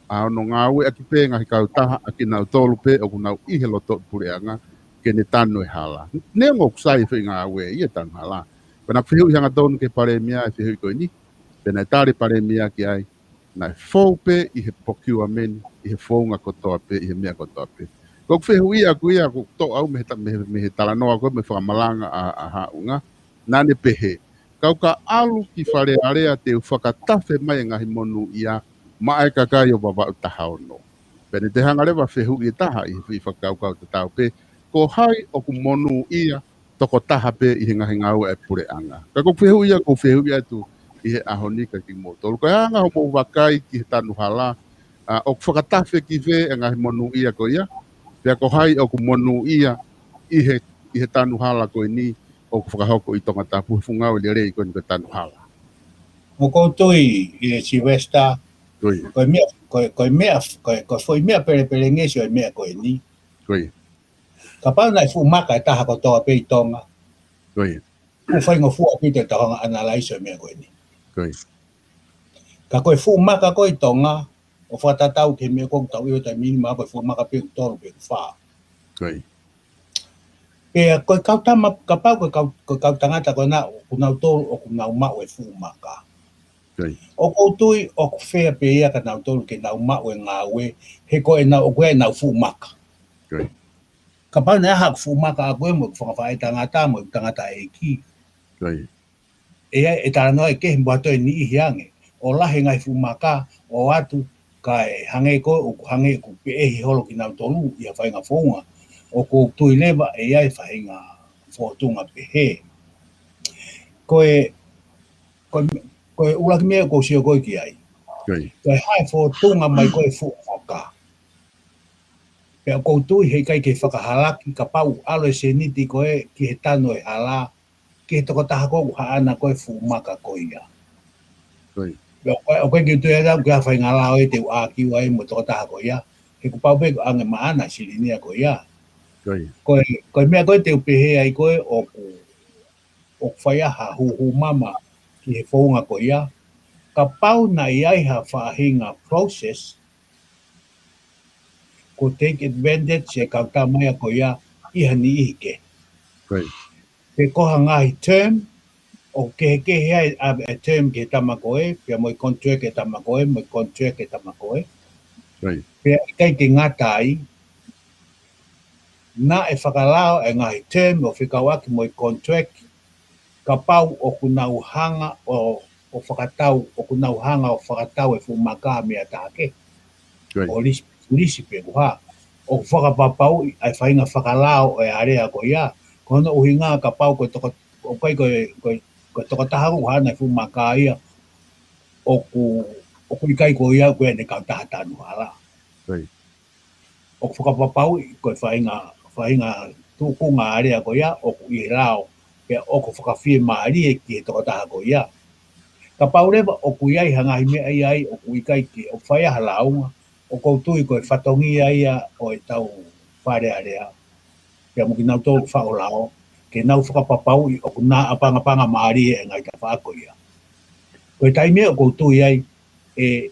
ʻa hono ngāueʻaki pē ngaahi kautaha ʻa kinautolu pē ʻoku nau ʻi he loto puleʻanga ke ne tanu e hala. Neongo ʻoku sai e foʻi ngāue ia e tanu hala. Pea naʻa ku fehuʻi hangatonu ki he Palēmia e fehuʻi ko eni, pea naʻe tali e Palēmia ki ai, naʻe fou pē ʻi he procurement, ʻi he founga kotoa pē, ʻi he meʻa kotoa pē. Ko ʻeku fehuʻi ʻaʻaku ia, ʻoku toʻo au mei he ta-, mei he, mei he talanoa ko ē mo e fakamalanga ʻa, ʻa Haʻunga. Naʻa ne pehē, kau ka ʻalu ki Fale Alea te u fakatafe mai e ngaahi monūʻia maʻa e kakai ʻo Vavaʻu taha ono. Pea ne toe hanga leva ʻo fehuʻi ʻe taha ʻi he foʻi fakakaukau tatau pē, ko hai ʻoku monūʻia tokotaha pē ʻi he ngaahi ngāue ʻa e puleʻanga. Ka ko ʻeku fehuʻi ia, ʻoku ou fehuʻi atu ʻi he ʻaho ni kia kimoutolu. Ko e anga hoʻomou vakai ki he tanu hala, ʻa, ʻoku fakatafe ki fē e ngaahi monūʻia ko ia, pea ko hai ʻoku monūʻia ʻi he, ʻi he tanu hala ko eni ʻoku fakahoko ʻi Tongatapu he fuʻu ngāue lelei ko eni ko e tanu hala. ʻOku ou tui, ʻe Sylvester, Ko ia. ko e meʻa, ko e, ko e meʻa, ko e, ko e foʻi meʻa pelepelengesi ʻo e meʻa ko eni. Ko ia. Kapau naʻe fuʻu maka ʻe taha kotoa pē ʻi Tonga. Ko ia. ʻOku faingofua ʻaupito ke tau hanga ʻo analyze e meʻa ko eni. Ko ia. Ka ko e fuʻu maka ko ē ʻi Tonga, ʻo fakatatau ki he meʻa ko ē ʻoku tau ʻilo he taimi ni, mahalo ko e fuʻu maka pē ʻe tolu pe ʻe fā. Ko ia. Pea ko e kau tama, kapau ko e kau, ko e kau tangata ko ena, ʻoku nau tolu, ʻoku nau maʻu e fuʻu maka. Ko ia. ʻOku ou tui, ʻoku fair pē ia kia nautolu ke nau maʻu e ngāue, he ko ʻenau, ʻoku ʻi ai ʻenau fuʻu maka. Ko ia. Kapau naʻe ʻaha ʻeku fuʻu maka ʻaʻaku ē mo ʻeku fanga faʻētangata mo ʻeku tangataʻeiki. Ko ia. ʻE, ʻe talanoa ʻe kehe mo ha toe niʻihi ange. ʻO lahi e ngaahi fuʻu maka, ʻo ʻatu, kae hangē ko ē, ʻoku hangē ʻoku peʻehi holo kinautolu ʻi ha faʻahinga founga. ʻOku ou tui leva ʻe ʻi ai e faʻahinga fōtunga pehē. Ko e, ko e, ko e ʻuluaki meʻa ʻoku ou sio ko ē ki ai. Ko ia. Ko e hā e fōtunga mai ko ē fuʻu maka. Pea ʻoku ou tui heʻikai ke fakahalaki kapau ʻalu e sēniti ko ē ki he tanu e hala, ki he tokotaha ko ē ʻoku haʻana ko ē fuʻu maka ko ia. Ko ia. Pea ʻoku, ʻoku ʻikai ke u tui ʻe au ki ha faʻahinga lao ʻe te u ʻākiu ai mo e tokotaha ko ia. He kuo pau pē ʻoange maʻana e silini ia ko ia. Ko ia. Ko e, ko e meʻa ko ē te u pehē ai ko ē ʻoku, ʻoku fai ai ha hūhū mama ki he founga ko ia. Kapau naʻe ʻi ai ha faʻahinga process, ko e take advantage e kau tama ia ko ia ʻi ha niʻihi kehe. Ko ia. Pe ko ha ngaahi term, ʻoku kehekehe ai ʻa e term ki he tama ko ē, pea mo e contract e tama ko ē, mo e contract e tama ko ē. Ko ia. Pea ʻikai ke ngata ai, naʻe fakalao e ngaahi term ʻo fekauʻaki mo e contract, kapau ʻoku nau hanga ʻo, ʻo fakatau, ʻoku nau hanga ʻo fakatau e fuʻu maka mei ha taha kehe. Ko ia. ʻO lisi, lisi pe ko e hā. ʻOku fakapapauʻi ʻa e faʻahinga fakalao ʻo e alea ko ia. Ko hono ʻuhinga kapau ko e toko, ʻoku ʻikai ko e, ko e, ko e tokotaha ʻoku haʻana e fuʻu maka ia, ʻoku, ʻoku ʻikai ko ia ko ʻene kautaha tanu hala. Ko ia. ʻOku fakapapauʻi ko e faʻahinga, faʻahinga tuʻunga alea ko ia ʻoku ʻi he lao, pea ʻoku fakafiemālie ki he tokotaha ko ia. Kapau leva ʻoku ʻi ai ha ngaahi meʻa ʻi ai ʻoku ʻikai ke ʻoku fai ha lāunga, ʻoku ou tui ko e fatongia ia ʻo ʻetau Fale Alea, pea mo kinautolu faʻo lao, ke nau fakapapauʻi ʻoku na ʻapangapanga mālie e ngaahi tafaʻaki ko ia. Ko e taimi ʻoku ou tui ai, ʻe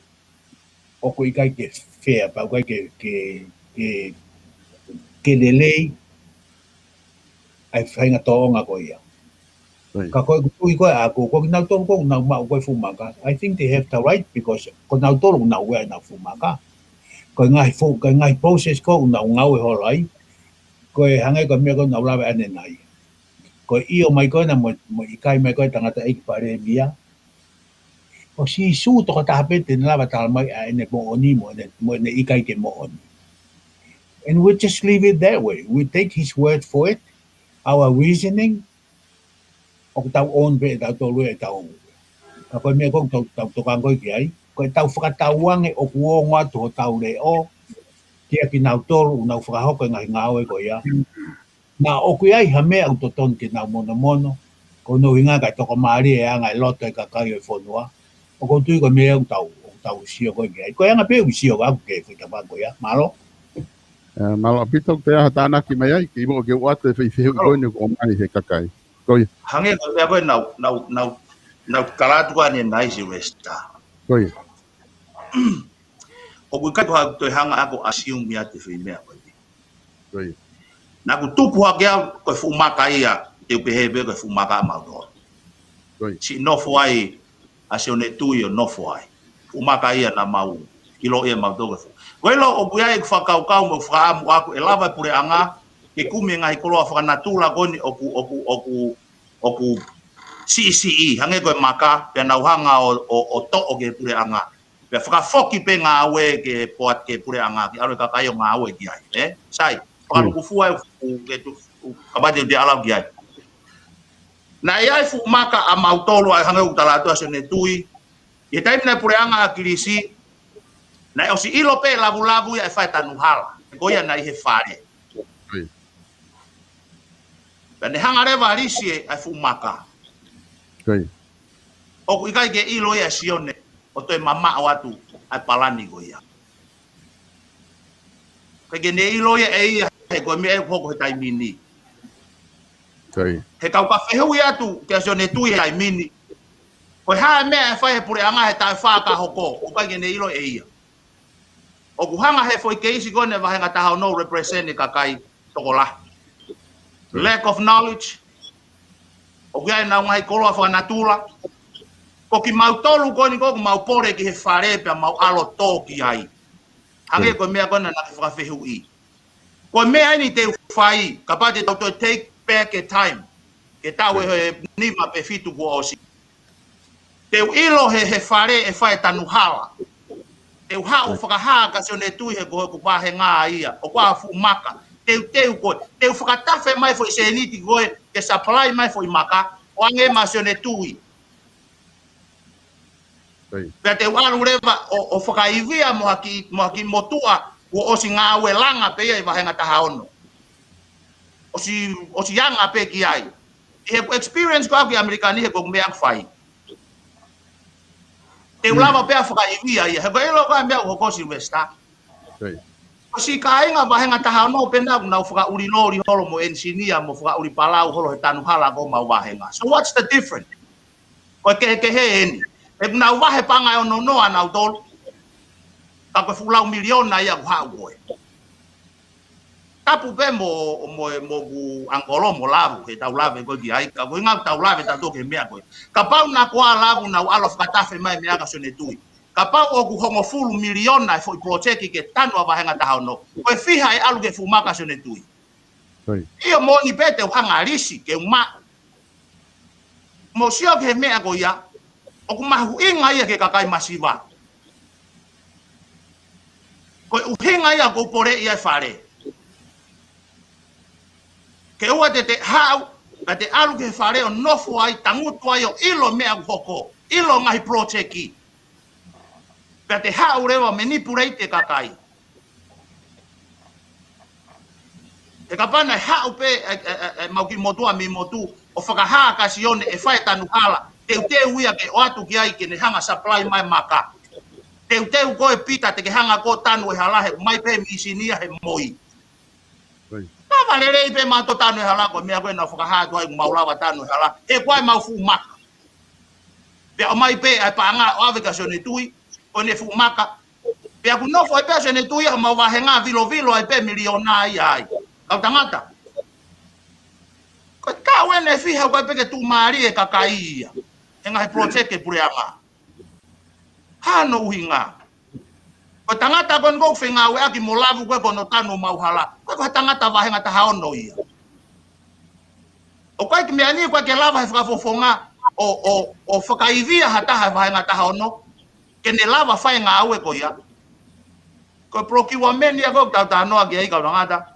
ʻoku ʻikai ke fair, pea ʻoku ʻikai ke, ke, ke, ke lelei ʻa e faʻahinga tōʻonga ko ia. Ka ko e tui ko ē ʻaʻaku, ko kinautolu ko ē ʻoku nau maʻu ko ē fuʻu maka, I think they have the right because ko kinautolu ʻoku nau ʻi ai ʻenau fuʻu maka. Ko e ngaahi fuʻu, ko e ngaahi process ko ē ʻoku nau ngāue holo ai, ko e hangē ko e meʻa ko ē ʻoku nau lave ʻanenai. Ko e ʻio mai ko ena mo, mo e ʻikai mai ko ē tangataʻeiki Palēmia, ko Sīsū tokotaha pē te ne lava tala mai ʻa ʻene moʻoni mo ʻene, mo ʻene ʻikai ke moʻoni. And we'll just leave it that way. We take his word for it, our reasoning, ʻoku tau own pē ʻe tautolu ʻe tau. Ka ko e meʻa ko ē ʻoku tau, tau tokanga ko ē ki ai, ko ʻetau fakatauange ʻoku ongo atu hotau leʻo kia kinautolu ʻoku nau fakahoko e ngaahi ngāue ko ia. Naʻa ʻoku ʻi ai ha meʻa ʻoku totonu ke nau monomono, ko hono ʻuhinga kae tokamālie e anga e loto e kakai ʻo e fonua. ʻOku ou tui ko e meʻa ʻoku tau, ʻoku tau sio ko ē ki ai. Ko e anga pē ʻoku sio ʻaʻaku ki he fuʻu tapa ko ia. Mālō. Ē, mālō ʻaupito, ko e hā ha tānaki mai ai, ke ʻoua ke u ʻoatu e feifehuʻi ko eni ʻoku ʻomai he kakai. Ko ia. Hangē ko e meʻa ko ē naʻu, naʻu, naʻu, naʻu kalatu ʻanenai Silivesitā. Ko ia. ʻOku ʻikai ko ha toe hanga ʻaʻaku ʻo assume ia te fei meʻa ko eni. Ko ia. Naʻa ku tupu hake au ko e fuʻu maka ia, te u pehē pē ko e fuʻu maka ʻamautolu. Ko ia. Siʻi nofo ai ʻa Sione Tui ʻo nofo ai. Fuʻu maka ia naʻa mau ʻilo ia mautolu ko e fuʻu. Ko e ʻilo ʻoku ʻi ai ʻeku fakakaukau mo e fakaʻamu ʻaʻaku ʻe lava e puleʻanga ke kumi e ngaahi koloa fakanatula ko eni ʻoku, ʻoku, ʻoku, ʻoku siʻisiʻi, hangē ko e maka, pea nau hanga ʻo, ʻo, ʻo toʻo ki he puleʻanga. Pea fakafoki pē ngāue ki he poate, ki he puleʻanga, ke ʻalu e kakai ʻo ngāue ki ai, ē? Sai, fakalukufua e fuʻu, ke tu, fuʻu, kapau te u toe ʻalu au ki ai. Naʻe ʻi ai e fuʻu maka ʻamautolu ʻa e hangē ʻoku tala atu ʻa Sione Tui. ʻI he taimi naʻe puleʻanga ʻa ʻAkilisi, naʻe ʻosi ʻilo pē lavulavu ia e fai tanu hala. Ko ia naʻe ʻi he Fale. Ko ia. Pea ne hanga leva ʻo lisi e, ʻa e fuʻu maka. Ko ia. ʻOku ʻikai ke ʻilo ia ʻe Sione ʻo toe mamaʻo atu ʻa e palani ko ia. ʻIkai ke ne ʻilo ia ʻe ia he ko e meʻa ʻe hoko he taimi ni. Ko ia. He kau ka fehuʻi atu kia Sione Tui he taimi ni, ko e hā e meʻa ʻe fai he puleʻanga he taʻu ʻe fā ka hoko, ʻoku ʻikai ke ne ʻilo ʻe ia. ʻOku hanga he foʻi keisi ko eni vāhenga taha ono ʻo represent e kakai tokolahi. Lack of knowledge. ʻOku ʻi ai ʻenau ngaahi koloa fakanatula. Ko kimautolu ko eni ko ē ʻoku mau pole ki he Fale pea mau ʻalu ʻo tō ki ai. Hangē ko e meʻa ko ena naʻa ke fakafehuʻi. Ko e meʻa eni te u fai, kapau te tau toe take back e time. Ke tau ʻi he nima pe fitu kuo ʻosi. Te u ʻilo he, he Fale ʻe fai tanu hala. Te u haʻu fakahā kia Sione Tui he ko hoku vāhenga ia, ʻoku ʻi ai e fuʻu maka. Te u, te u ko ē, te u fakatafe mai foʻi sēniti ko ē, ke supply mai foʻi maka, ʻo ʻoange maʻa Sione Tui. Pea te u ʻalu leva ʻo, ʻo fakaivia mo ha kiʻi, mo ha kiʻi motuʻa, kuo ʻosi ngāue langa pē ia ʻi vāhenga taha ono. ʻOsi, ʻosi anga pē ki ai. ʻI heʻeku experience ko ʻaʻaku ʻi ʻAmelika ni he ko e meʻa ʻoku fai. Te u lava pē ʻo fakaivia ia. He ko e ʻilo ko ē meʻa ʻoku hoko Silivesitā. Ko e siʻi kāinga vāhenga taha ono pē naʻa nau fakaʻuli loli holo mo ʻenisinia mo fakaʻuli palau holo he tanu hala ko ē ʻemau vāhenga. So what's the difference? Ko e kehekehe eni. ʻOku nau vahe paʻanga ʻe ono noa ʻanautolu. Ka ko e fuʻu laui miliona ia ʻoku haʻu ko ē. Tapu pē mo, mo, mo hoku ʻangikolo mo Lavu, he tau lave ko ē ki ai, ka ko e ʻuhinga ʻoku tau lave tautolu ki he meʻa ko ē. Kapau naʻa ko ā Lavu naʻa ku ʻalu ʻo fakatafe mai e meʻa kia Sione Tui. Kapau ʻoku hongofulu miliona e foʻi project ke tanu ʻa vāhenga taha ono. Ko e fiha ʻe ʻalu ki he fuʻu maka Sione Tui. ʻIo moʻoni pē te u hanga ʻo lisi, ke u maʻu. Mou sio ki he meʻa ko ia, ʻoku mahuʻinga ia ki he kakai masiva. Ko e ʻuhinga ia ʻoku ou poleʻi ai e Fale. Ke ʻoua te te haʻu, ka te ʻalu ki he Fale ʻo nofo ai, tangutu ai ʻo ʻilo meʻa ʻoku hoko, ʻilo ngaahi project. Ka te haʻu leva ʻo manipulate e kakai. He kapau naʻe haʻu pē ʻa e, ʻa e, ʻa e, ʻa e mau kiʻi motuʻa mei motu ʻo fakahā kia Sione ʻe fai e tanu hala, teuteu ia ke ʻoatu ki ai ke ne hanga supply mai maka. Teuteu koe Pita te ke hanga ʻo tanu e hala he ʻomai pē mīsini ia he moi. Lava lelei pē mautolu tanu e hala, ko e meʻa ko ē naʻa ku fakahā atu ai ʻoku mau lava tanu e hala. He ko e mau fuʻu maka. Pea ʻomai pē ʻa e paʻanga ʻo ʻave kia Sione Tui, ko ʻene fuʻu maka. Pea kuo nofo ai pē ʻa Sione Tui ʻi homau vāhenga vilovilo ai pē miliona ia ai. Kau tangata. Ko e taʻu ʻeni ʻe fiha ʻoku ʻikai pē ke tuʻumālie e kakai ia. He ngaahi project e puleʻanga. Hano ʻuhinga. Ko e tangata ko eni ʻoku fengāueʻaki mo Lavu ko ē ko hono tanu homau hala. Ko e ko ha tangata vāhenga taha ono ia. ʻOku ʻikai ke meʻa ni ʻoku ʻikai ke lava he fakafofonga ʻo, ʻo, ʻo fakaivia ha taha he vāhenga taha ono. Ke ne lava fai e ngāue ko ia. Ko e procurement ia ko ē ʻoku tau talanoa ki ai kau tangata.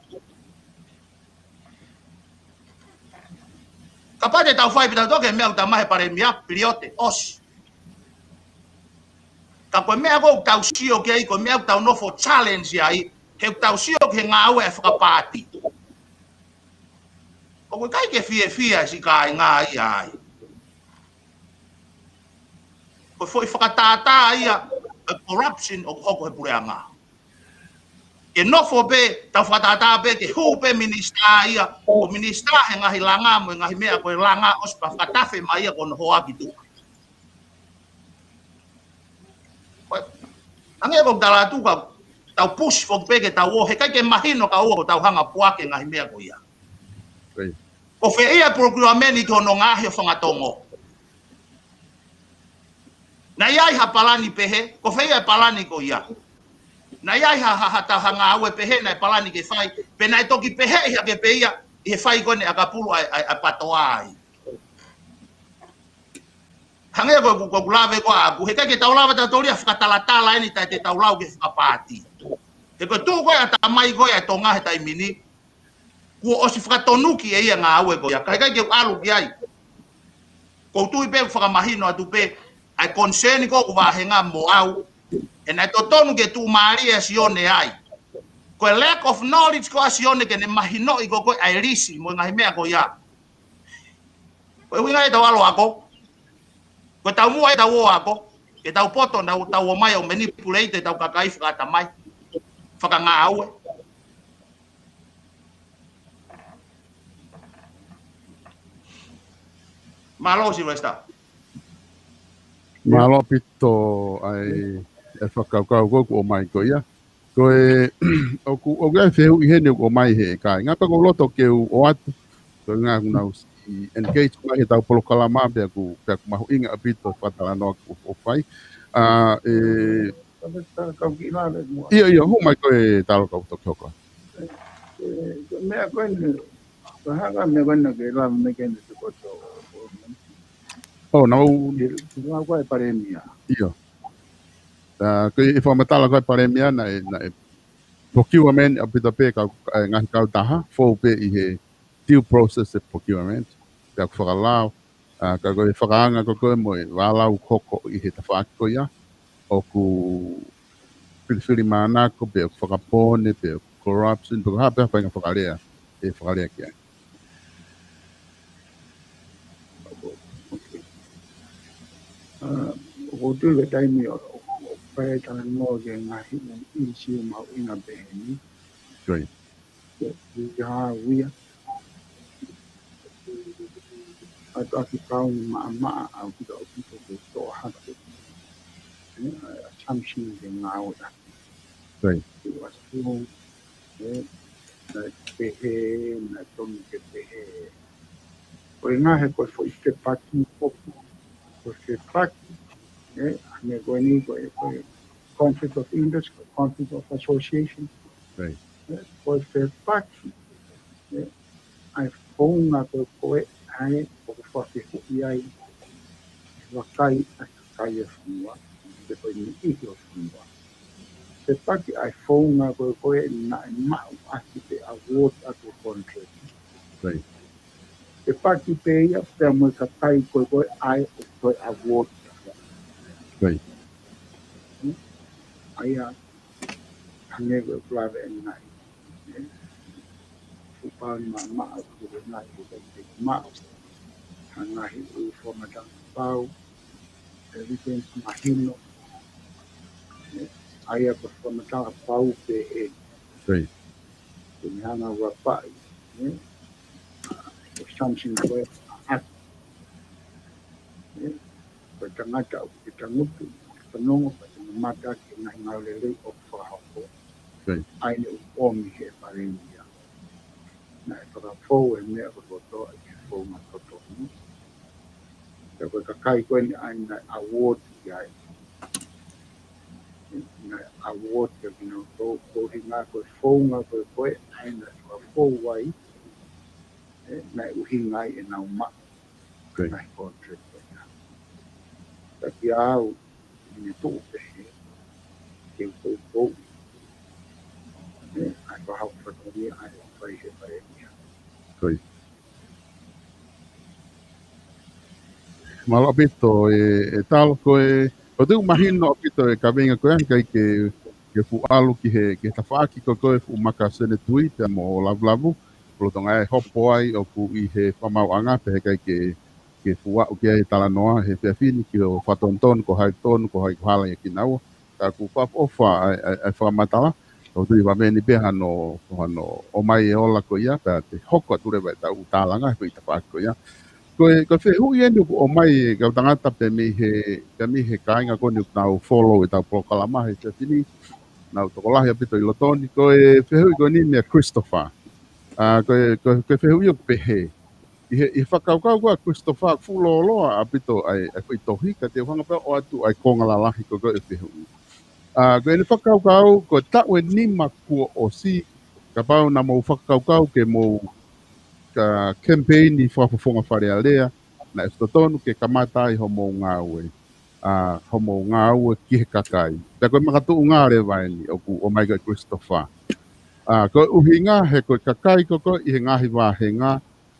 Kapau te tau fai pē tautolu ki he meʻa ʻoku tau maʻu he palēmia, piliote, ʻosi. Ka ko e meʻa ko ē ʻoku tau sio ki ai, ko e meʻa ʻoku tau nofo challenge ai, he ʻoku tau sio ki he ngāue ʻa e fakapaati. ʻOku ʻikai ke fiefia siʻi kāinga ia ai. Ko e foʻi fakatātā ia, ʻa e corruption ʻoku hoko he puleʻanga. Ke nofo pē, tau fakatātā pē, ke hū pē minisitā ia, ko minisitā he ngaahi langa, mo e ngaahi meʻa ko e langa, ʻosi pea fakatafe mai ia ko hono hoa ki tuʻa. Ko e, hangē ko ʻeku tala atu ka, tau push foki pē ke tau ō, he ʻikai ke mahino ka ua ko ʻetau hanga puake ngaahi meʻa ko ia. Ko fē ia procurement ki hono ngaohi ʻo Fangatongo. Naʻe ʻi ai ha palani pehē, ko fē ia e palani ko ia. Naʻe ʻi ai ha, ha, ha, ta, ha ngāue pehē, naʻe palani ke fai, pe naʻe toki pehē ʻi hake pē ia, ʻi he fai ko eni ʻa e kapulu ʻa e, ʻa e, ʻa e patoa ai. Hangē ko ʻeku, ko ʻeku lave ko ē ʻaʻaku, he ʻikai ke tau lava tautolu ia fakatalatala eni taʻe te tau lau ke fakapaati. He ko e tuʻu ko ē ʻa e tamai ko ē ʻa Tonga he taimi ni, kuo ʻosi fakatonuki ʻe ia ngāue ko ia, ka ʻikai ke u ʻalu ki ai. Ko u tui pē fakamahino atu pē, ʻa e concern ko ʻeku vāhenga mo au, ʻe naʻe totonu ke tuʻumālie ʻa Sione ai. Ko e lack of knowledge ko ē ʻa Sione ke ne mahinoʻi ko ē ʻa e lisi, mo e ngaahi meʻa ko ia. Ko e ʻuhinga ʻetau ʻalu ʻo ako. Ko ʻetau muʻa ʻetau ō ʻo ako. Ke tau poto, tau, tau ō mai ʻo manipulate ʻetau kakai fakaʻatamai. Fakangāue. Mālō Sylvester. Mālō ʻaupito ʻa e, ʻa e fakakaukau ko ē ʻoku ʻomai ko ia. Ko e, ʻoku, ʻoku ʻi ai e fehuʻi heni ʻoku ʻomai he kāinga, pea ʻoku ou loto ke u ʻoatu. Ko e ngaahi ʻoku nau siʻi engage mai he ʻetau polokalama, pea ʻoku, pea ʻoku mahuʻinga ʻaupito e fakatalanoa ʻoku, ʻoku fai. ʻA, ʻe, ʻIo, ʻio, hū mai ko e talo kau toki hoko. Ko e meʻa ko eni, ko e hā e meʻa ko eni ke lava mai ki ai ʻene tukoto. ʻO, nau. Ko e palēmia. ʻIo. ʻA, ko e fakamatala ko e palēmia naʻe, naʻe procurement ʻaupito pē kau, e ngaahi kautaha, fou pē ʻi he due process e procurement, pea ʻoku fakalao, ʻa, ka ko e fakaanga ko ē mo e vālau hoko ʻi he tafaʻaki ko ia, ʻoku filifilimānako, pe ʻoku fakapōne, pe ʻoku corruption, pe ko e hā pē ha faʻahinga fakalea, ʻe fakalea ki ai. ʻA, ʻoku ou tui ko e taimi ʻo, ʻo, ʻo fai ai e talanoa ki he ngaahi ʻū ʻīsiu mahuʻinga pehē ni. Ko ia. Ke, ke hā ia. ʻAtu ʻaki pauni maʻamaʻa ʻaupito ʻaupito ke toʻo hake. ʻE, ʻa e assumption ke ngāue ʻaki. Ko ia. Ke u assume, ʻe, naʻe pehē, naʻe tonu ke pehē. Ko e ngaahi ko e foʻi fepaki popo. Ko e fepaki, ʻe, hangē ko eni ko e, ko e conflict of interest, ko e conflict of association. Right. ʻE, ko e fepaki, ʻe, ʻa e founga ko ē ko ē ʻa e ʻoku fakafehuʻi ai. Vakai ʻa e kakai e fonua, pe ko e niʻihi ʻo e fonua. Fepaki ʻa e founga ko ē ko ē naʻe maʻu ʻaki pe award ʻaki e contract. Right. Fepaki pē ia pea mo e kakai ko ē ko ē ʻa e ʻoku toe award. Right. ʻA ia, hangē ko e lave ʻanenai. Kuo pau ni maʻamaʻa, kuo pau ni maʻamaʻa, kuo pau ni maʻamaʻa. Hanga he ʻū fakamatala pau, evidence mahino, ʻa ia ko e fakamatala pau pē ē. Ko e hanga ua paʻi, ʻe, ko e something ko e ʻaʻat. Ko e tangata ʻoku ke tangutu, fanongo, pea te ke mamata ki he ngaahi ngāue lelei ʻoku fakahoko. ʻA ia ʻoku ʻomi he paleni ia. Naʻe fakafou e meʻa ʻoku loto ai ke fou ma toto. Pea ko e kakai ko eni ʻa ia naʻe award ki ai. Naʻe award ki ai kinautolu, ko e ʻuhinga ko e founga ko e ko e ʻa ia naʻe fakafou ai. ʻE, naʻe ʻuhinga ai ʻenau maʻu. Naʻe contract ko ia. Ka kia au, ʻi ne tuʻu pehē, ke u poupou. ʻE, ʻa e vahaʻu fatongia, ʻa e fai he fai e ia. Mālō ʻaupito, ʻe, ʻe Talo ko e, ʻoku ou tui ʻoku mahino ʻaupito e kaveinga ko ia, ʻikai ke, ke fuʻu ʻalu ki he, ki he tafaʻaki ko e ko e fuʻu maka senetui, pea mo lavulavu, ʻo lolotonga e hopo ai ʻoku ʻi he fakamaauʻanga, pea heʻikai ke, ke fuʻu aʻu ki ai e talanoa, he efiafi ni ki hoʻo fakatonutonu, ko hai tonu, ko hai ko hala ia kinaua. Ka ʻoku fakaʻofoʻofa ʻa e, ʻa e, ʻa e fakamatala, ʻoku ou tui ʻoku ʻi ai pē hano, hano ʻomai e ola ko ia, pea te hoko atu leva ʻetau tālanga, he ko e tafaʻaki ko ia. Ko e, ko e fehuʻi eni ʻoku ʻomai e kau tangata pē mei he, pē mei he kāinga ko eni ʻoku nau follow ʻetau polokalama he efiafi ni, nau tokolahi ʻaupito ʻi loto ni, ko e fehuʻi ko eni meia Christopher. ʻA, ko e, ko e, ko e fehuʻi ʻoku pehē. ʻI he, ʻi he fakakaukau ko ia ʻa Christopher, fuʻu lōloa ʻaupito ʻa e, ʻa e foʻi tohi, ka te u hanga pē ʻo ʻoatu ʻa e konga lalahi ko e ko e fehuʻi. ʻA, ko ʻene fakakaukau, ko e taʻu ʻe nima kuo ʻosi, kapau naʻa mou fakakaukau ke mou ka campaign ʻi fakafofonga Fale Alea, naʻe totonu ke kamata ai hoʻomou ngāue. ʻA, hoʻomou ngāue ki he kakai. Pea ko e makatuʻunga leva eni, ʻoku ʻomai ko ē ʻe Christopher. ʻA, ko e ʻuhinga he ko e kakai ko ē ʻi he ngaahi vāhenga,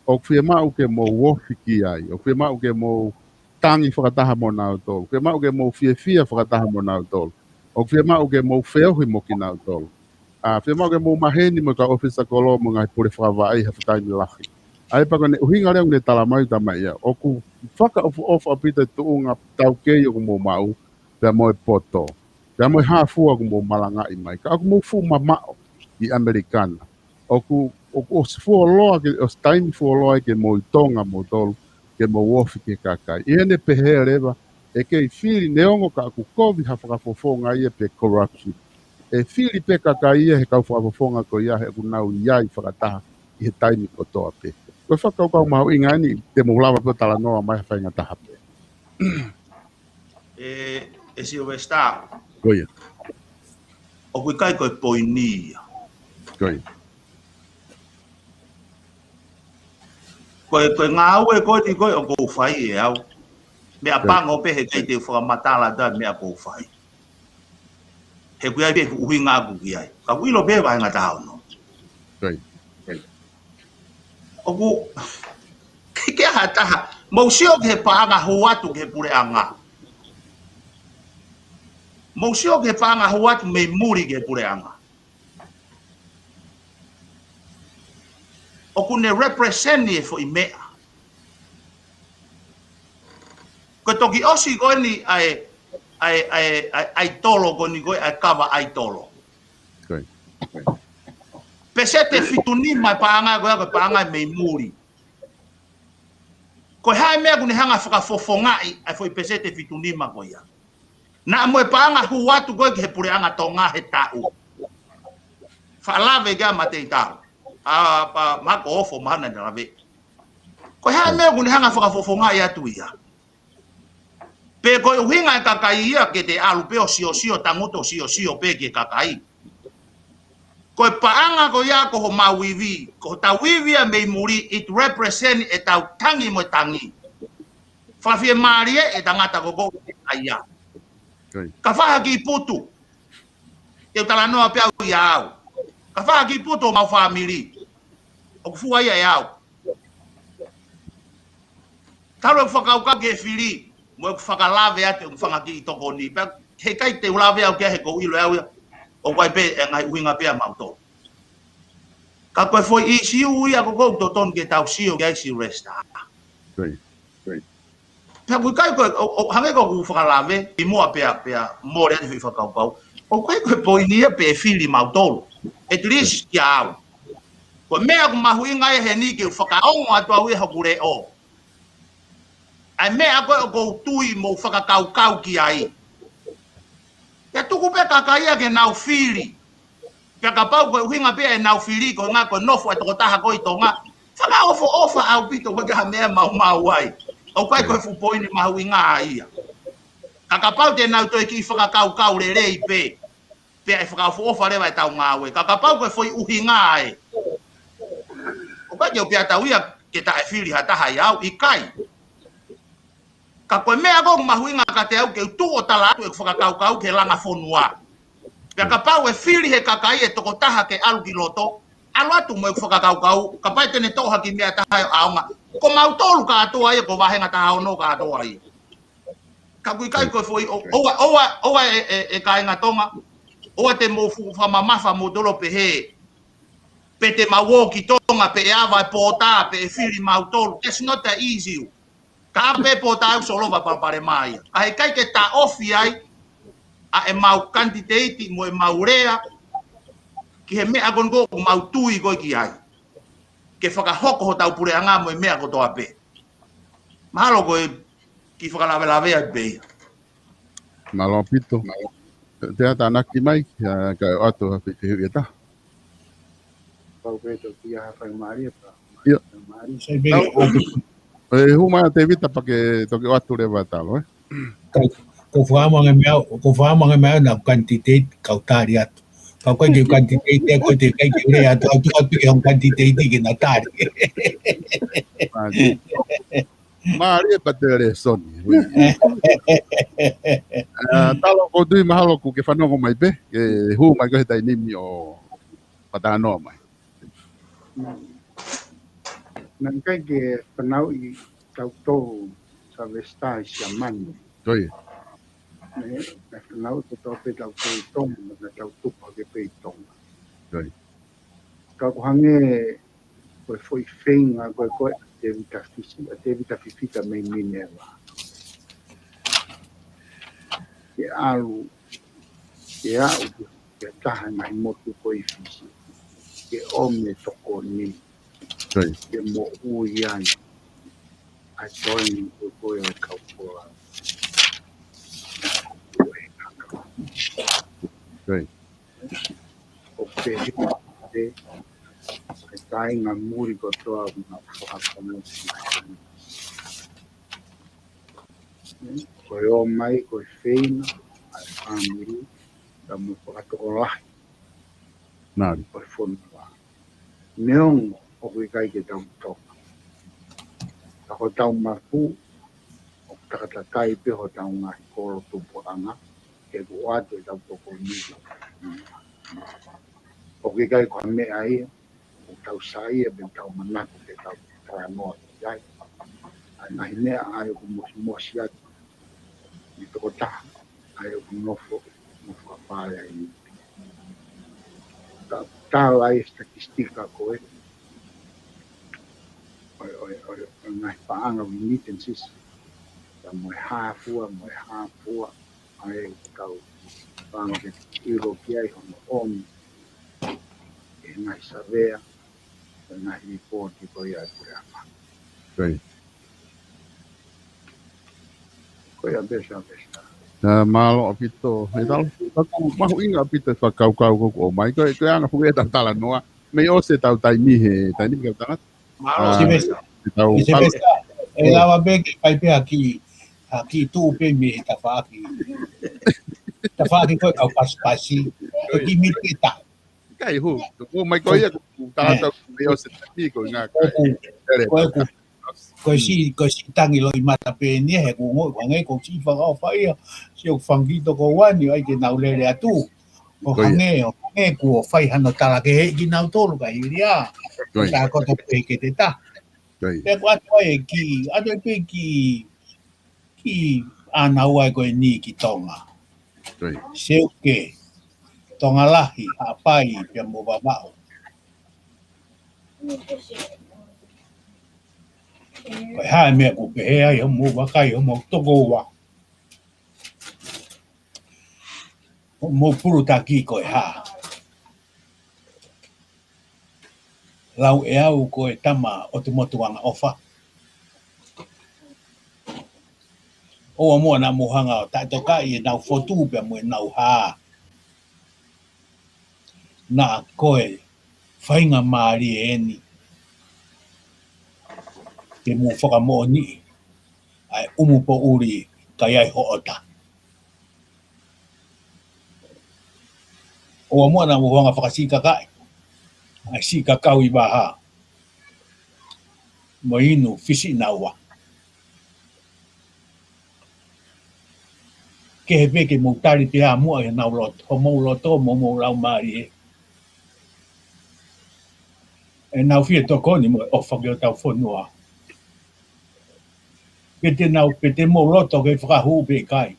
ʻoku fiemaʻu ke mou ofi ki ai, ʻoku fiemaʻu ke mou tangi fakataha mo nautolu, fiemaʻu ke mou fiefia fakataha mo nautolu, ʻoku fiemaʻu ke mou feohi mo kinautolu. ʻA, fiemaʻu ke mou maheni mo e kau ʻōfisa kolo mo e ngaahi pule fakavaʻe ʻi ha fuʻu taimi lahi. ʻA ia pea ko ʻene ʻuhinga leva ʻoku ne talamai ʻe he tama ia, ʻoku fakaʻofoʻofa ʻaupito e tuʻunga taukei ʻoku mou maʻu, pea mo e poto, pea mo e hā fua ʻoku mou malangaʻi mai. Ka ʻoku mou fuʻu mamaʻo ʻi ʻAmelika na. ʻOku, ʻoku ʻosi fuoloa ke, ʻosi taimi fuoloa ke mou ʻi Tonga moutolu, ke mou ofi ki he kakai. ʻI heʻene pehē leva, ʻe kei fili neongo ka ʻoku kovi ha fakafofonga ia pe corruption. ʻE fili pē kakai ia he kau fakafofonga ko ia he ʻoku nau ʻi ai fakataha ʻi he taimi kotoa pē. Ko e fakakaukau mahuʻinga eni, te mou lava pē ʻo talanoa mai ha faʻahinga taha pē. ʻE, ʻe Sylvester. Ko ia. ʻOku ʻikai ko e poini ia. Ko ia. Ko e, ko e ngāue ko eni ko ē ʻoku ou fai ʻe au. Meʻapango pē heʻikai te u fakamatala atu meʻa ʻoku ou fai. He ʻoku ʻi ai pē ʻeku ʻuhinga ʻaʻaku ki ai. Ka ʻoku ʻilo pē vāhenga taha ono. Ko ia. ʻOku, ke, ke ha taha, mou sio ki he paʻanga hū atu ki he puleʻanga. Mou sio ki he paʻanga hū atu mei muli ki he puleʻanga. ʻOku ne represent e foʻi meʻa. Ko e toki ʻosi ko eni ʻa e, ʻa e, ʻa e, ʻa e, ʻa e tolo ko eni ko e, ʻa e kava ʻa e tolo. Ko ia. Peseti ʻe fitu nima e paʻanga ko ia, ko e paʻanga mei muli. Ko e hā e meʻa ʻoku ne hanga fakafofongaʻi ʻa e foʻi peseti ʻe fitu nima ko ia? Naʻa mo e paʻanga hū atu ko ē ki he puleʻanga Tonga he taʻu. Faʻa lave ki ai Mateitalo. ʻA, pea Maʻake Ofo mahalo naʻa ne lave. Ko e hā e meʻa ʻoku ne hanga fakafofongaʻi atu ia? Pe ko e ʻuhinga e kakai ia ke te ʻalu pē ʻo siosio, tangutu ʻo siosio pē ki he kakai? Ko e paʻanga ko ia ko homau ivi, ko hotau ivi ia mei muli, it represent ʻetau tangi mo e tangi. Fakafiemālie e tangata ko ē ʻoku ʻi ai ia. Ko ia. Ka fai ha kiʻi putu, te u talanoa pē au ia au. Ka fai ha kiʻi putu homau fāmili, ʻoku fua ia ʻe au. Talu ʻeku fakakaukau ki he fili, mo ʻeku fakalave atu ʻeku fanga kiʻi tokoni. Pea heʻikai te u lave au ki ai he ʻoku ou ʻilo ʻe au ia, ʻoku ʻi ai pē e ngaahi ʻuhinga pē ʻamautolu. Ka ko e foʻi ʻīsiu ia ʻoku totonu ke tau sio ki ai Silivesitā. Pea ʻoku ʻikai ko e, ʻo, ʻo, hangē ko ʻeku fakalave, ʻi muʻa pea, pea mole atu e foʻi fakakaukau. ʻOku ʻikai ko e poini ia pe fili mautolu. At least kia au. Ko e meʻa ʻoku mahuʻinga ai heni ke u fakaongo atu au ia hoku leʻo. ʻA e meʻa ko ē ʻoku ou tui mo fakakaukau ki ai. Ke tuku pē kakai ia ke nau fili. Pea kapau ko e ʻuhinga pē ʻenau fili ko e ʻuhinga ko e nofo ʻa e tokotaha ko ē ʻi Tonga. Fakaʻofoʻofa ʻaupito ko e ka ha meʻa maumau ai. ʻOku ʻikai ko e fuʻu poini mahuʻinga ia. Ka kapau te nau toe kiʻi fakakaukau lelei pē. Pea ʻe fakaʻofoʻofa leva ʻetau ngāue. Ka kapau ko e foʻi ʻuhinga ē. ʻOku ʻikai ke u pehē atu ia ke taʻefili ha taha ʻiate au, ʻikai. Ka ko e meʻa ʻoku mahuʻinga kiate au ke u tuʻu ʻo tala atu ʻeku fakakaukau ki he langa fonua. Pea kapau ʻe fili he kakai e tokotaha ke ʻalu ki loto, ʻalu atu mo ʻeku fakakaukau, kapau te ne toʻo ha kiʻi meʻa taha ʻo ʻaonga. Ko mautolu kātoa ia, ko vāhenga taha ono kātoa ia. Ka ʻoku ʻikai ko e foʻi, ʻo, ʻoua, ʻoua, ʻoua ʻe, ʻe, ʻe kāinga Tonga, ʻoua te mou fuʻu fakamamafa moutolu pehē, pe te mau ō ki Tonga, pe ʻe ava e pōtā, pe ʻe fili mautolu. That's not the issue. Ka ʻave pōtā ʻoku solova palopalema ia. Ka heʻikai ke taʻofi ai ʻa ʻemau kanititeiti mo ʻemau lea ki he meʻa ko eni ʻoku mau tui ko ē ki ai. Ke fakahoko hotau puleʻanga mo e meʻa kotoa pē. Mahalo ko e kiʻi fakalavelavea pē ia. Mālō ʻaupito. Te ata anaki mai, ia, kae ʻoatu ha fehuʻi ʻe taha. Pau pē toki ʻai ha faingamālie pē. ʻIo. Faingamālie. Sai pē, ʻoatu. ʻE, hū mai ʻa Tēvita pea ke toki ʻoatu leva talo, ē? Kai, ko fakamange meʻa, ko fakamange meʻa na kanititeiti kau tali atu. Kau kai ke kanititeiti ē, ko e teʻeki ai ke u lea atu, atu, atu ki he kanititeiti ke na tali. Mālie. Mālie pea te lēsoni. ʻA, talo ko tui mahalo ʻoku ke fanongo mai pē, ke hū mai ko ē he taimi ni ʻo fakatahanoa mai. Naʻe ʻikai ke fanauʻi tautolu Silivesitā ʻi Siamane. Ko ia. Naʻe, naʻe fanauʻi kotoa pē tautolu ʻi Tonga, naʻa tau tupu hake pē ʻi Tonga. Ko ia. Ka ʻoku hangē ko e foʻi feinga ko ē ko ē ʻa Tēvita Fisi, ʻa Tēvita Fifita mei Mineva. Ke ʻalu, ke aʻu ki ha taha e ngaahi motu ko ē ʻi Fisi. Ke ʻomi e tokoni. Ko ia. Ke moʻui ai. ʻA e toeni ko ē ko ē ʻa e kau Folau. Ko ia. ʻO pehē, ʻa e kāinga muli kotoa ʻoku nau fakafanauʻi mai. Ko e ō mai, ko e feinga ʻa e fāmili, ka mo e fakatokolahi. Mālie. Ko e fonua. Neongo ʻoku ʻikai ke tau Tonga. Ka ko hotau mapu, ʻoku takatakai pē hotau ngaahi kolo tupuʻanga, ke ʻoatu ʻetau tokoni. ʻOku ʻikai ko ha meʻa ia, ʻoku tau saiʻia pē tau manako ke tau talanoa ki ai. ʻA e ngaahi meʻa ʻa ia ʻoku mosimosi atu ʻi he tokotaha, ʻa ia ʻoku nofo, nofo fakapale ai. Ka tala e statistika ko ē ʻo e, ʻo e, ʻo e, ʻo e ngaahi paʻanga remittances, ka mo e hā fua, mo e hā fua, ʻa e kau paʻanga ke ʻilo ki ai hono ʻomi ʻe he ngaahi savea, ʻe he ngaahi lipooti ko ia ʻa e puleʻanga. Ko ia. Ko ia pē Silivesitā. Ā, mālō ʻaupito, ʻe talo. Ka ʻoku mahuʻinga ʻaupito e fakakaukau ko ē ʻoku ʻomai. Ko e, ko e anga foki ʻetau talanoa. Mei ʻosi ʻetau taimi he, taimi kau tangata. Mālō. Ā, Silivesitā. Ē, tau Silivesitā, ʻe lava pē ke fai pē ha kiʻi, ha kiʻi tuʻu pē mei he tafaʻaki. Tafaʻaki ko ē kau pasipasi. Ko e kiʻi miniti ʻe taha. Kai hū, hū mai ko ia, ʻoku tangata mei ʻosi taimi ko e ngā kai. Ko e, ko e, ko e siʻi, ko e siʻi tangi loʻimata pē eni he ʻoku ou ongoʻi hangē ko e siʻi fakaʻofa ia, siʻi ʻoku fanga kiʻi tokouani, ʻai ke nau lele atu. ʻO hangē, ʻo hangē kuo fai hano tala kehe kinautolu ka hili ā. Ko ia. Ko e takoto pē ke te ta. Ko ia. Pea ʻoku ʻatu ai e kiʻi, ʻatu ai pē kiʻi, kiʻi ʻānaua ko eni ki Tonga. Ko ia. Seuke, Tonga Lahi, Haʻapai, pea mo Vavaʻu. Ko e hā e meʻa ʻoku pehē ai hoʻomou vakai, hoʻomou tokoua, hoʻomou pulutaki ko e hā? Lau ʻe au ko e tama ʻotu motu angaʻofa. ʻOua muʻa naʻa mou hanga ʻo taʻetokaʻi ʻenau fotu pea mo ʻenau hā. Naʻa ko e faingamālie eni ke mou fakamoʻoniʻi ʻa e ʻumu poʻuli ka ʻi ai hoʻo ʻota. ʻOua muʻa naʻa mou hanga ʻo fakasiʻi kakaʻi ʻa e siʻi kakau ʻi vaha mo e inu fisi ʻi naua. Kehe pē ke mou tali pē ā muʻa ʻi honau loto, homou loto mo homou laumālie, ʻenau fie tokoni mo e ʻofa ki hotau fonua. Pe te nau, pe te mou loto ke fakahū pe ʻikai.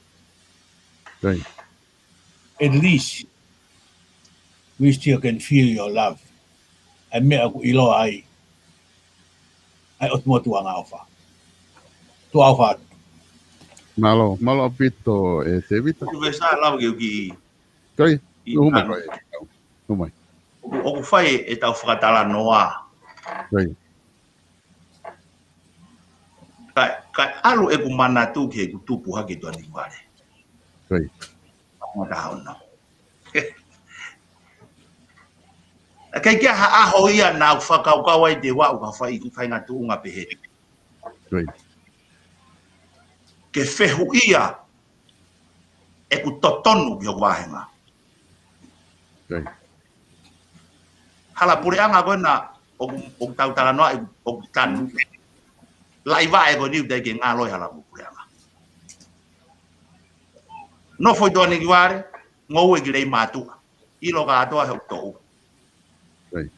Right. At least, we still can feel your love. ʻA e meʻa ʻoku ʻiloa ai ʻa e ʻotu motu angaʻofa. Tuʻa ʻofa atu. Mālō, mālō ʻaupito, ʻe Tēvita. ʻOku vesa lava ke uki. Kai, ʻi ʻumai ano. Kai. ʻUmai. ʻOku, ʻoku fai ʻetau fakatalanoa. Kai. Kae, kae ʻalu ʻeku manatu ki heʻeku tupu hake ʻi Tuʻaniquale. Kai. Mataha ono. ʻIkai ke ʻi ai ha ʻaho ia naʻa ku fakakaukau ai te u aʻu ki ha fai, faʻahinga tuʻunga pehē. Kai. Ke fehuʻia ʻeku totonu ki hoku vāhenga. Kai. Hala puleʻanga ko ena ʻoku, ʻoku tau talanoa ʻi, ʻoku tanu. Laiva e ko eni ʻoku teʻeki ke ngalo e hala puleʻanga. Nofo ʻi Tuʻaniquale, ngoue ki Leimātuʻa. ʻIlo kātoa he ʻoku toʻu. Right.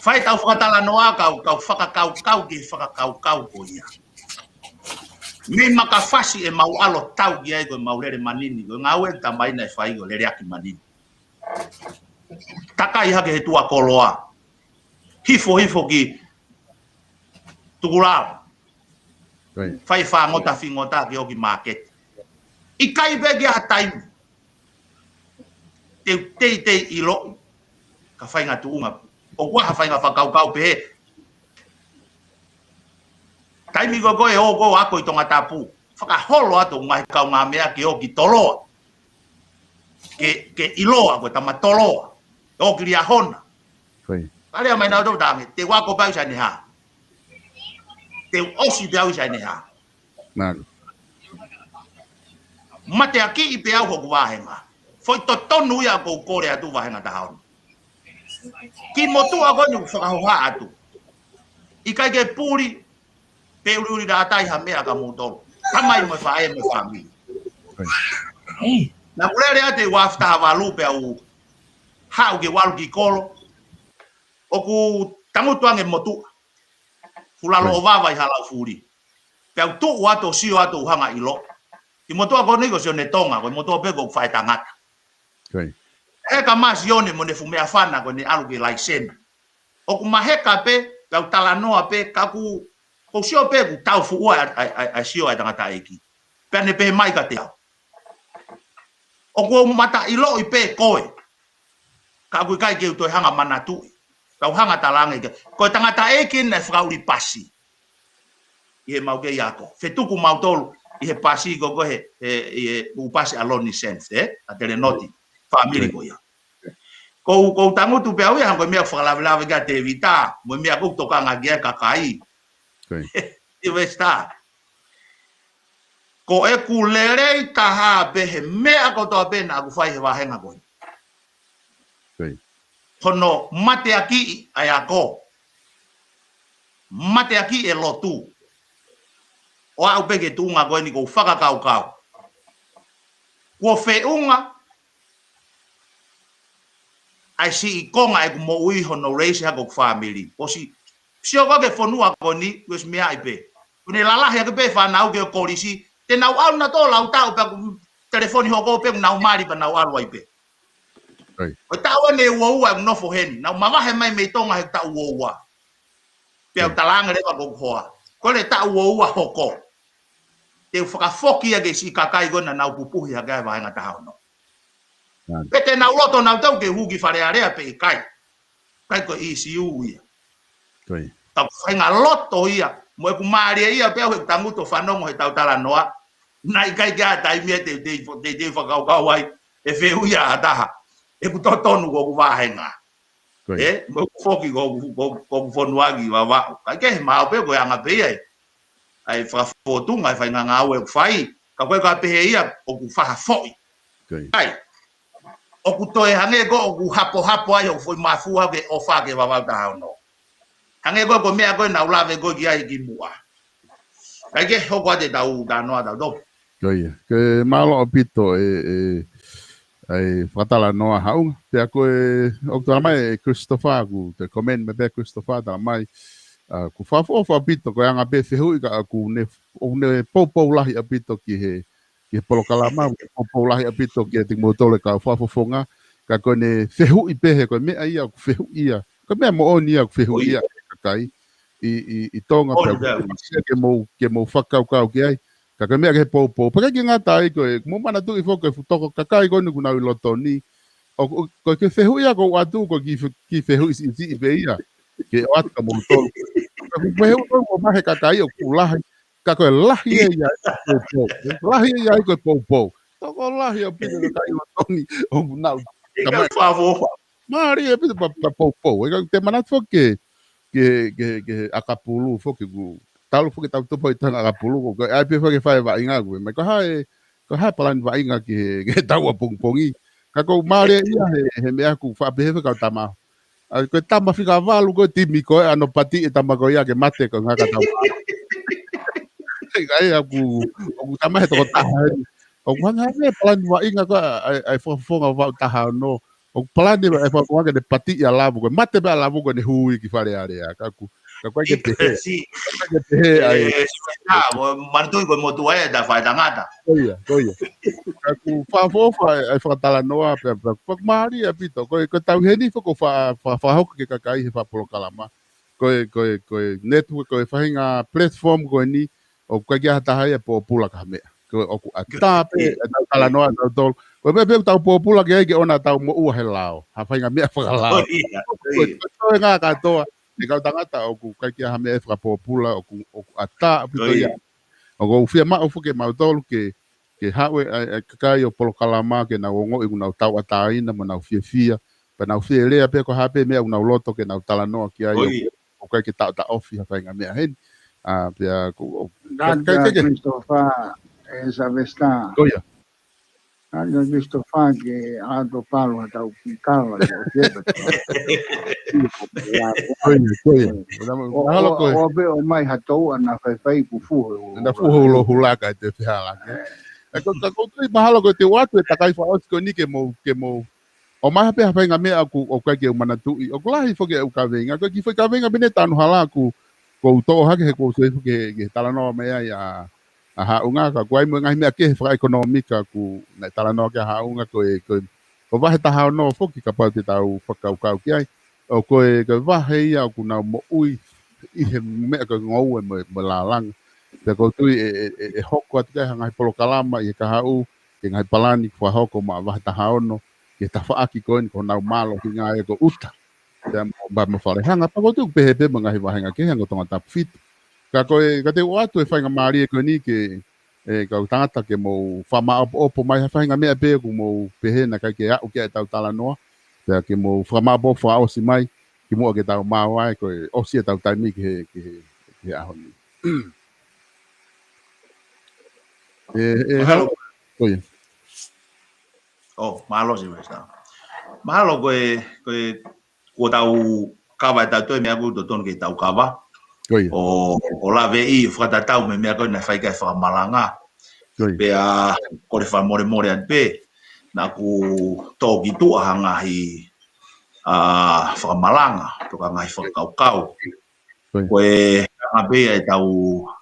Fai ʻetau fakatalanoa kau, kau fakakaukau ki he fakakaukau ko ia. Mei Makafasi ʻemau ʻalu ʻo tau ki ai ko ʻemau lele manini, ko e ngāue ʻa e tamai naʻe fai ko e lele ʻaki manini. Takai hake he tuʻa koloa. Hifo hifo ki Tukulava. Right. Fai fāngota fingota ke ō ki māketi. ʻIkai pē ke ʻi ai ha taimi te u teitei ʻiloʻi ka faʻahinga tuʻunga. ʻOku ʻi ai ha faʻahinga fakakaukau pehē. Taimi ko ē ko ē ʻoku ou ako ʻi Tongatapu, fakaholo atu ngaahi kaungāmeʻa ke ō ki Toloa. Ke, ke ʻiloa ko e tama Toloa. ʻO ki Liahona. Right. Ka lea mai nautolu tangi, te u ako pē au ʻi Saineha. Te u ʻosi pē au ʻi Saineha. Mālō. Mateakiʻi pē au hoku vāhenga. Foʻi totonu ia ʻoku ou kole atu, vāhenga taha ono. Kiʻi motuʻa ko eni ʻoku fakahoha atu. ʻIkai ke puli, pe uliuli lātai ha meʻa kia moutolu. Tamai mo e faʻē mo e fāmili. Right. Naʻa ku lele atu ʻi he ua afe taha valu pea u haʻu ke u ʻalu ki kolo. ʻOku tangutu ange motuʻa. Fulalo ʻo vava ʻi Halaufuli. Pea u tuʻu atu ʻo sio atu ʻo hanga ʻo ʻilo. Kiʻi motuʻa ko eni ko Sione Tonga, ko e motuʻa pē ko ʻeku faʻētangata. Right. Heka mai Sione mo ʻene fuʻu meʻafana ko ʻene ʻalu ki he laiseni. ʻOku maheka pē, pea u talanoa pē, ka ʻoku, ʻoku ou sio pē ʻoku tau fuʻu ʻa, ʻa, ʻa, ʻa e sio ʻa e tangataʻeiki. Pea ne pehē mai kiate au, ʻoku ou mata ʻiloʻi pē koe. Ka ʻoku ʻikai ke u toe hanga manatuʻi. Ka u hanga talaange ke, ko e tangataʻeiki naʻe fakaʻuli pasi ʻi heʻemau kei ako. Fetuku mautolu ʻi he pasi ko ē ko ē he, he, ʻi he ʻū pasi ʻa Lonnie Sands, ē? ʻA Telenoti. Fāmili ko ia. Ko u, ko u tangutu pē au ia, hangē ko e meʻa fakalavelave kia Tēvita, mo e meʻa ʻoku ou tokanga ki ai kakai. Right. Sylvester. Ko ʻeku lelei taha pē he meʻa kotoa pē naʻa ku fai he vāhenga ko ē. Right. Hono mateakiʻi ʻa e ako. Mateakiʻi e lotu. ʻO aʻu pē ki he tuʻunga ko eni ʻoku ou fakakaukau. Kuo feʻunga ʻa e siʻi konga ʻeku moʻui hono raise hake hoku fāmili. ʻOsi sio ko ē ki he fonua ko eni, ʻosi meaʻi pē. Ko ʻene lalahi hake pē fānau ki he kolisi, te nau ʻalu nautolu ʻo lau taʻu pea ʻoku telefoni hoko pē ʻoku nau mali pea nau ʻalu ai pē. Ko e taʻu eni ʻe uaua ʻeku nofo heni. Naʻa ku mavahe mai mei Tonga he taʻu uaua. Pea u talaange leva ko hoku hoa, ko e taʻu uaua hoko, te u fakafoki ia ki he siʻi kakai ko ē naʻa nau pupuhi hake ai e vāhenga taha ono. Pe te nau loto nautolu ke u hū ki Fale Alea pe ʻikai. ʻIkai ko e ʻīsiu ia. Ka ko e faʻahinga loto ia, mo ʻeku mālie ia pea u he tangutu ʻo fanongo he tau talanoa. Naʻe ʻikai ke ʻi ai ha taimi ia te, te, te, te fakakaukau ai ʻe fehuʻi ia ʻe ha taha ʻeku totonu ko ʻeku vāhenga. ʻE, mo ʻeku foki ko ʻeku, ko ʻeku, ko ʻeku fonua ki Vavaʻu. Kae kehe, mahalo pē ko e anga pē ia ʻa e fakafōtunga e faʻahinga ngāue ʻoku fai. Ka ko e ka pehē ia ʻoku fahafoʻi. ʻOku toe hangē ko ʻeku hapohapo ai ʻeku foʻi mafua ke ʻofa ki he Vavaʻu taha ono. Hangē ko e, ko e meʻa ko ē naʻa ku lave ko ē ki ai ki muʻa. Kae kehe, hoko atu e tau talanoa tau topu. Ko ia. Ke mālō ʻaupito e, e, e fakatalanoa Haʻunga. Pea ko e, ʻoku tala mai ʻe Christopher, ʻoku toe comment mai pē Christopher, tala mai, ʻoku fakaʻofoʻofa ʻaupito, ko e anga pē fehuʻi ka ʻoku ne, ʻoku ne poupou lahi ʻaupito ki he, ki he polokalama, poupou lahi ʻaupito kiate kimoutolu e kau fakafofonga, ka ko ʻene fehuʻi pē he ko e meʻa ia ʻoku fehuʻi ia. Ko e meʻa moʻoni ia ʻoku fehuʻi ia ʻe he kakai ʻi, ʻi, ʻi Tonga pea ke mou, ke mou fakakaukau ki ai. Ka ko e meʻa ki he poupou. Pea ʻikai ke ngata ai ko e, mou manatuʻi foki ko e fuʻu toko kakai ko eni ʻoku nau ʻi loto ni. ʻO, ʻo, ko e kiʻi fehuʻi ia ʻoku ou ʻoatu ko e kiʻi fe-, kiʻi fehuʻi siʻisiʻi pē ia. Ke ʻoatu kia moutolu. Ko e fehuʻi ko ē ʻoku ʻomai he kakai ʻoku lahi. Ka ko e lahi ʻe ia ai ko e poupou. Lahi ʻe ia ai ko e poupou. Tokolahi ʻaupito e kakai ʻi loto ni ʻoku nau. Mālie ʻaupito pea, pea poupou. ʻE ka te manatu foki ke, ke, ke, ke ʻakapulu foki ʻoku talu foki tau topo ʻi Tonga ʻakapulu ko e ʻai pē foki fai vaʻinga ko e mai ko e hā e, ko e hā e palani vaʻinga ki he, ki he taʻu ʻapongipongi. Ka ʻoku mālie ia he, he meʻa ʻoku faʻa pehē foki kau tama. ʻA ko e tama fika valu ko e timi ko ē ʻa hono pati e tama ko ia ke mate ko e ngaka tau. ʻIkai ʻoku, ʻoku tama he tokotaha eni. ʻOku hanga ʻe he palani vaʻinga ko ē ʻa e, ʻa e fakafofonga Vavaʻu taha ono. ʻOku palani ʻa e fakafofonga ke ne pati ʻa Lavu ko e mate pē ʻa Lavu ko ʻene hū ia ki Fale Alea. Ka ʻoku, ka ʻoku ʻikai ke pehē. ʻIkai ke pehē ai. Manatuʻi ko e motuʻa ē ta fai tangata. Ko ia, ko ia. Ka ʻoku fakaʻofoʻofa ʻa e fakatalanoa pea, pea, pea mālie ʻaupito. Ko e, ko e tau heni foki ʻoku fa-, fa-, fakahoko ki he kakai he fakapolokalama. Ko e, ko e, ko e network, ko e faʻahinga platform ko eni, ʻoku ʻikai ke ʻi ai ha taha ia ʻe pōpula ki ha meʻa. Ko e ʻoku ʻatā pē ʻetau talanoa ʻatautolu. Ko e meʻa pē ʻoku tau pōpula ki ai ke ʻoua naʻa tau moʻua he lao. Ha faʻahinga meʻa fakalao. Ko e toenga kātoa, ʻe kau tangata ʻoku ʻikai ke ʻi ai ha meʻa ʻe fakapōpula, ʻoku, ʻoku ʻatā ʻaupito ia. ʻOku ou fiemaʻu foki kiate kimautolu ke, ke haʻu e, e, e kakai ʻo e polokalama ke nau ongoʻi ʻoku nau tauʻatāina mo nau fiefia. Pea nau fie lea pē ko e hā pē meʻa ʻoku nau loto ke nau talanoa ki ai ʻo, ʻoku ʻikai ke taʻotaʻofi ha faʻahinga meʻa heni. ʻA, pea ko, ʻo, Ngata, kai, kai, kai. Christopher, ʻe Sylvester. Ko ia. Ngata Christopher ke ʻato palo ha tau ki kala, ko e pepa. Ko ia, ko ia. ʻO, mahalo ʻo, ko e ʻo pē ʻomai ha tau ana faifai ku fuhu. Na fuhu lo hulaka te fehala ke. ʻE ko, ka ʻoku ou tui mahalo ko e te u ʻoatu e takai fakaʻosi ko eni ke mou, ke mou ʻomai pē ha faʻahinga meʻa ʻoku, ʻoku ʻikai ke u manatuʻi. ʻOku lahi foki ʻeku kaveinga. Ko e kiʻi foʻi kaveinga pē ʻeni ʻe tanu hala ʻoku, ʻoku ou toʻo hake he ʻoku ou sio ki he, ki he talanoa mai ai ʻa, ʻa Haʻunga ka ʻoku ʻi ai mo e ngaahi meʻa kehe fakaʻekonōmika ʻoku ne talanoa ki ai ʻa Haʻunga ko e, ko e, ko e vahe taha ono foki kapau te tau fakakaukau ki ai. ʻO ko e, ko e vahe ia ʻoku nau moʻui ʻi he meʻa ko e ngoue mo, mo e lālanga. Pea ʻoku ou tui ʻe, ʻe, ʻe, ʻe hoko atu ki ai ha ngaahi polokalama ʻi he kahaʻu, ki he ngaahi palani kuo fakahoko maʻa vahe taha ono, ki he tafaʻaki ko eni ko honau mālohinga ia ko ʻuta. Pea mo, mo, mo Falehanga, pea ʻoku ou tui ʻoku pehē pē mo e ngaahi vāhenga kehe hangē ko Tongatapu fitu. Ka ko e, ka te u ʻoatu e faingamālie ko eni ke, ʻe, kau tangata ke mou fakamāʻopoʻopo mai ha faʻahinga meʻa pē ʻoku mou pehē naʻe ʻikai ke aʻu ki ai ʻetau talanoa. Pea ke mou fakamāʻopoʻopo fakaʻosi mai, kimuʻa ke tau maau ai, ko e ʻosi ʻetau taimi ki he, ki he, ki he ʻaho ni. ʻE, ʻe, mahalo. Ko ia. ʻŌ, mālō Sylvester. Mahalo ko e, ko e, kuo tau kava ʻetau toe meʻa ʻoku totonu ke tau kava. Ko ia. ʻO, ʻo laveʻi, fakatatau mo e meʻa ko ē naʻe fai ki ai e fakamalanga. Ko ia. Pea, kole fakamolemole atu pē, naʻa ku tō ki tuʻa ha ngaahi, ʻa, fakamalanga, pe ko ha ngaahi fakakaukau. Ko ia. Ko e anga pē ia ʻetau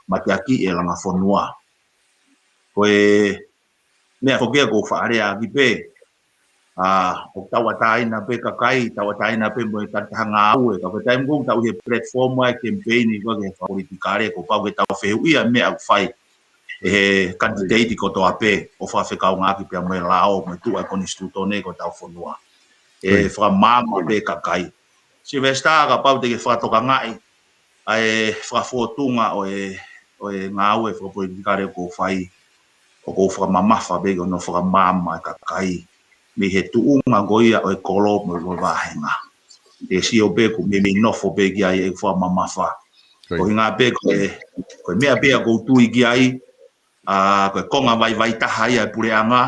mateakiʻi e langa fonua. Ko e meʻa foki ia ʻoku ou faʻa lea ʻaki pē, ʻoku tauʻatāina pē kakai, tauʻatāina pē mo e takitaha ngāue, ka ko e taimi ko ē ʻoku tau ʻi he platform ʻa e campaign ko ē ke fakapolitikale, kuo pau ke tau fehuʻia meʻa ʻoku fai ʻe he kanititeiti kotoa pē ʻo fakafekaungāʻaki pea mo e lao mo e tuʻu ʻa e konisitūtone ko ʻetau fonua. ʻE fakamaama pē kakai. Sylvester, kapau te ke fakatokangaʻi ʻa e fakafōtunga ʻo e, ʻo e ngāue fakapolitikale ʻoku ou fai, ʻoku ou fakamamafa pē ki hono fakamaama e kakai mei he tuʻunga ko ia ʻo e kolo mo e vāhenga. Te ke sio pē ʻoku meimei nofo pē ki ai ʻeku fakamamafa. Ko e ʻuhinga pē ko e, ko e meʻa pē ʻoku ou tui ki ai, ʻa, ko e konga vaivai taha ia e puleʻanga,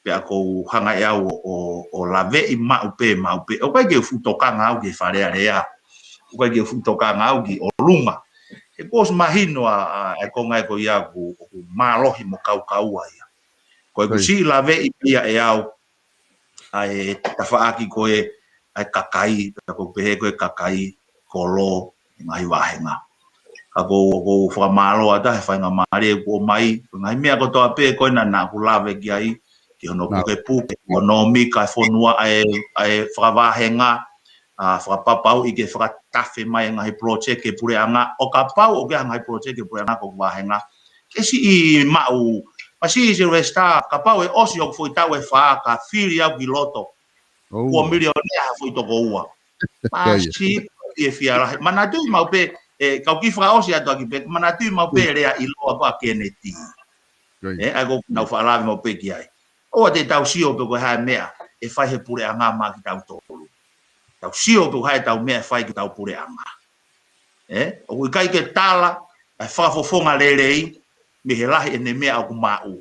pea ʻoku ou hanga ʻe au ʻo, ʻo, ʻo laveʻi maʻu pē, maʻu pē. ʻOku ʻikai ke u fuʻu tokanga au ki he Fale Alea. ʻOku ʻikai ke u fuʻu tokanga au ki ʻolunga. He kuo ʻosi mahino ʻa, ʻa, ʻa e konga ē ko ia ʻoku, ʻoku mālohi mo kaukaua ia. Ko ʻeku siʻi laveʻi pē ia ʻe au ʻa e tafaʻaki ko ē ʻa e kakai, pea ʻoku ou pehē ko e kakai, kolo, ngaahi vāhenga. Ka ʻoku ou, ʻoku ou fakamālō atu he faingamālie kuo ʻomai, ko e ngaahi meʻa kotoa pē ko ena naʻa ku lave ki ai, ki hono pukepuke, ko hono mika e fonua ʻa e, ʻa e fakavāhenga, ʻa, fakapapauʻi ke fakatafe mai e ngaahi project ki he puleʻanga, ʻo kapau ʻoku ʻi ai ha ngaahi project ki he puleʻanga ko e vāhenga, ke siʻi maʻu, ma siʻi Sylvester, kapau ʻe ʻosi hoku foʻi taʻu ʻe fā ka fili au ki loto, kuo milionea ha foʻi toko ua. Ma siʻi ʻi he fielahi. Manatuʻi maʻu pē, ʻe, kau kiʻi fakaʻosi atu ʻaki pē, manatuʻi maʻu pē lea ʻiloa ko ē ʻa Kennedy. ʻE, ʻa ia ʻoku ou faʻa lave maʻu pē ki ai. ʻOua te tau sio pē ko e hā e meʻa ʻe fai he puleʻanga maʻa kitautolu. Tau sio pē ko e hā ʻetau meʻa ʻe fai ki heʻetau puleʻanga. ʻE, ʻoku ʻikai ke tala ʻa e fakafofonga lelei mei he lahi ʻene meʻa ʻoku maʻu.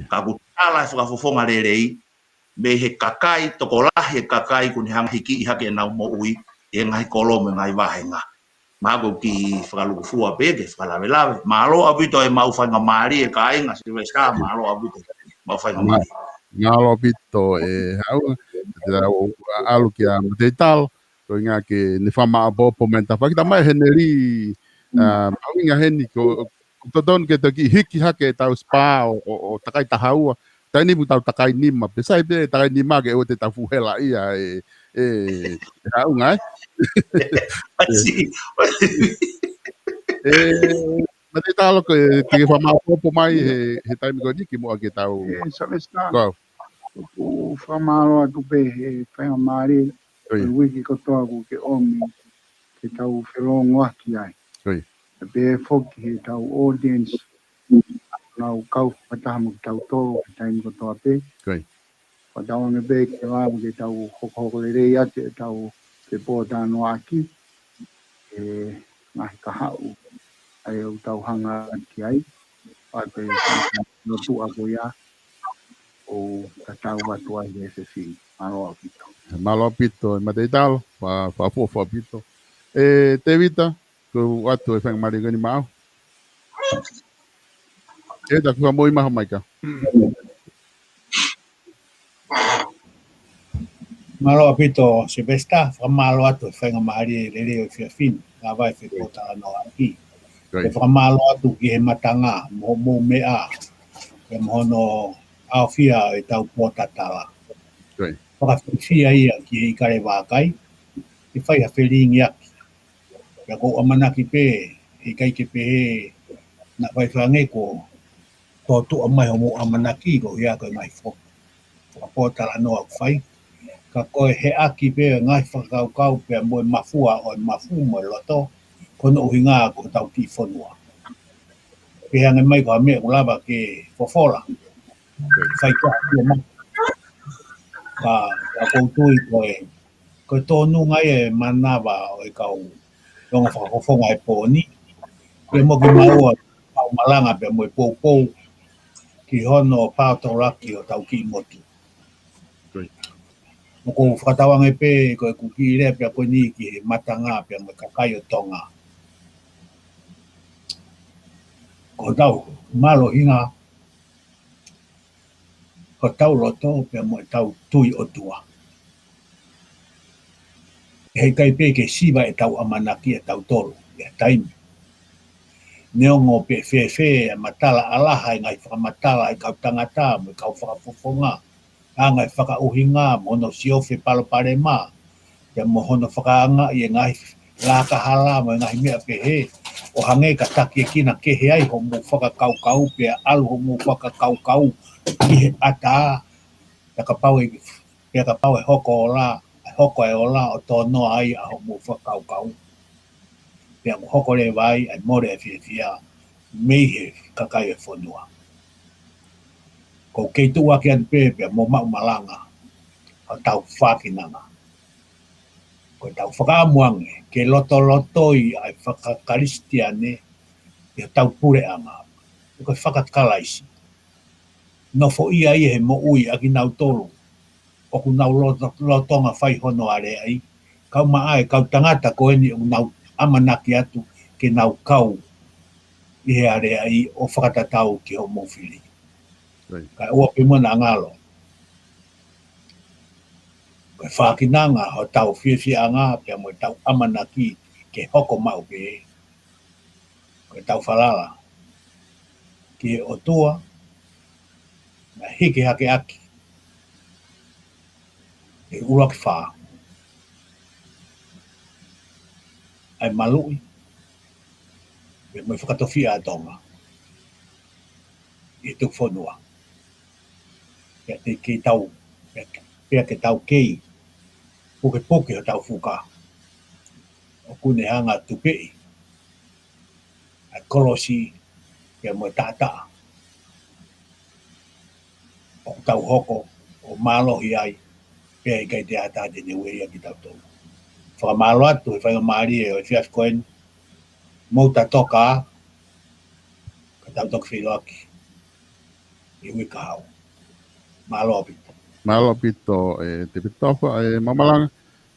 Ka ʻoku tala e fakafofonga lelei mei he kakai, tokolahi e kakai ʻoku ne hanga ʻo hikiʻi hake ʻenau moʻui ʻi he ngaahi kolo mo e ngaahi vāhenga. Ma ko e kiʻi fakalūkufua pē ke fakalavelave. Mālō ʻaupito e maʻu faingamālie kāinga, Sylvester, mālō ʻaupito e maʻu faingamālie. Mālō ʻaupito e Haʻunga, te tau ʻalu kia Mateitalo, ko e ʻuhinga ke ne fakamaʻopoʻopo mai e tafaʻaki, tā mai Heneli, ʻa, mahuʻinga heni ko, ʻoku totonu ke toki hiki hake ʻetau SPA ʻo, ʻo, ʻo takai taha ua. Taimi ni ʻoku tau takai nima, pea sai pē takai nima ke ʻoua te tau fuʻu helaʻia e, e, e Haʻunga, ē? ʻE, Mateitalo, ko e, te ke fakamaʻopoʻopo mai he, he taimi ko eni kimuʻa ke tau. ʻE, Sylvester. ʻOku ou fakamālō atu pē he faingamālie, ko e uike kotoa kuo ke ʻomi ke tau felongoaki ai. Pea pehē foki heʻetau audience, nau kau fakataha mo kitautolu he taimi kotoa pē. Fakatauange pē ke lava ke tau hokohoko lelei atu ʻetau fepōtalanoaʻaki, ʻe, ngaahi kahaʻu ʻa ia ʻoku tau hanga ki ai, ʻa e pē lotu ʻa ko ia ʻoku tatau atu ai he efiafi ni. Mālō ʻaupito. Mālō ʻaupito e Mateitalo, fa, fa, fa, fa ʻaupito. ʻE, Tēvita, ko e ʻoatu e faingamālie ko eni maʻau. ʻE, ta kua mo i maha maika. Mālō ʻaupito Sylvester, fakamālō atu he faingamālie lelei ʻo e efiafi ni, lava e fepōtalanoaʻaki. Pea fakamālō atu ki he Matanga, mo, mo e meʻa, pea mo hono ʻaofia ʻetau pōtatala. Fakafiefia ia ki he ʻIkale Vākai, ke fai ha felingiaki. Pea ʻoku ou ʻamanaki pē, ʻikai ke pehē naʻa faifai ange kuo tōtuʻa mai hoʻomou ʻamanaki koeʻuhi ko e ngaahi fo, fakapōtalanoa ʻoku fai. Ka ko e heʻaki pē ngaahi fakakaukau pea mo e mafua ʻo e mafu mo e loto, ko hono ʻuhinga ko hotau kiʻi fonua. Pehē ange mai ko ha meʻa ʻoku lava ke fofola. Fai kia kia ma. Ka, ka ʻoku ou tui ko e, ko e tōnunga ia e manava ʻo e kau longo fakafofonga he pō ni. Pea mo kimaua, kau malanga pea mo e poupou ki hono paotolaki ʻo hotau kiʻi motu. ʻOku ou fakatauange pē ko ʻeku kiʻi lea pea ko eni ki he Matanga pea mo e kakai ʻo Tonga. Ko hotau mālohinga, ko hotau loto pea mo ʻetau tui ʻOtua. ʻE ʻikai pē ke siva ʻetau ʻamanaki ʻatautolu ʻi ha taimi. Neongo pe fēfē e matala ʻalaha e ngaahi fakamatala e kau tangata mo e kau fakafofonga, anga e fakaʻuhinga mo hono siofi palopalema, pea mo hono fakaangaʻi e ngaahi lakahala mo e ngaahi meʻa pehē, ʻo hangē ka takiekina kehe ai hoʻomou fakakaukau, pea ʻalu hoʻomou fakakaukau ki he ʻatā, pea kapau ʻe, pea kapau ʻe hoko ola, ʻe hoko e ola ʻo tōnoa ai ʻa hoʻomou fakakaukau. Pea ʻoku hoko leva ai ʻa e mole ʻa e fiefia mei he kakai ʻo e fonua. ʻOku ou kei tuʻu ʻaki atu pē pea mo maʻu malanga hotau fākinanga. Ko ʻetau fakaʻamu ange ke lotolotoi ʻa e fakakalisitiane ʻi hotau puleʻanga. Ko e fakakalaisi. Nofoʻia ia he moʻui ʻa kinautolu ʻoku nau loto-, lolotonga fai hono aleaʻi, kae ʻumaʻā e kau tangata ko eni ʻoku nau ʻamanaki atu ke nau kau ʻi he aleaʻi ʻo fakatatau ki hoʻomou fili. Right. Kae ʻoua pē muʻa naʻa ngalo. Ko e fākinanga hotau fiefiaʻanga pea mo ʻetau ʻamanaki ke hoko maʻu pē. Ko ʻetau falala ki he ʻOtua, naʻe hiki hake ʻaki ʻe he ʻuluaki fā ʻa e maluʻi, pea mo e fakatofiʻa ʻa Tonga ʻi he tuku fonua. Pea te kei tau, pea, pea ke tau kei pukepuke hotau fuka, ʻoku ne hanga tupeʻi ʻa e kolosi pea mo e taʻataʻa ʻoku tau hoko ʻo mālohi ai, pea ʻikai te ʻatā te ne ueʻia kitautolu. Fakamālō atu he faingamālie ʻo e efiafi ko eni, mou tatoka, ka tau toki feʻiloaki ʻi he uike kahaʻu. Mālō ʻaupito. Mālō ʻaupito, ē, Tēvita Tofa, ē, Maʻu Malanga,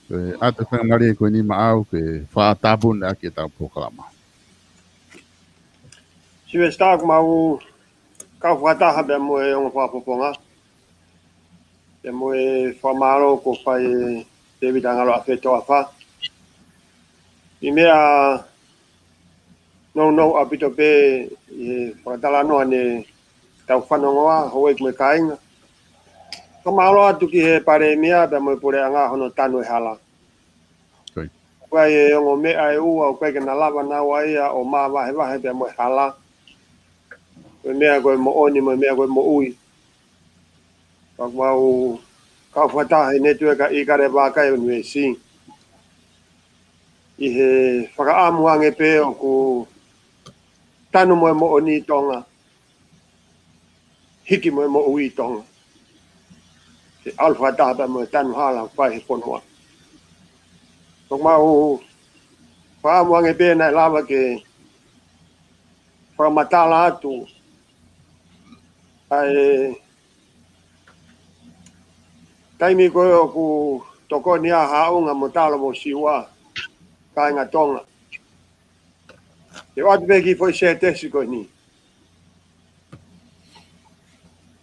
ē, ʻoatu e faingamālie ko eni maʻau ke fakatāpuni ʻaki ʻetau polokalama. Sylvester, ʻoku mau kau fakataha pea mo e ongo fakafofonga. Pea mo e fakamālō kuo fai ʻe Tēvita Ngalo ʻAfetoʻafa. ʻI he meʻa nounou ʻaupito pē ʻi he fakatalanoa ne tau fanongoa, houʻeiki mo e kāinga. Fakamālō atu ki he Palēmia pea mo e puleʻanga hono tanu e hala. Ko ia. ʻOku ʻi ai e ongo meʻa ʻe ua, ʻoku ʻikai ke na lava naua ia ʻo māvahevahe pea mo e hala. Ko e meʻa ko e moʻoni, mo e meʻa ko e moʻui. Pea ʻoku mau kau fakataha he netiueka ʻIkale Vākai ʻUnivēsi. ʻI he fakaʻamu ange pē ʻoku tanu mo e moʻoni ʻi Tonga, hiki mo e moʻui ʻi Tonga. Ke ʻalu fakataha pea mo e tanu hala ʻoku fai he fonua. ʻOku mau fakaʻamu ange pē naʻe lava ke fakamatala atu ʻa e taimi ko ē ʻoku tokoni ai Haʻunga mo Talo mo Siua, kāinga Tonga. Te u ʻoatu pē kiʻi foʻi sētesi ko eni.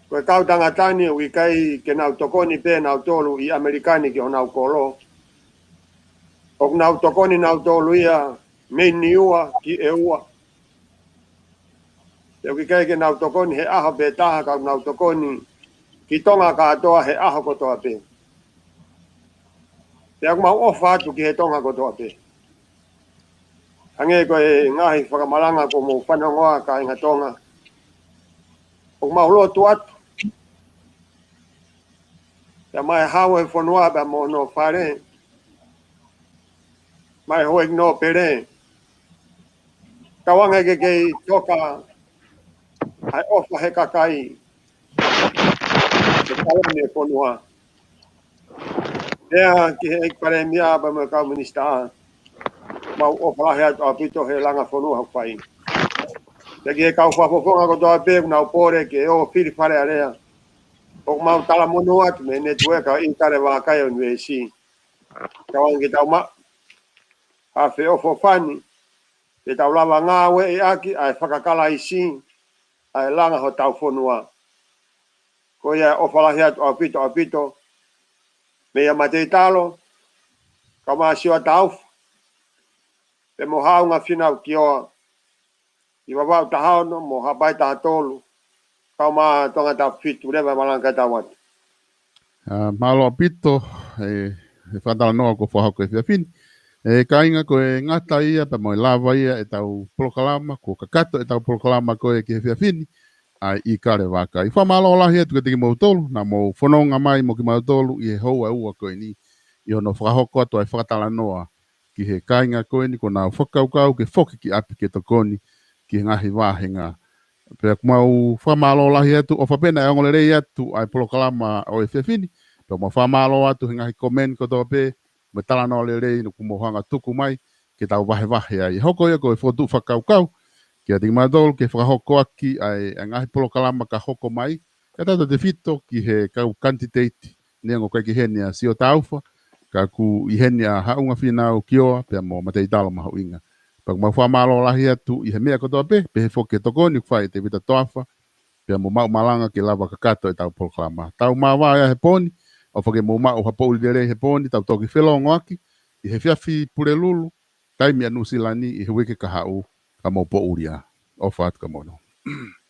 Ko e kau tangata ni ʻoku ʻikai ke nau tokoni pē nautolu ʻi ʻAmelika ni ki honau kolo. ʻOku nau tokoni nautolu ia mei Niua ki ʻEua. Pea ʻoku ʻikai ke nau tokoni he ʻaho pē taha, ka ʻoku nau tokoni ki Tonga kātoa he ʻaho kotoa pē. Pea ʻoku mau ʻofa atu ki he Tonga kotoa pē. Hangē ko e ngaahi fakamalanga kuo mou fanongoa, kāinga Tonga. ʻOku mau lotu atu. Pea mo e hau ʻo e fonua pea mo hono fale. Mo e houʻeiki nōpele. Tauange ke kei toka ʻa e ʻofa he kakai. Ke tauange e fonua. Pea ki he ʻEiki Palēmia pea mo e kau minisitā. Mau ʻofa lahi atu ʻaupito he langa fonua ʻoku fai. Pea ki he kau fakafofonga kotoa pē ʻoku nau pole ke ō fili Fale Alea. ʻOku mau talamonū atu mei he netiueka ʻIkale Vākai ʻUnivēsi. Tauange ke tau maʻu ha feʻofoʻofani, ke tau lava ngāueʻi ʻaki ʻa e fakakalaisi, ʻa e langa hotau fonua. Ko ia ʻofa lahi atu ʻaupito, ʻaupito, meia Matei Talo, kae ʻumaʻā Siua Taufa, pea mo Haʻunga Fīnau Kioa, ʻi Vavaʻu taha ono mo Haʻapai taha tolu, kae ʻumaʻā Tonga taha fitu, leva malanga kae tau atu. Mālō ʻaupito e fakatalanoa kuo fakahoko he efiafi ni. E kāinga, ko e ngata ia pea mo e lava ia ʻetau polokalama, kuo kakato ʻetau polokalama ko ē ki he efiafi ni, ʻa e ʻIkale Vaka. ʻOku fakamālō lahi atu kiate kimoutolu naʻa mou fononga mai mo kimautolu ʻi he houa ʻe ua ko eni, ʻi hono fakahoko atu ʻa e fakatalanoa ki he kāinga ko eni kuo nau fakakaukau ke foki ki ʻapi ke tokoni ki he ngaahi vāhenga. Pea ʻoku mau fakamālō lahi atu, ʻofa pē naʻe ongo lelei atu ʻa e polokalama ʻo e efiafi ni, pea ʻoku mau fakamālō atu he ngaahi komeni kotoa pē mo e talanoa lelei naʻa mou hanga tuku mai ke tau vahevahe ai. Hoko ia ko e fokotuʻu fakakaukau kiate kimautolu ke fakahoko ʻaki ʻa e, ʻa e ngaahi polokalama ka hoko mai, kae tautautefito ki he kau kanititeiti, neongo ʻoku ʻikai ke ʻi heni ʻa Sio Taufa, ka ʻoku ʻi heni ʻa Haʻunga Fīnau Kioa pea mo Mateitalo Mahuʻinga. Pea ʻoku mau fakamālō lahi atu ʻi he meʻa kotoa pē, pehē foki ki he tokoni kuo fai ʻe Tevita Toafa pea mo Maʻu Malanga ke lava kakato ʻetau polokalama. Tau māvae ia he pō ni, ʻofa ke mou maʻu ha poʻuli lelei he pō ni, tau toki felōngoaki ʻi he efiafi Pulelulu, taimi ʻa Nuʻusila ni ʻi he uike kahaʻu, ka mou poʻuli ā. ʻOfa atu, ka mou nonga.